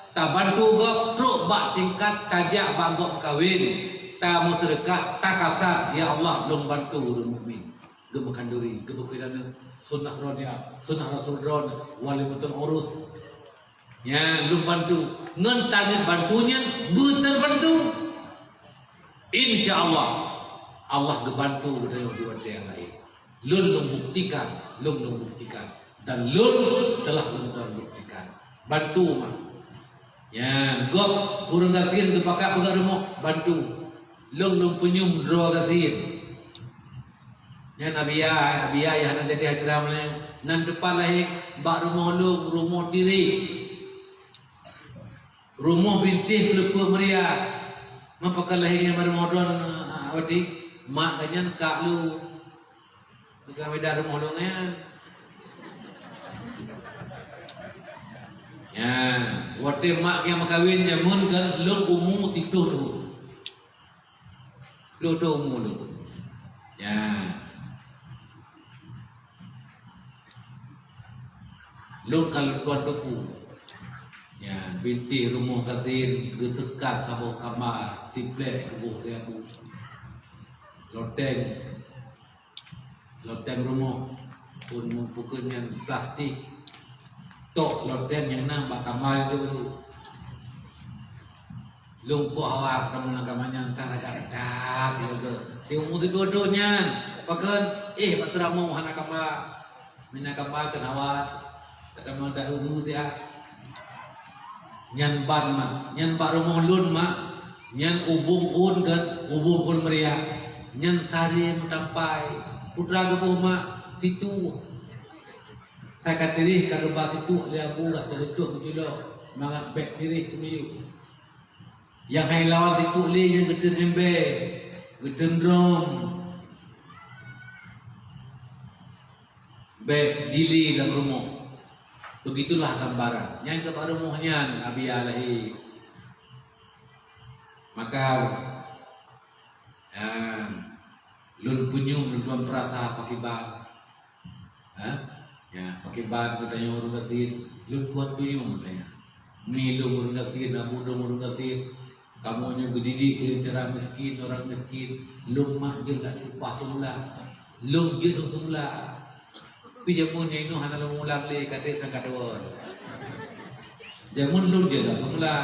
tabantu gob trok bak tingkat tajak bak gob kawen, tameuseudeukah, takasat, "Ya Allah, lôn bantu ureuëng mukmin." Geumeukeunong duri, geumeukeunong sunnah droe, sunnah Rasul droe, walimatul urus. Nyan lôn bantu. Ngon tangiet bantu nyan beuteubantu. Insya Allah, Allah geubantu geutanyoe di watée nyang laén. Lôn, lôn buktikan, lôn, lôn buktikan. Dan lôn telah lôn buktikan. Bantu mak. Nyan, gob ureuëng gasien geupakat peugah rumoh, bantu. Lôn, lôn peunyum droe gasien. Nyan Abiya, Abiya nyang hana jadi acara meunang. Nan teumpat lahé bak rumoh lôn, rumoh Tirék. Rumoh bintéh Keuleupeuet Meuria. Meupakon lahé nyan bak rumoh droen, ah, Wati. Mak geuh nyan kak lôn. Tukang beda rumoh lôn nyan. Nyan, watée mak nyang meukawen jameun kan lôn umu siploh thon. Lôn dong umu lôn. Ya. Lôn ka lôn tuan teupeu. Ya, bintéh rumoh gasien geuseukat saboh kama siplek tuboh lé Abu. Loteng, loteng rumoh pun meupeukeuen nyan plastik. Tok loteng nyang na bak kama lé Abu. Lôn kok awak teuma agama nyan tan agak that, ya ke? Di umu sidua-dua nyan, pakon, eh, bak seuramoe hana kamba. Mina kamba keu awak, kata meudah ulu dia. Nyan ban mak, nyan bak rumoh lôn mak, nyan ubung un kan, ubung un meriah. Nyan sari meutampai, putra geuboh mak, situ. Sai ka tirih ka geuba situ lé Abu dah peugeutôk meuculok, mangat bèk tirih keumiyueb. Nyang hai lawan siplôh lé nyang geuteun ember, geuteun drom. Bèk dilé lam rumoh. Begitulah gambaran. Nyang keu bak rumoh nyan Abi lahé. Maka, ya, lôn peunyum lôn tuan peurasa pakiban. Ha? Ya, pakiban geutanyoe ureueng gasien, lôn tuan tunyong geutanyoe. Mi lôn ureueng gasien, abu lôn ureueng gasien. Kamoe nyoe geudidik keu cara miskin, orang miskin. Lôn mak jeuet dak tumpah seumula. Lôn jeuet seumula. Pi jameun nyoe inoe hana lôn ulang lé, kadek sang kadua. Jameun lôn jeuet dak seumula.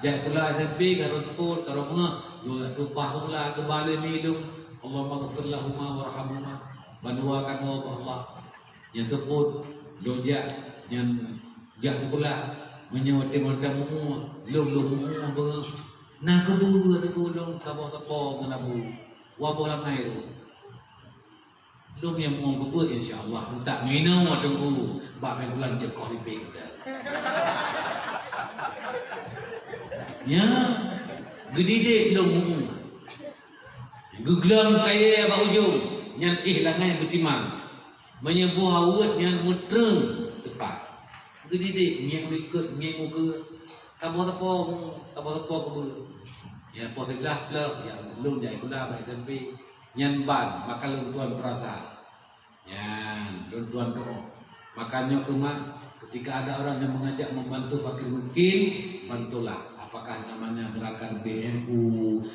Jak sikula S M P, ka rhot seukôt, ka rhot meungoh, lôn dak tumpah seumula, geuba lé mi lôn. Allahumma ghfir lahuma warhamhuma. Bandua ka droe bak Allah. Nyang teupot, lôn jak, nyan jak sikula. Meunyoe watèe mantong meu-ueng, lôn, lôn meu-ueng beungoh. Na keubeue teungku lôn saboh sapo ngon abu. Waboh langai tu. Lôn nyang meu-ueng keubeue, insya Allah. Entak meuinoe teungku, bak minggu bulan jeuet koh lipéh. Nya, geudidik lôn meu-ueng. Geugleueng kayèe bak ujong, nyan éh langai beutimang. Meunyoe boh aweuet nyan meutreueng teupat. Geudidik, ngieng likot, ngieng ukeue. Saboh sapo, saboh sapo keubeue. Ya, poh siblaih plôh, ya, lôn jak sikula bak S M P. Nyan ban, maka lôn tuan peurasa. Nyan, lôn tuan doa. Maka nyoe keuh mak, ketika ada orang yang mengajak membantu fakir miskin, bantulah. Apakah namanya gerakan B N U,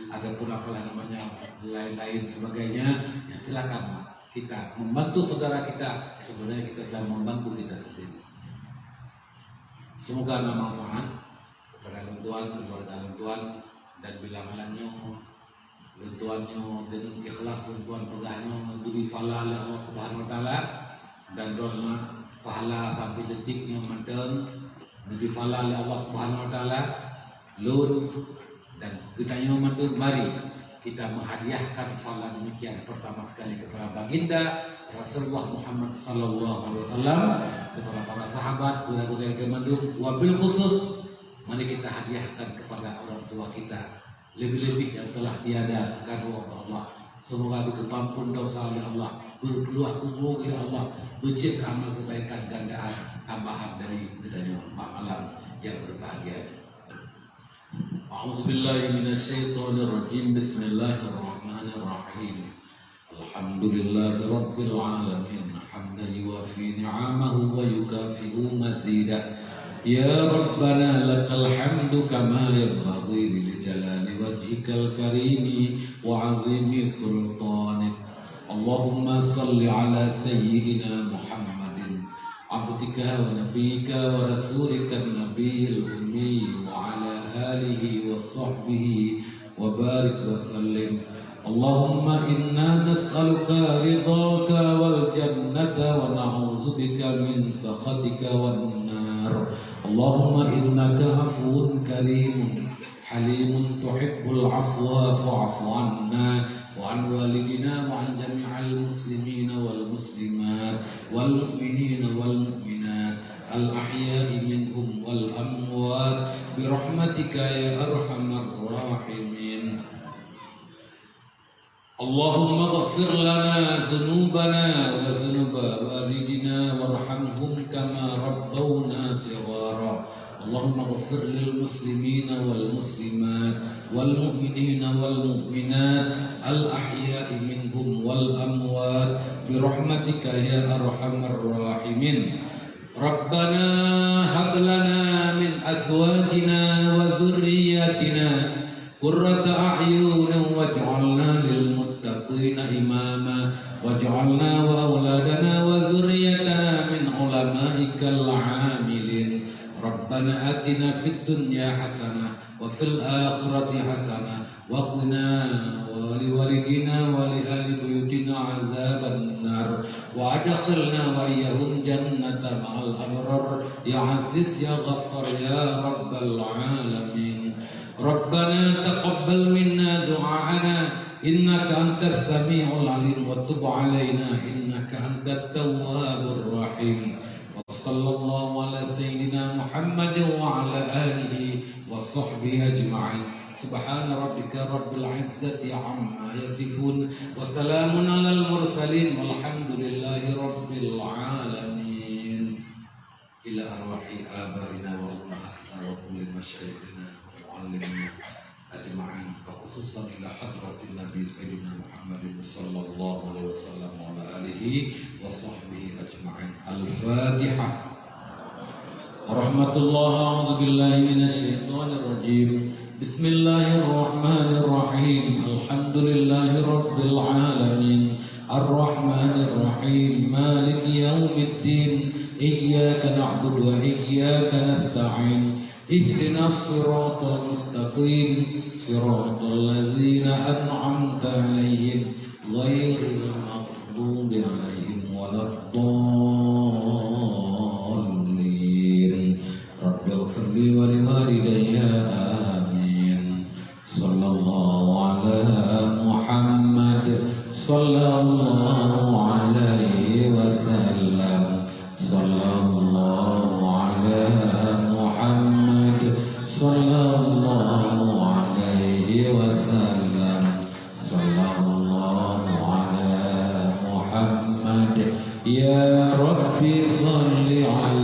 ataupun apalah namanya lain-lain sebagainya, ya silakan mak. Kita membantu saudara kita, sebenarnya kita sedang membantu kita sendiri. Semoga na manfaat kepada lôn tuan, keluarga lôn tuan, dan bila malam nyoe lôn tuan nyoe deungon ikhlas lôn tuan peugah nyoe geubri pahala lé Allah Subhanahu Wa Taala, dan droeneuh pahala sampai detik nyoe mantong geubri pahala lé Allah Subhanahu Wa Taala. Lôn dan geutanyoe mantong, mari kita menghadiahkan pahala demikian pertama sekali kepada Baginda Rasulullah Muhammad sallallahu alaihi wasallam, kepada para sahabat, guru-guru yang mantong, wabil khusus mari kita hadiahkan kepada orang tua kita. Lebih-lebih yang telah tiada, ka doa bak Allah. Semoga geupeuampon dosa lé Allah, beupeuluah kubur lé Allah, beujeuet keu amal kebaikan gandaan tambahan dari geutanyoe bak malam yang berbahagia ini. A'udzubillahi minasyaitonirrajim. Bismillahirrahmanirrahim. Alhamdulillahirabbil alamin. Hamdan yuwafi ni'amahu wa yukafi'u mazidah. Ya Rabbana lakal hamdu kama yanbaghi li jalali wajhikal karimi wa azimi sultanik. Allahumma salli ala sayyidina Muhammadin abdika wa nabiyyika wa rasulika nabiyil ummi wa ala alihi wa sahbihi wa barik wa sallim. Allahumma inna nas'aluka ridhaka wal jannata wa na'udzubika min sakhatika wan nar. Allahumma innaka afuwun karimun halimun tuhibbul afwa fa'fu anna wa an walidina wa an jami'il muslimina wal muslimat wal mu'minina wal mu'minat al ahya'i minhum wal amwat bi rahmatika ya arhamar rahimin. Allahumma ighfir lana dzunubana wa dzunuba walidina warhamhum kama rabbawna shighara. Allahumma ighfir lil muslimina wal muslimat wal mu'minina wal mu'minat al ahya'i minhum والأموات برحمتك يا أرحم الراحمين. ربنا هب لنا من أزواجنا وذرياتنا قرة أعين واجعلنا للمتقين إماما واجعلنا وأولادنا وذريتنا من علمائك العاملين. ربنا آتنا في الدنيا حسنة وفي الآخرة حسنة وقنا ولوالدينا ولأهل بيوتنا عذاب النار وأدخلنا وإياهم جنة مع الأبرار يا عزيز يا غفار يا رب العالمين. ربنا تقبل منا دعاءنا إنك أنت السميع العليم وتب علينا إنك أنت التواب الرحيم. وصلى الله على سيدنا محمد وعلى آله وصحبه أجمعين. سبحان ربك رب العزة عما يصفون وسلام على المرسلين والحمد لله رب العالمين. إلى أرواح آبائنا وأمهاتنا وكل مشايخنا ومعلمينا أجمعين، وخصوصا إلى حضرة النبي سيدنا محمد صلى الله عليه وسلم وعلى آله وصحبه أجمعين. الفاتحة. رحمة الله، أعوذ بالله من الشيطان الرجيم. بسم الله الرحمن الرحيم. الحمد لله رب العالمين. الرحمن الرحيم. مالك يوم الدين. إياك نعبد وإياك نستعين. اهدنا الصراط المستقيم، صراط الذين أنعمت عليهم، غير المغضوب عليهم ولا الضالين. رب اغفر لي ولوالدي. آمين. صلى الله على محمد، صلى الله عليه وسلم. صلى الله على محمد، صلى الله عليه وسلم. صلى الله على محمد. يا رب صل على